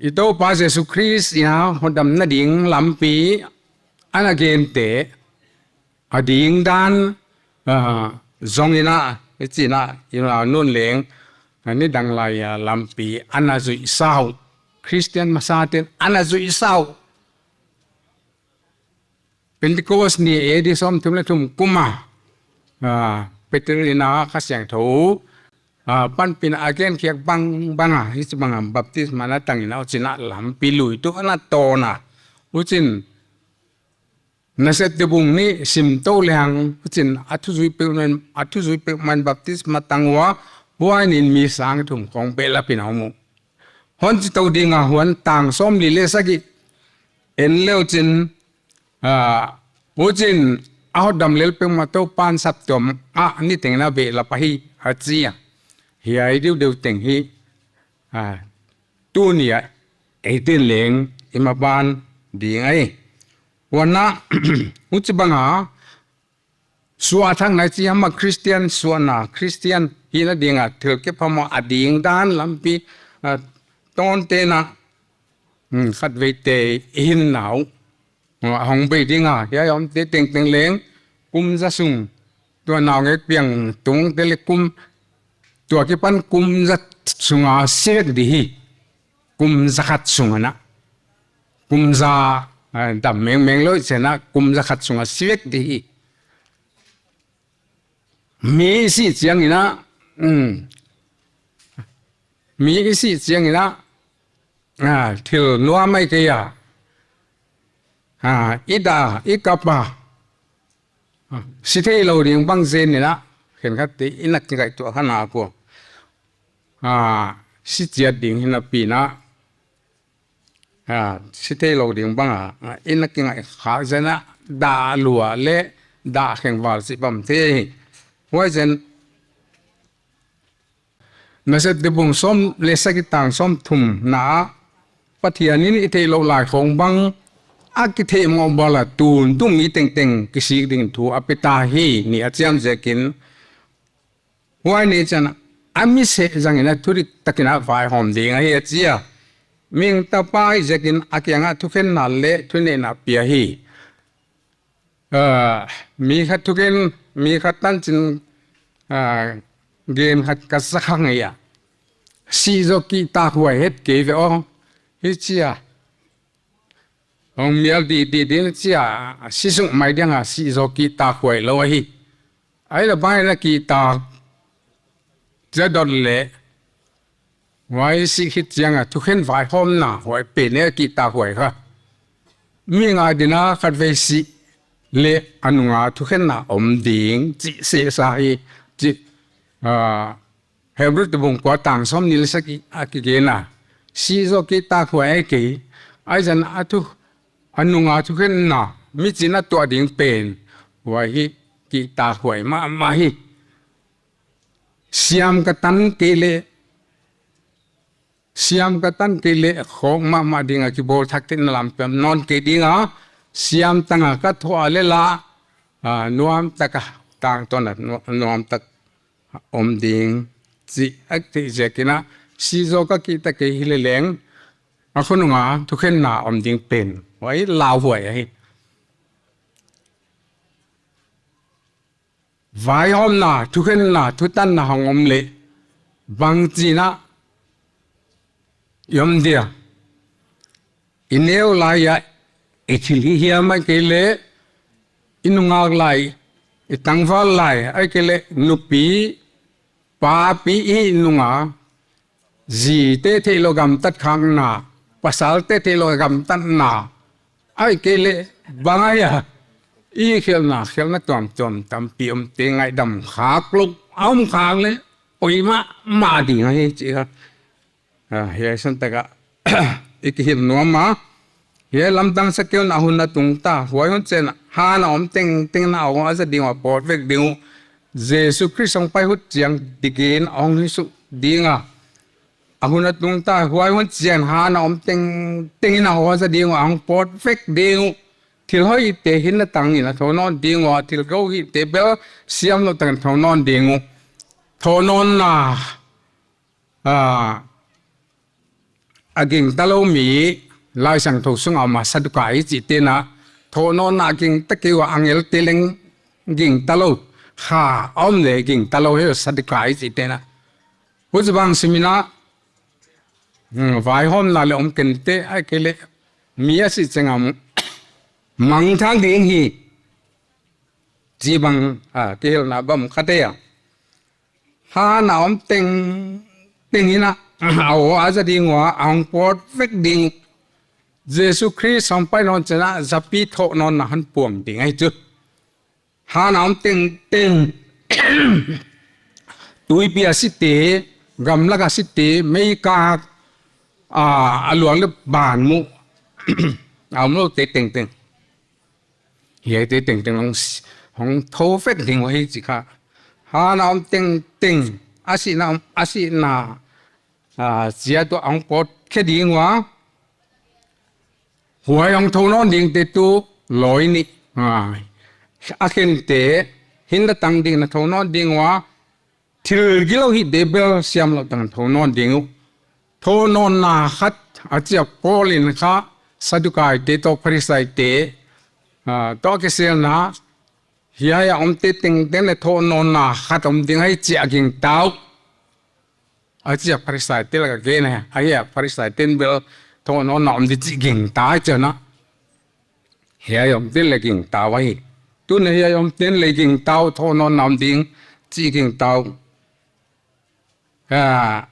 I Toupa Jesu Khrist in a hotdamna ding lampi ana gente, a ding dan, ah, zong in a, i chih in a, i na nun leng, a nidang lai a lampi ana zuih sau. Khristian masate'n ana zuih sau. Pentecost ni A D sawmthum leh thum kum a, ah, Peter in a Kha Siangthou, ah, panpihna a gen khiak bangbang a, hichibang a baptisma na tang in a, huchiin a lampi lui tuh ana tawn a. Huchiin Nasepte bung nih sim tou lehang, huchiin a thuzui peuhmah in, a thuzui peuhmah in baptisma tang ua, huai niin mi sang thum khong behlap in a om uh. Hon chi tou ding a, huan tang sawmli leh sagih en leuchin, ah, huchiin a hotdam lel peuhmah Toupa'n saptuam ah niteng in a behlap ahi, a chi a. Hiai deuhdeuh teng hi, ah, tuni a, eite'n leng i maban ding ahi. Huan a, huchibang a, suahthakna i chi a, ama Khristian suahna, Khristian hihna ding a thil kipahmawh a ding dan lampi, ah, tawnte'n a, hmm, khatveite i hinna uh, ah, hong bei ding a, hiai a omte tengteng leng kum za sung, tua naungek piang tungte leh kum, tua kipan kum za sung a si vek di hi. Kum za khat sung a na. Kum za, eh, dam mengmeng lou i chih a, kum za khat sung a si vek di hi. Mi i sih chiangin a, um, mi i sih chiangin a, ah, thil nuam mai kei a. Ah, i dah, i kap a. Ah, si theilou ding bang zen in a, khenkhatte i na kingaihtuah kha nak uh. Ah, si chiat ding hi napi in a. Ah, si theilou ding bang a, ah, i na kingaih khak zen a, dah lua leh dah khengval chih bang thei hi. Huaizen, Nasepte bung sawm leh sagih tang sawmthumna ah, Pathian in i theihlouh lai khong bang a kitheih mawh bal a tun tung mi tengteng kisik ding thu a pe ta hi, ni a chiam ziakin, huai ni chan a mi seh zangin a thudik takin a vaihawm ding ahi a chi a. Mihing Tapa ahih ziakin a kianga thukhenna leh thuneihna pia hi. Ah, mi khat thugen, mi khat tanchin, ah, gen khat ka sa kha ngei a. Sih zaw kihtakhuai het kei ve aw. Hichia hong mial di di din chia, si sung mai diang a sih zaw kihtakhuai lou ahi. Ahihleh bang a kihtak zaw dot leh, huai sih khit chiang a thukhen vaihawmna huai pen e kihtakhuai kha. Mi nga ding a khatvei sih leh a nung a thukhenna om ding chih seh sa hi, chih, ah, Hebru te bung kua tang sawmnih leh sagih a kigen a. Sih zaw kihtakhuai ahi kei. Ahi zan a thu, a nung a thukhenna, mi chin a tuah ding pen, huai hi kihtakhuai mahmah hi. Siam ka tan kei leh, siam ka tan kei leh, khawk mahmah ding a kibawl thak te'n na lam pem nawn kei ding a, siam tang a ka thoh leh la, ah, nuam tak a, tangtawn a, nu-, nuam tak om ding chih a theih ziakin a, sih zaw ka kihtak kei hi leh leng, a khonung a thukhenna om ding pen, huai lauhuai ahi. Vaihawmna, thukhenna, thutanna hong om leh, bangchi'n a i om dia. I neu lai a, i thilhih hiam ahihkeileh, i nungak lai, i tangval lai, ahihkeileh nupi, papi i nung a, zite theilou gamtat khakna, pasalte theilou gamtatna, ahihkeileh bang ahia, i khelhna, khelhna tuamtuam tampi omte ngaidam khak lou, a om khak leh, poimoh mahmah ding ahi chih kha. Ah, hiai san tak a i kihilh nuam a. Hiai lamdang sa kei un, a hun a tung ta, huai hun chiang a, han a om tengteng in a hong a za ding ua, pawt vek ding uh. Jesu Khrist hong pai hun chiang dik in a hong hih suk ding a. A hun a tung ta, huai hun chiang han a om tengteng in a hong a za ding ua, hong pawt vek ding uh. Thil hoihte hinna tang in a thou nawn ding ua, thil gou hihte bel siamlouh tak in thou nawn ding uh. Thounawnna, ah, a gingta lou mi, Laisiangthou sung a om a, Sadukai chihte in a, thounawnna a gingta kei ua, angelte leng gingta lou, kha a om leh gingta lou hi Sadukai chihte in a. Huchibang sim in a, hmm, vaihawmna leh om kei in te, ahihkeileh mi a sih chiang a mangthang ding hi. Chibang, ah, kihilhna bang khat ahi a. Han a om tengteng in a, a hong a za ding ua, a hong pawt vek ding. Jesu Khrist hong pai nawn chiang a, zapi thounawnna hon puang ding ahi chu. Han a om tengteng. Tuipi a site, gamlak a site, meikak, ah, a luang leh ban muh, a omloute tengteng. Hiaite tengteng hong s-, hong thou vek ding uh ahi chih kha. Han a om tengteng, a sihna, a sihna, ah, chiat uah hong pawt khe ding ua. Huai hong thou nawn dingte tuh lawi nih. Ah, a khente, hinna tang ding in a thou nawn ding ua. Thil gilou hihte bel siamlouh tak in thou nawn ding uh. Thounawnna khat, a chi a, Paul in kha, Sadukaite toh Pharisaite, ah, toh kiselna, hiai a omte tengteng leh thounawnna khat om ding ahi chih a gingta uh. A chi a, Pharisaite lak a gen a, ahi a, Pharisaite'n bel thounawnna om di chih gingta ahi chiang a. Hiai omte'n leng gingta uh ahi. Tun hiai omte'n leng gingta uh, thounawnna om ding chih gingta uh. Ah,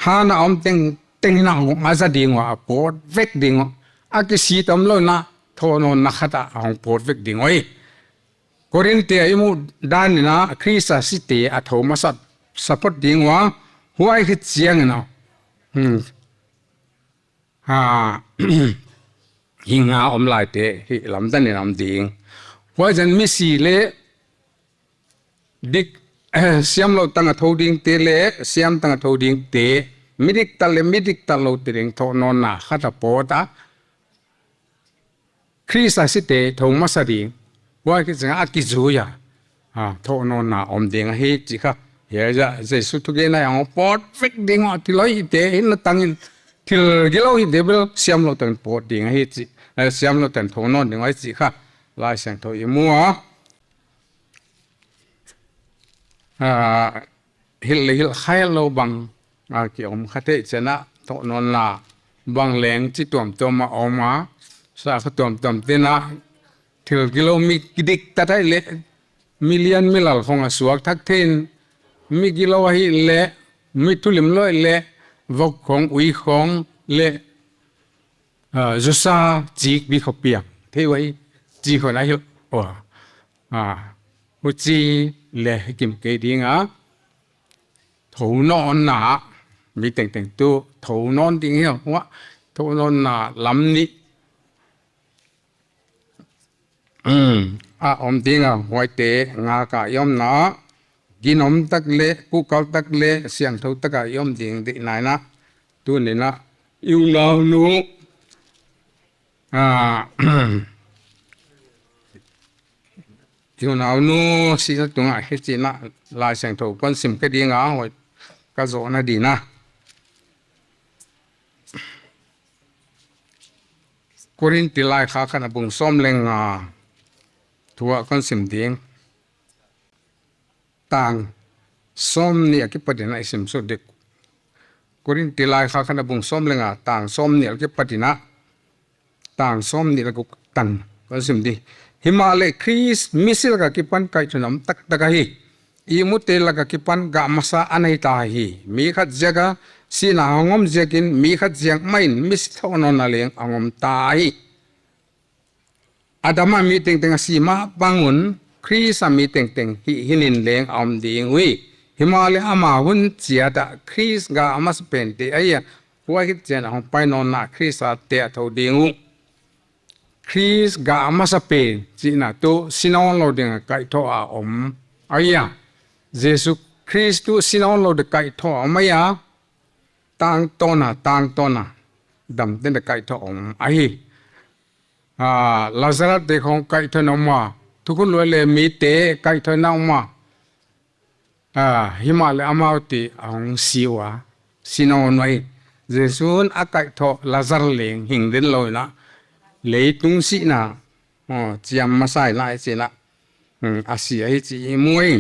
han a om tengteng in a hong a za ding ua, a pawt vek ding ua. A kisik omlou in a thounawnna khat a hong pawt vek ding ua. Korinth te a i muh dan in a Khrist a site a thou masa phot ding ua, huai khit chiang in a. Hmm. Ha, hing a om laite, hi lamdang in om ding. Huai zan misi leh dik, eh, siamlouh tak a thou dingte leh, siam tak a thou dingte, mi diktat leh mi diktat loute ding thounawnna khat a pawt a. Khrist a site thou masa ding. Huai khit chiang a kizui a. Ah, thounawnna om ding ahi chih kha. Hiai ah Jesu thugen a hong pawt vek ding ua, thil hoihte hinna tang in, thil gilou hihte bel siamlouh tak in pawt ding ahi chih. Eh, siamlouh tak in thou nawn ding ahi chih kha. Laisiangthou i mu a. Ah, hilh leh hilh kha lou bang. a ki om kha thei chiang a, thohnawnna bang leng chi tuamtuam a om a, sa kha tuamtuam te'n a, thil gilou mi kidik ta thei leh, mi lian mi lal khong a suak thak thei in, mi gilou ahih leh, mi thulimlou leh, vok khong, ui khong leh, ah, zusa chik bi khop piang thei uhi, chi khong ahi. Oh. Ah, huchi leh hi kim kei ding a. Thohnawnna, mi tengteng tuh thohnawn ding hi a, thohnawnna lam nih. Um, a om ding a, huaite ngak a i omna, ginom tak leh, kuhkal tak leh, siangthou tak a i om ding deihna in a, tuni'n a, i unaunu, ah, i unaunu sihna tung a, hichi'n a, Laisiangthou kon sim kei ding a, huai ka zohna ding a. Korinti laikhak khatna bung sawm leh nga, thu a kon sim ding. Tang sawmnih a kipat in a i sim suk ding. Korinti laikhak khatna bung sawm leh nga, tang sawmnih a kipat in a, tang sawmnih leh guk tan kon sim ding. Himahleh Khrist misi lak a kipan kaihthohna om taktak ahi. Ihmute lak a kipan gah masa a nei ta hi. Mi khat ziak a sihna hong om ziakin mi khat ziak mah in misi thohnawnna leng hong om ta hi. Adam a mi tengteng a si mah bang un, Khrist a mi tengteng hih hih in leng a om ding uhi. Himahleh ama hun chiat a Khrist gah a masa pente ahi a, huai khit chiang a hongpai nawn a Khrist a te a thou ding uh. Khrist gah a masa pen chihna tuh si nawnlou ding a kaihthoh a om ahi a. Jesu Khrist tuh si nawnlou ding kaihthoh a om ahi a. Tangtawn a, tangtawn a, damte'n a kaihthoh a om ahi. Ah, Lazarus te khong kaihthohna om a, thukhun lui leh mite kaihthohna om a. Ah, himahleh amau te a hong si ua, si nawn uhi. Jesu'n a kaihthoh Lazarus leng hing den lou in a, leitung sihna, oh, chiam masa in a, i chihna, hmm, a si ahi chih i mu hi.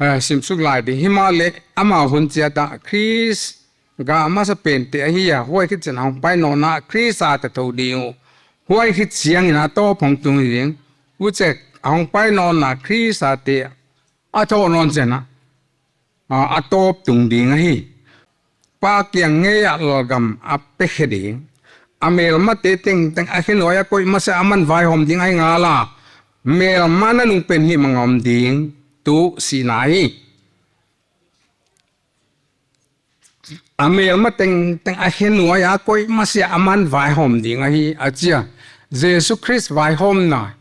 Ah, sim suk lai ding. Himahleh ama hun chiat a Khrist gah masa pente ahi a, huai khit chiang a hongpai nawn a Khrist a te thou ding uh. Huai khit chiang in a tawp hong tung ding. Huchiin a hongpai nawn a Khrist a te a thou nawn chiang a, ah, a tawp tung ding ahi. Pa kiang ngei a lalgam a pe khe ding. A melmate tengteng a khe nuai a koih masiah aman vaihawm ding ahi ngal a. Melma nanung pen hih mang a om ding tuh sihna hi. A melma tengteng a khe nuai a koih masiah aman vaihawm ding ahi a chi a. Jesu Khrist vaihawmna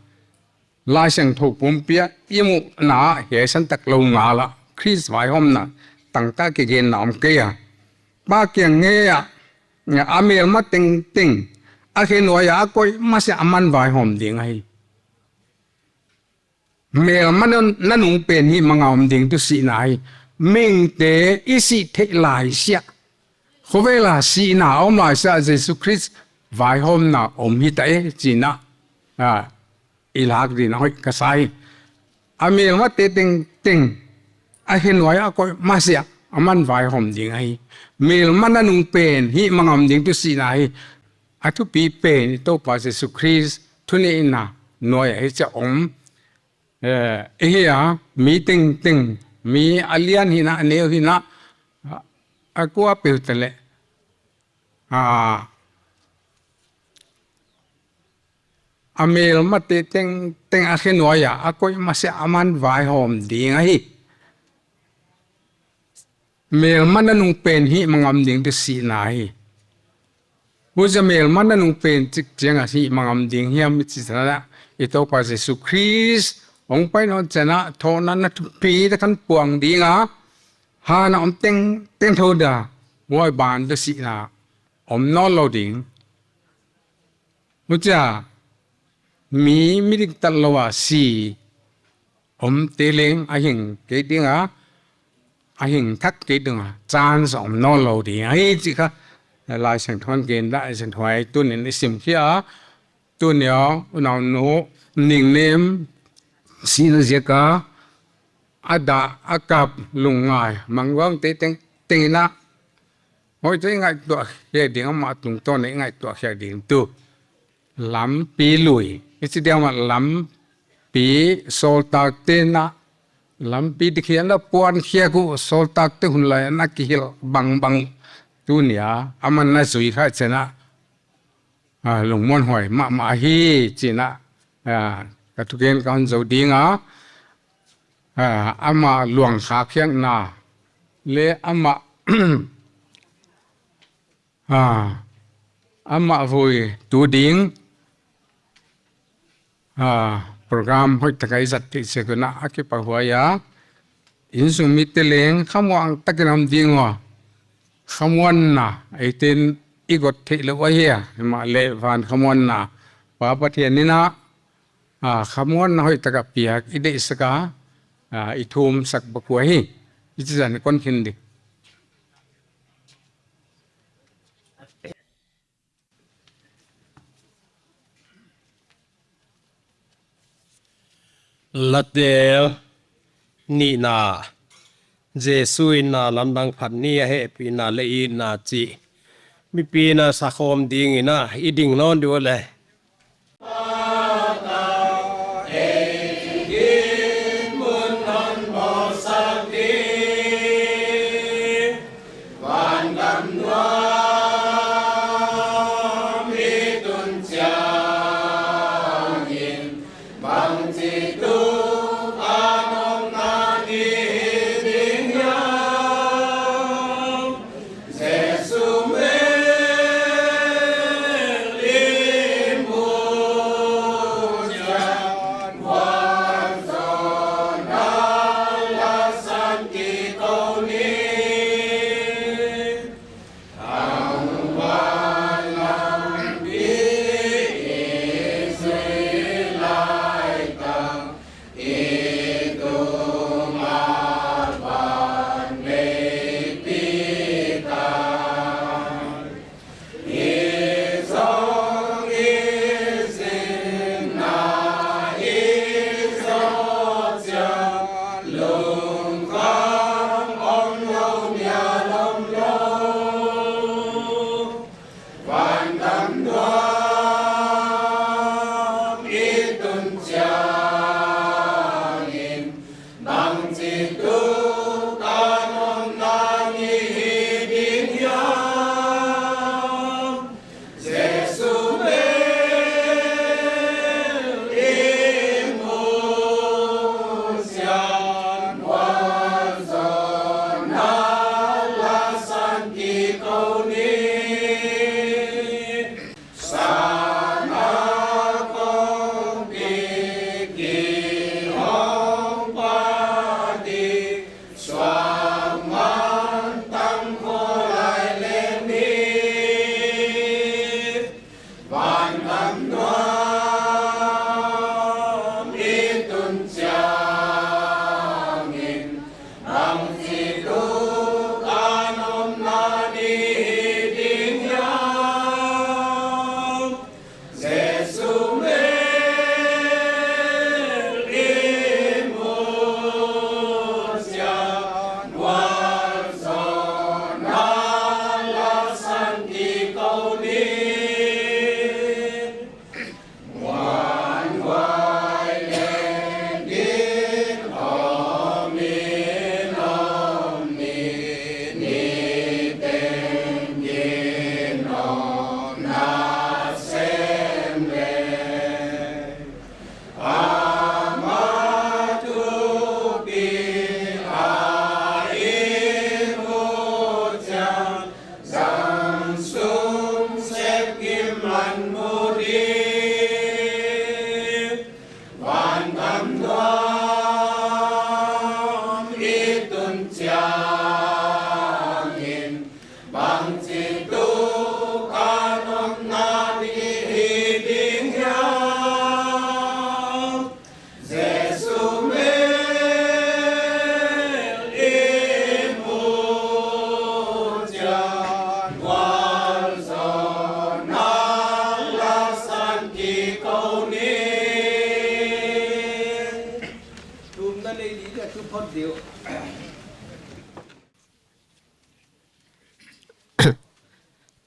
Laisiangthou pumpi a i muhna ah hiai san tak lou ngal a, Khrist vaihawmna tangtak kigenna om kei a. Pa kiang ngei a, a melma tengteng a khe nuai a koih masiah aman vaihawm ding ahi. Melma nanung pen hih mang a om ding tuh sihna hi. Mihingte i sih theih laisiah, khovel a sihna om laisiah Jesu Khrist vaihawmna om hita e chihna, ah, i lak ding a hoih ka sa hi. A melmate tengteng a khe nuai a koih masiah aman vaihawm ding ahi. Melma nanung pen hih mang a om ding tuh sihna hi. A thupi pen i Toupa Jesu Khrist thuneihna nuai ah hichi a om. Eh, i hi a, mi tengteng, mi a lian hi in a, a neu hi in a, a, a kuapeuh taleh, ah, a melmate tengteng a khe nuai a, a koih masiah aman vaihawm ding ahi. Melma nanung pen hih mang a om ding tuh sihna hi. Huchia melma nanung pen chik chiang a hih mang a om ding hiam i chih chiang a, i Toupa Jesu Khrist hongpai nawn chiang a thohna thupi tak a hon puang ding a, han a om tengteng thou ding a, huai ban tuh sihna om nawnlou ding. Huchia, mi, mi diktat lou a si omte leng a hing kei ding a, a hing thak kei ding a, chance om nawnlou ding ahi chih kha Laisiangthou in gen dan, Laisiangthou in tuni'n i sim khia a, tuni a unaunu Ningnem sihna ziak a a dah a kap lungngai mangwang te teng teng in a, hoih te ngaihtuah khia ding, amah tungtawn i ngaihtuah khia ding tu lampi lui, i chi diam a lampi sawltak te na, lampi dikhian a puan khia ku sawltak te hun lai na kihilh bangbang tunia, aman na zui kha chena, a, lungmuanhuai mahmah hi china, a, ka thugen ka hon zou ding a, a, amah luang kha khiakna le amah, a, amah vui tu ding, a, program hoih taka i zat theih sek un a kipahhuai a, insung mite leng khamuang takin om ding ua, khamuanna, eiten i got theih lou ahi a, himahleh van khamuanna Pa Pathian in a, a, khamuanna hoih taka piak i deihsak a, a, i thumsak bak uh ahi. I chi zan kon khin di. Latel nihna, Jesu in na lamdang phat ni a hehpihna le itna chih mipi'n a sakhawm ding in a, i ding nawn di uh le.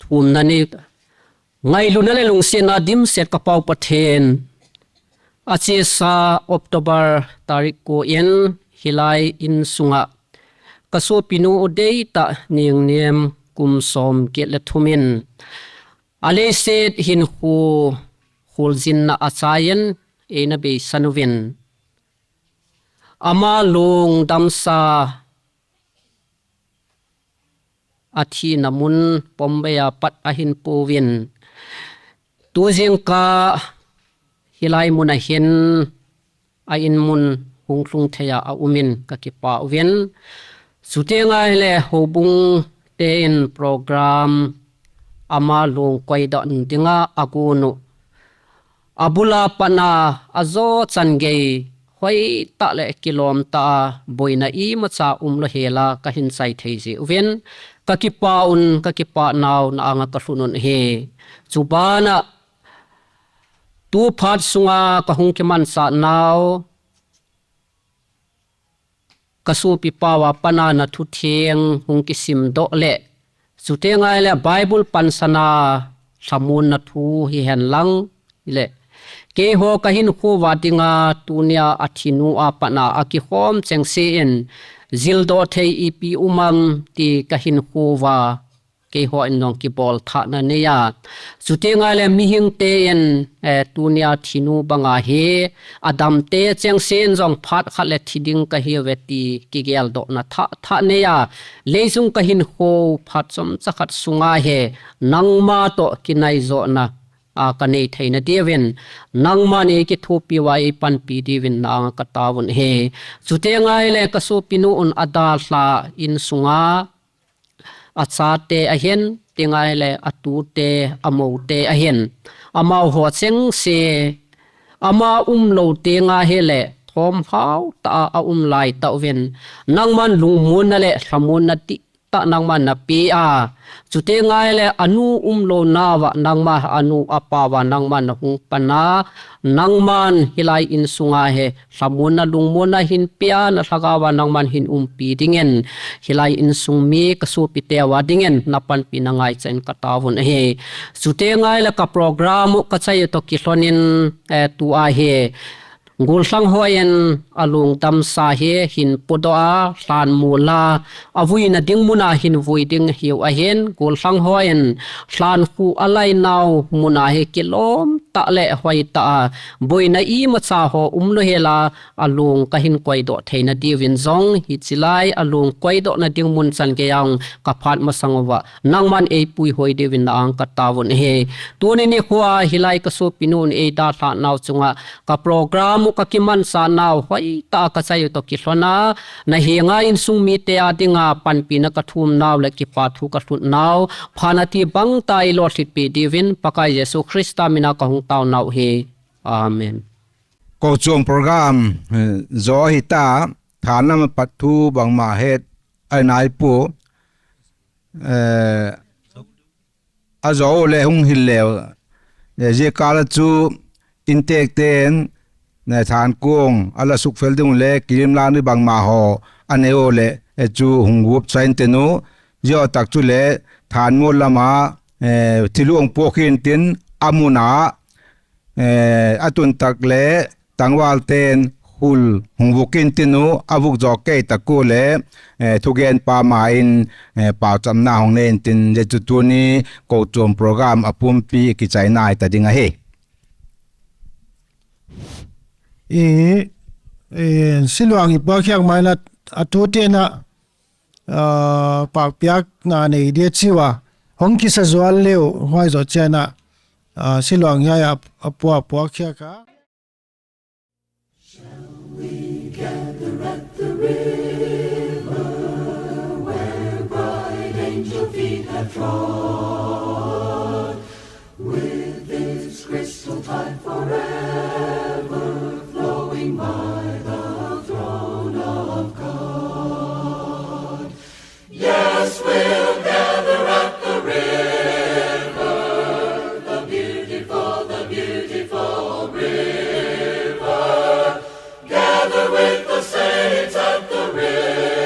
Thumna ni, ngailutna leh lungsiatna dimset ka Pau Pathian, a chisa October tarik kua in hilai inn sungah ka sopinu deihtak Ningniam kum sawmgiat leh thum in a leiset hinkhua khulzinna a chai in ei na beisan uvin, ama lungdamsa a thihna mun Bombay a pat a hinpua uvin, tu zingkal hilai mun a hin a inn mun hong tlung thei a a um in ka kipah uvin. Chuteng ahihleh houbung te'n program ama lungkoidoh dinga a gun uh, a bul a pan a a zoh chan gei hoihtak leh kilawmtak a buaina imacha umlou hial a ka hin chai thei zi uvin, ka kipah un, ka kipahna uh na anga ka hlun un hi. Chu banah tu phat sunga ka hong kimanchahna uh, ka sopi Pau a pan a na thu theng hong kisimdoh leh, chuteng ahihleh Bible pansan a lhamonna thu hi hen lang leh, keiho ka hinkhua dinga tuni a a thinu a pan a a kikhawm chengse in zildoh thei ipi um am ti ka hinkhua keiho in nong kibawl thahna nei a. Chuteng ahihleh mihingte'n, eh, tuni a thinu bang ahi, a damte chengse in zong phat khat leh thi ding ka hi ve ti kigeldohna thah, thah nei a. Leisung ka hinkhua phat chomcha khat sunga hi nangma toh kinaizohna a ka nei theihna diuvin, nangma'n ei kithupi ua ei panpih diuvin na anga ka tao un hi. Chuteng ahihleh ka sopinu un a dalhah inn sunga a chate ahi, chuteng ahihleh a tute, a moute ahi, amau ho chengse, ama umlou teng ahihleh thawmhautak a a um lai ta uvin, nangma'n lungmuanna leh lhamonna dihtah nangma'n na pia. Chuteng ahihleh a nu umlouna uah nangma, a nu a pa uah nangma'n na hong pan a, nangma'n hilai inn sunga hi lhamonna lungmuanna hin pia, na lhagao a nangma'n hin umpi dingin, hilai inn sung mi ka sopite ua dingin na panpihna ngaicha in ka tao un hi. Chuteng ahihleh ka program uh ka chai uh toh kihlon in, eh, tu ahi, gollhang ho in a lungdamsa hi hin pudoh a, hlan mul a, a vuina ding mun a hin vui ding hi uh ahi. Gollhang ho in hlan khu a laina uh mun a hi kilawmtak leh hoihtak a buaina imacha ho umlou hial a a lung ka hin koidoh theihna diuvin zong hichi lai a lungkoidohna ding mun chan gei a ka phat masang uah nangma'n ei puihuai diuvin na anga ka tao un hi. Tuni nikhua hilai ka sopinu un ei dalhahna uh chunga ka program uh ka kimanchahna uh hoihtak a ka chai uh toh kihlon a, na henga inn sung mite a dinga panpihna ka thumna uh leh kipahthu ka hlutna uh phatna ti bangtah ei lawlhitpih diuvin Pakai Jesu Khrista min a ka hong tauna uh hi. Amen. Kochuam program, eh, zaw hita, thanlam apat thu bangmah het ai nai pua, eh, a zaw leh hong hilh leh, eh, zia kal a chu inntekte'n, eh, thankuang a la sukfel ding uh leh kilimlak ni bangmah ho a nei uh leh, eh, chu hong gup chai intin uh, zia tak chu leh thanmual lam a, eh, thil uh hong puak intin a mun a, eh, a tun tak leh tangvalte'n hul hong vuk intin uh, a vuk zawk kei tak uh leh, eh, thugenpa ma in, eh, pauchapna hong nei intin, zia chu tuni kochuam program a pumpi kichai nai ta ding ahi. I, i, Siluang i puakkhiak mai in a, a tute in a, ah, pakpiakna nei dia chi ua. Hong kisa zual leh uh, huai zoh chiang in a, ah, Siluang hiai a, a pua, puakkhiak a. Shall we gather at the river where bright angel feet have trod, with its crystal tide forever flowing by the throne of God? Yes, we'll gather at the river, the beautiful, the beautiful river. Gather with the saints at the river.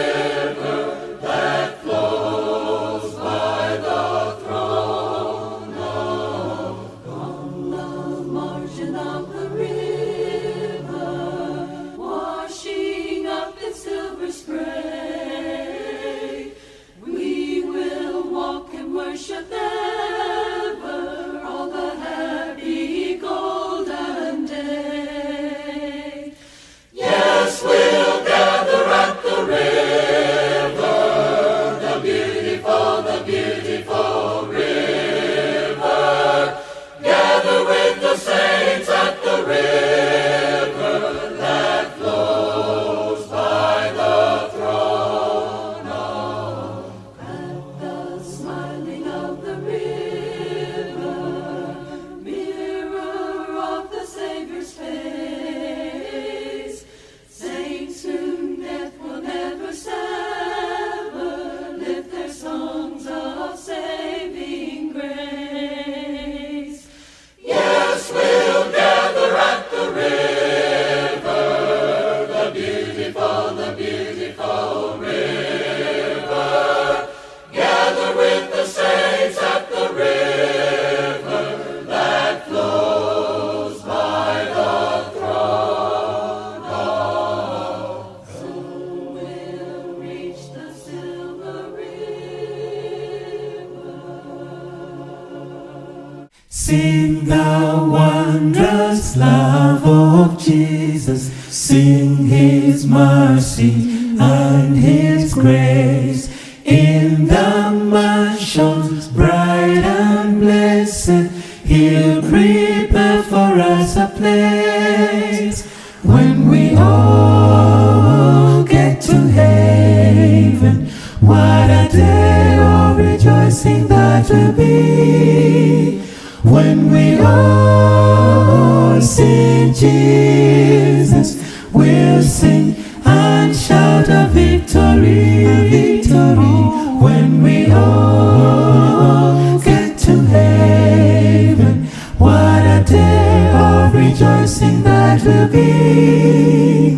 Sing the wondrous love of Jesus. Sing his mercy and his grace. In the mansions bright and blessed, he'll prepare for us a place. When we all get to heaven, what a day of rejoicing that will be. When we all see Jesus, we'll sing and shout a victory, a victory. When we all get to heaven, what a day of rejoicing that will be.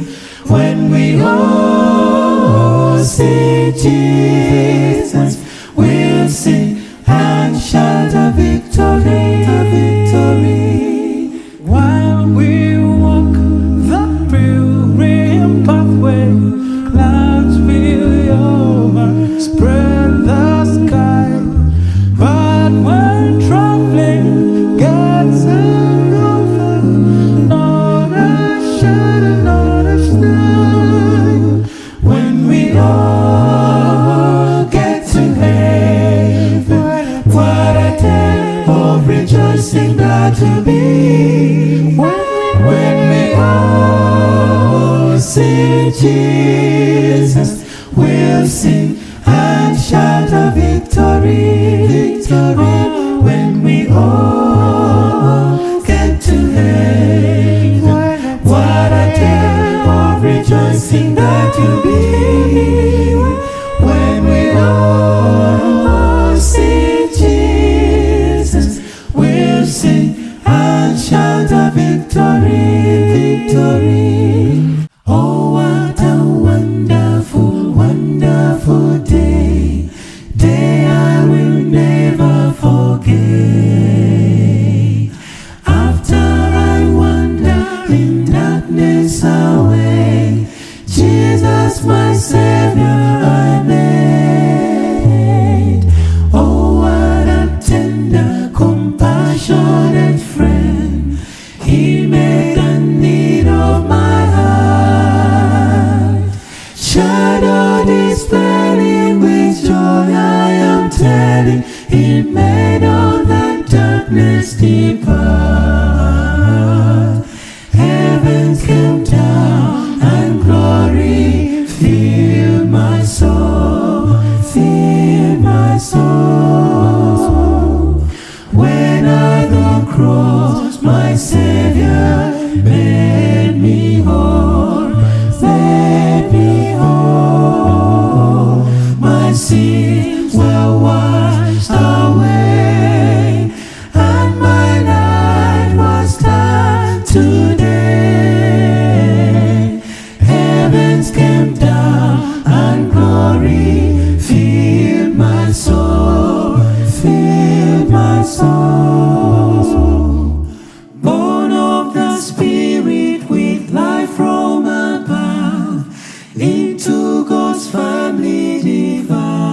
When we all see Jesus, we'll sing and shout a victory, a victory. While we walk the pilgrim pathway, clouds will overspread the sky. But when traveling gets rougher, not a shadow, not a snow. When we all get to heaven, what a day of rejoicing that will be. When we all see Jesus, we'll sing and shout a victory, victory. When we all get to heaven, what a day of rejoicing that will be. When we all see Jesus, we'll sing and shout a victory, victory. Oh, what a wonderful, wonderful day, day I will never forget. After I wander in darkness away, Jesus, my Savior, I met. Oh, what a tender, compassionate friend. He met the need of my heart. Shadow dispelling with joy, I am telling. He made all the darkness depart. Heavens came down and glory filled my soul, filled my soul. When at the cross my Savior made me whole, made me whole. My sins were washed away, and my life was turned to day. Heavens came down and glory filled my soul, filled my soul. Born of the Spirit with life from above, into God's family divine.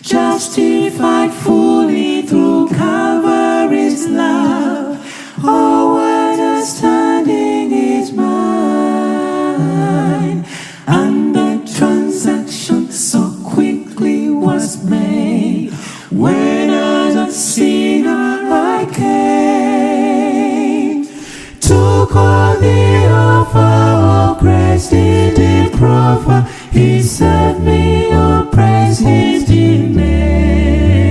Justified fully through Calvary's love. Oh, what a standing is mine. And the transaction so quickly was made. When as a sinner I came, took all the offer of grace he did proffer. He saved me, oh, praise his dear name.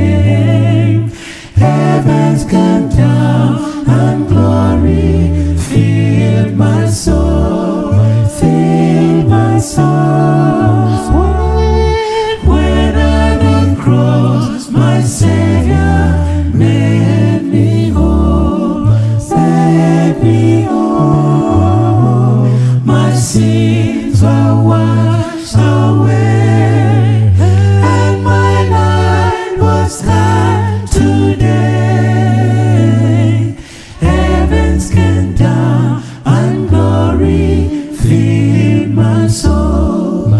Heavens came down and glory filled my soul, filled my soul. When at the cross my Savior made me whole, made me whole. My sins were washed away, and my life was turned to day. Heavens came down and glory filled my soul,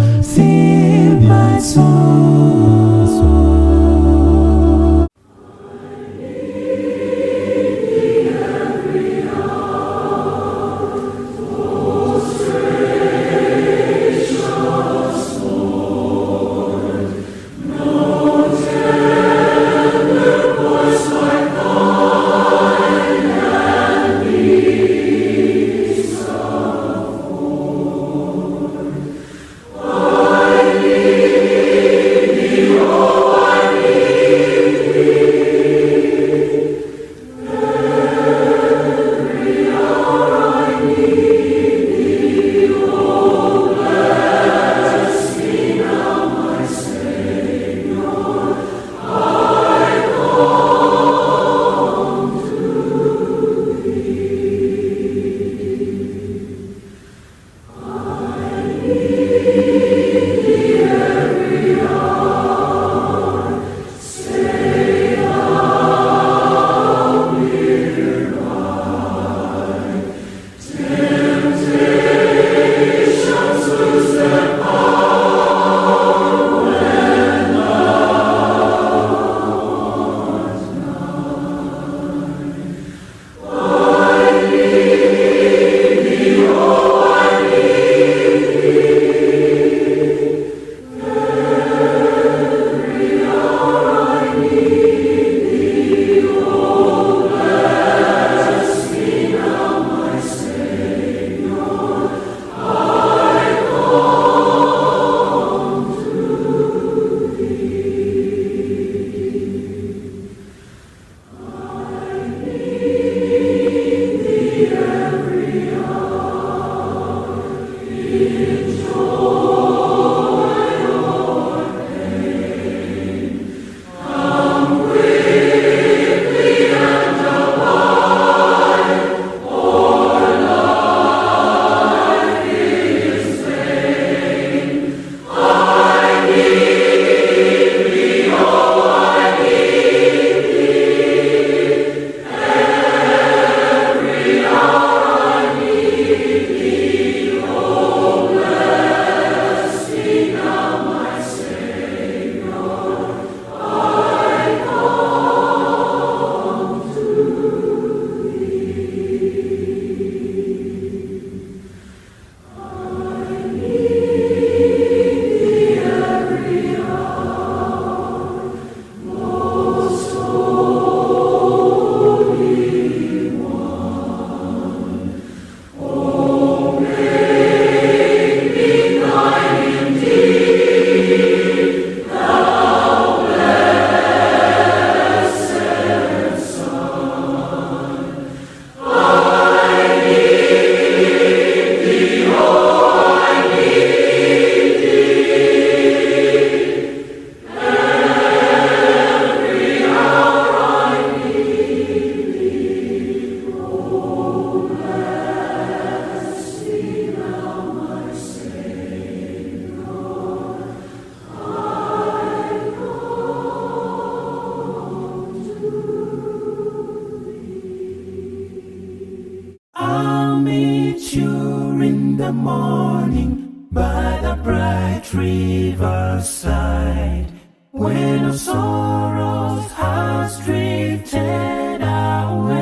Riverside, when our sorrows has drifted away.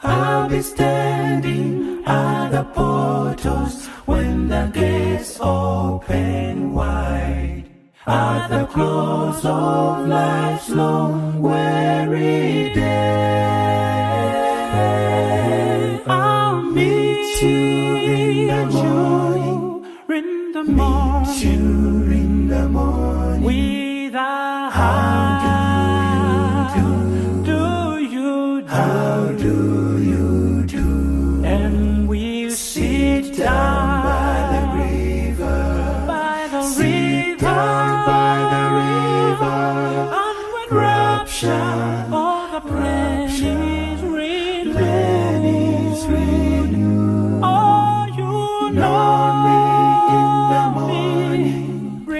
I'll be standing at the portals when the gates open wide. At the close of life's long weary day, I'll meet you in the morning. In the morning. Meet you in the morning. With a how do you do? Do you do? How do you do? And we sit down by the river. By the river. Sit down by the river. And when rapture, all the plan is renewed. Plan is renewed. Oh, you know me in the morning. In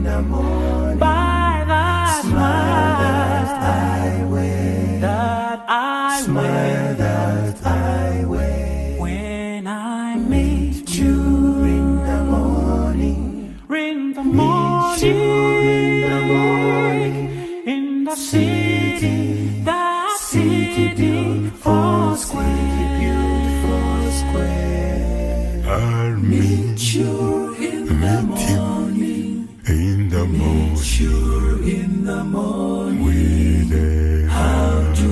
the morning. By the smile that I wear. That I wear. Smile that I wear. When I meet you in the morning. In the morning. Meet you in the morning. In the city. That city beautiful square. City beautiful square. I'll meet you in the morning. In the morning. Meet you in the morning. With a how do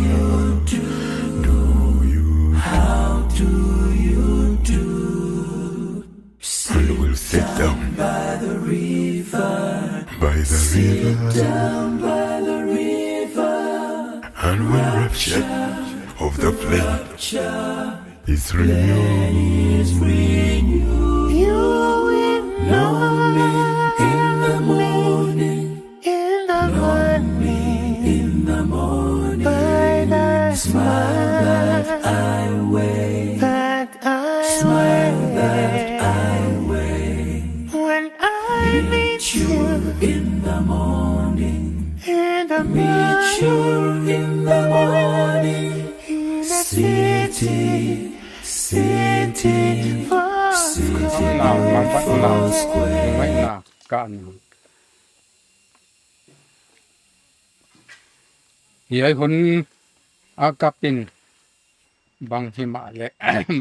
you do? Do you? How do you do? And we'll sit down by the river. By the river. Sit down by the river. And when rapture of the flame is renewed. Is renewed. You will know me in the morning. In the morning. In the morning. By the smile that I wear. That I wear. Smile that I wear. When I meet you in the morning. In the morning. Meet you in the morning. In the city. City. City. Lau, lau, lau. Mai na, kan. Hiai hun a kap in bang himahleh,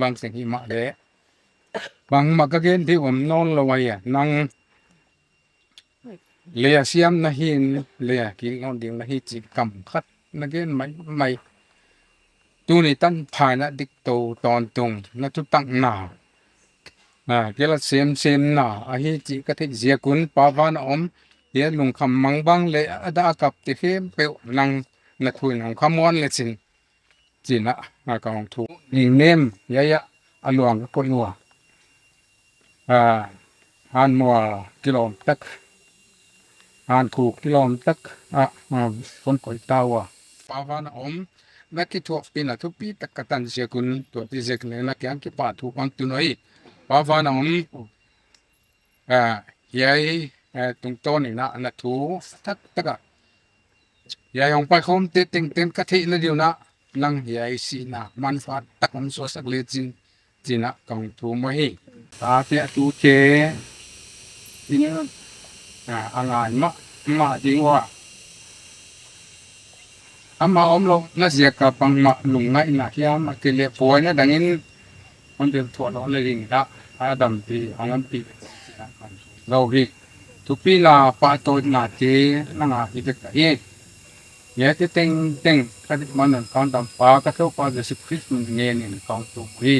bang seng himahleh, bangmah ka gen di om nawnlou ahi a, nang lei a siam na hi, lei a kik nawn ding na hi chih kam khat na gen maimai. Tuni tan phaina dik tou tawntung na thutakna, ah, kila semsemna ahi chih ka theih ziak un, Pa van a om, hiai lungkham mangbang leh a dah a kap te khempeuh nang na thu in hong khamuan le chin, chih na, ah, ka hong thum. Ning nem, hiai a, a luang ka koih ua. Ah, han mual kilawm tak, han khuk kilawm tak, ah, ah, kon koih ta ua. Pa van a om, na kithuahpihna thupi tak ka tan ziak un, tua di ziak leh na kiang kipahthu kon tun ahi. Pa van a om, ah, hiai, eh, tungtawn in a na thu taktak a, hiai hong paikhawm te tengteng ka theihna di un a, nang hiai sihna manpha tak hong suaksak le chin, chih na ka hong thum ahi. Tate a tute in, ah, a ngai mahmah ding ua. Amah omlouhna ziak a bangmah lungngaihna hiam ahihkeileh buaina dang in hon ding thuah lou na ding in a, a dampi hong ompih lou hi. Thupina pahtawina te na ngah hi vek ahi. Hiaite tengteng ka deihman un ka Dampa ka Toupa Jesu Khrist min ngen in ka hong thum hi.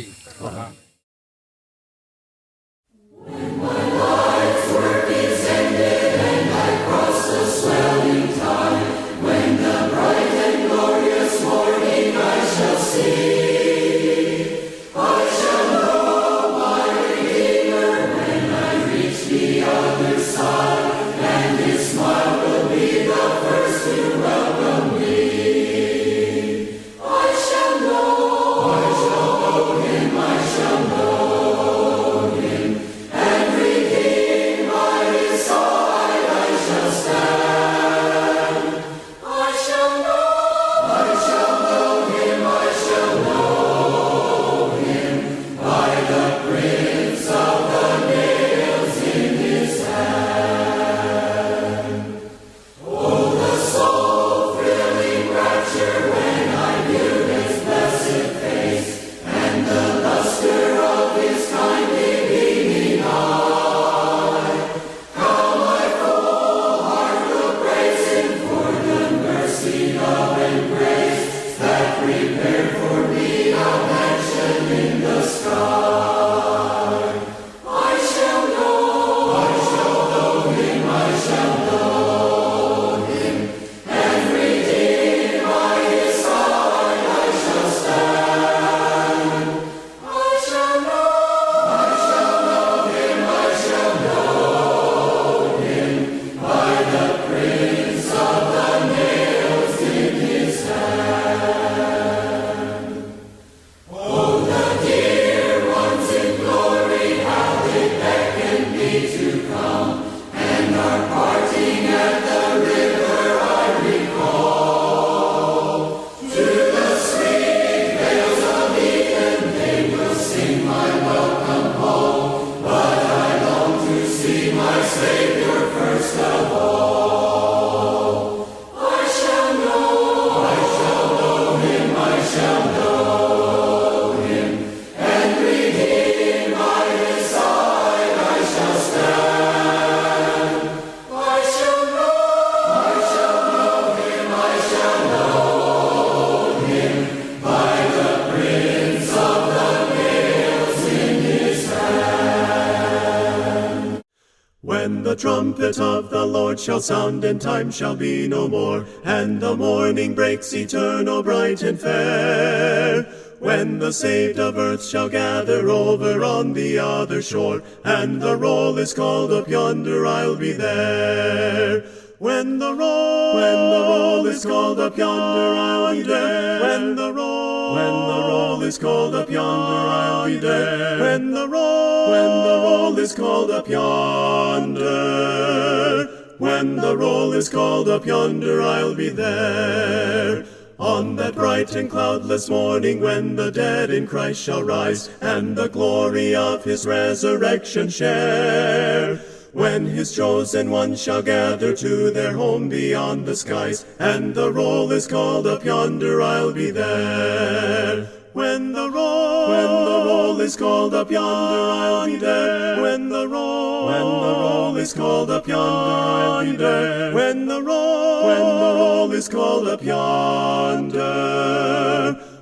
The trumpet of the Lord shall sound, and time shall be no more, and the morning breaks eternal, bright and fair. When the saved of earth shall gather over on the other shore, and the roll is called up yonder, I'll be there. When the roll, when the roll is called up yonder, I'll be there. When the roll, when the roll is called up yonder, I'll be there. When the roll, when the roll is called up yonder, when the roll is called up yonder, I'll be there. On that bright and cloudless morning, when the dead in Christ shall rise, and the glory of his resurrection share, when his chosen ones shall gather to their home beyond the skies, and the roll is called up yonder, I'll be there. When the roll, when the roll is called up yonder, I'll be there. When the roll, when the roll is called up yonder, I'll be there. When the roll, when the roll is called up yonder,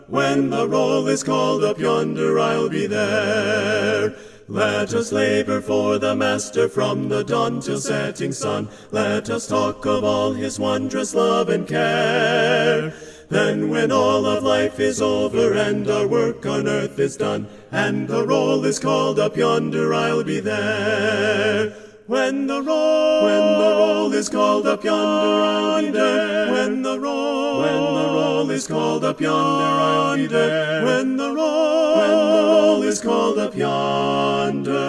when the roll is called up yonder, I'll be there. Let us labor for the Master from the dawn till setting sun. Let us talk of all his wondrous love and care. Then, when all of life is over and our work on earth is done, and the roll is called up yonder, I'll be there. When the roll, when the roll is called up yonder, I'll be there. When the roll, when the roll is called up yonder, I'll be there. When the roll, when the roll is called up yonder,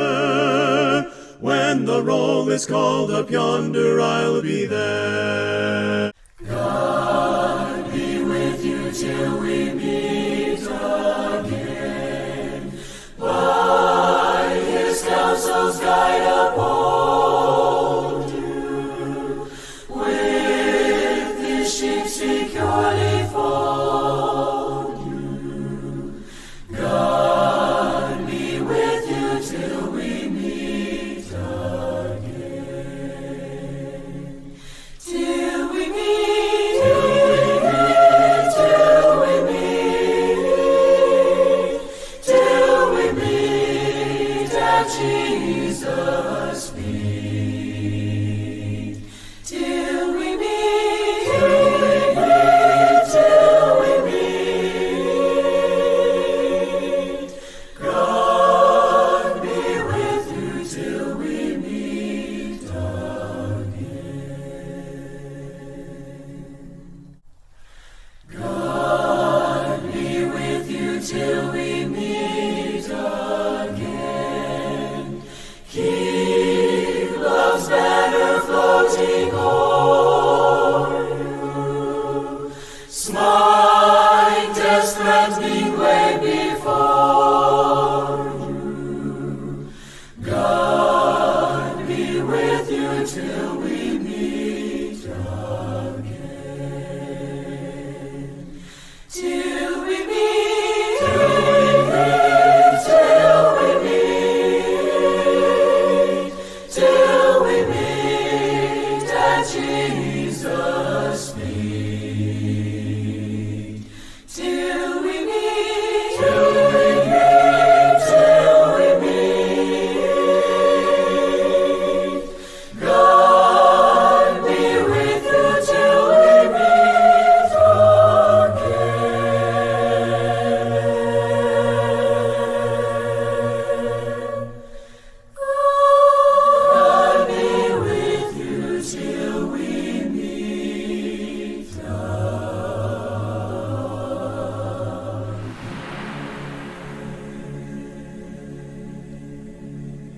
when the roll is called up yonder, I'll be there. God be with you till we meet again. By his counsel's guide uphold you, with his sheep securely fold you. God be with you till we meet again. Till we meet, till we meet, till we meet at Jesus' feet.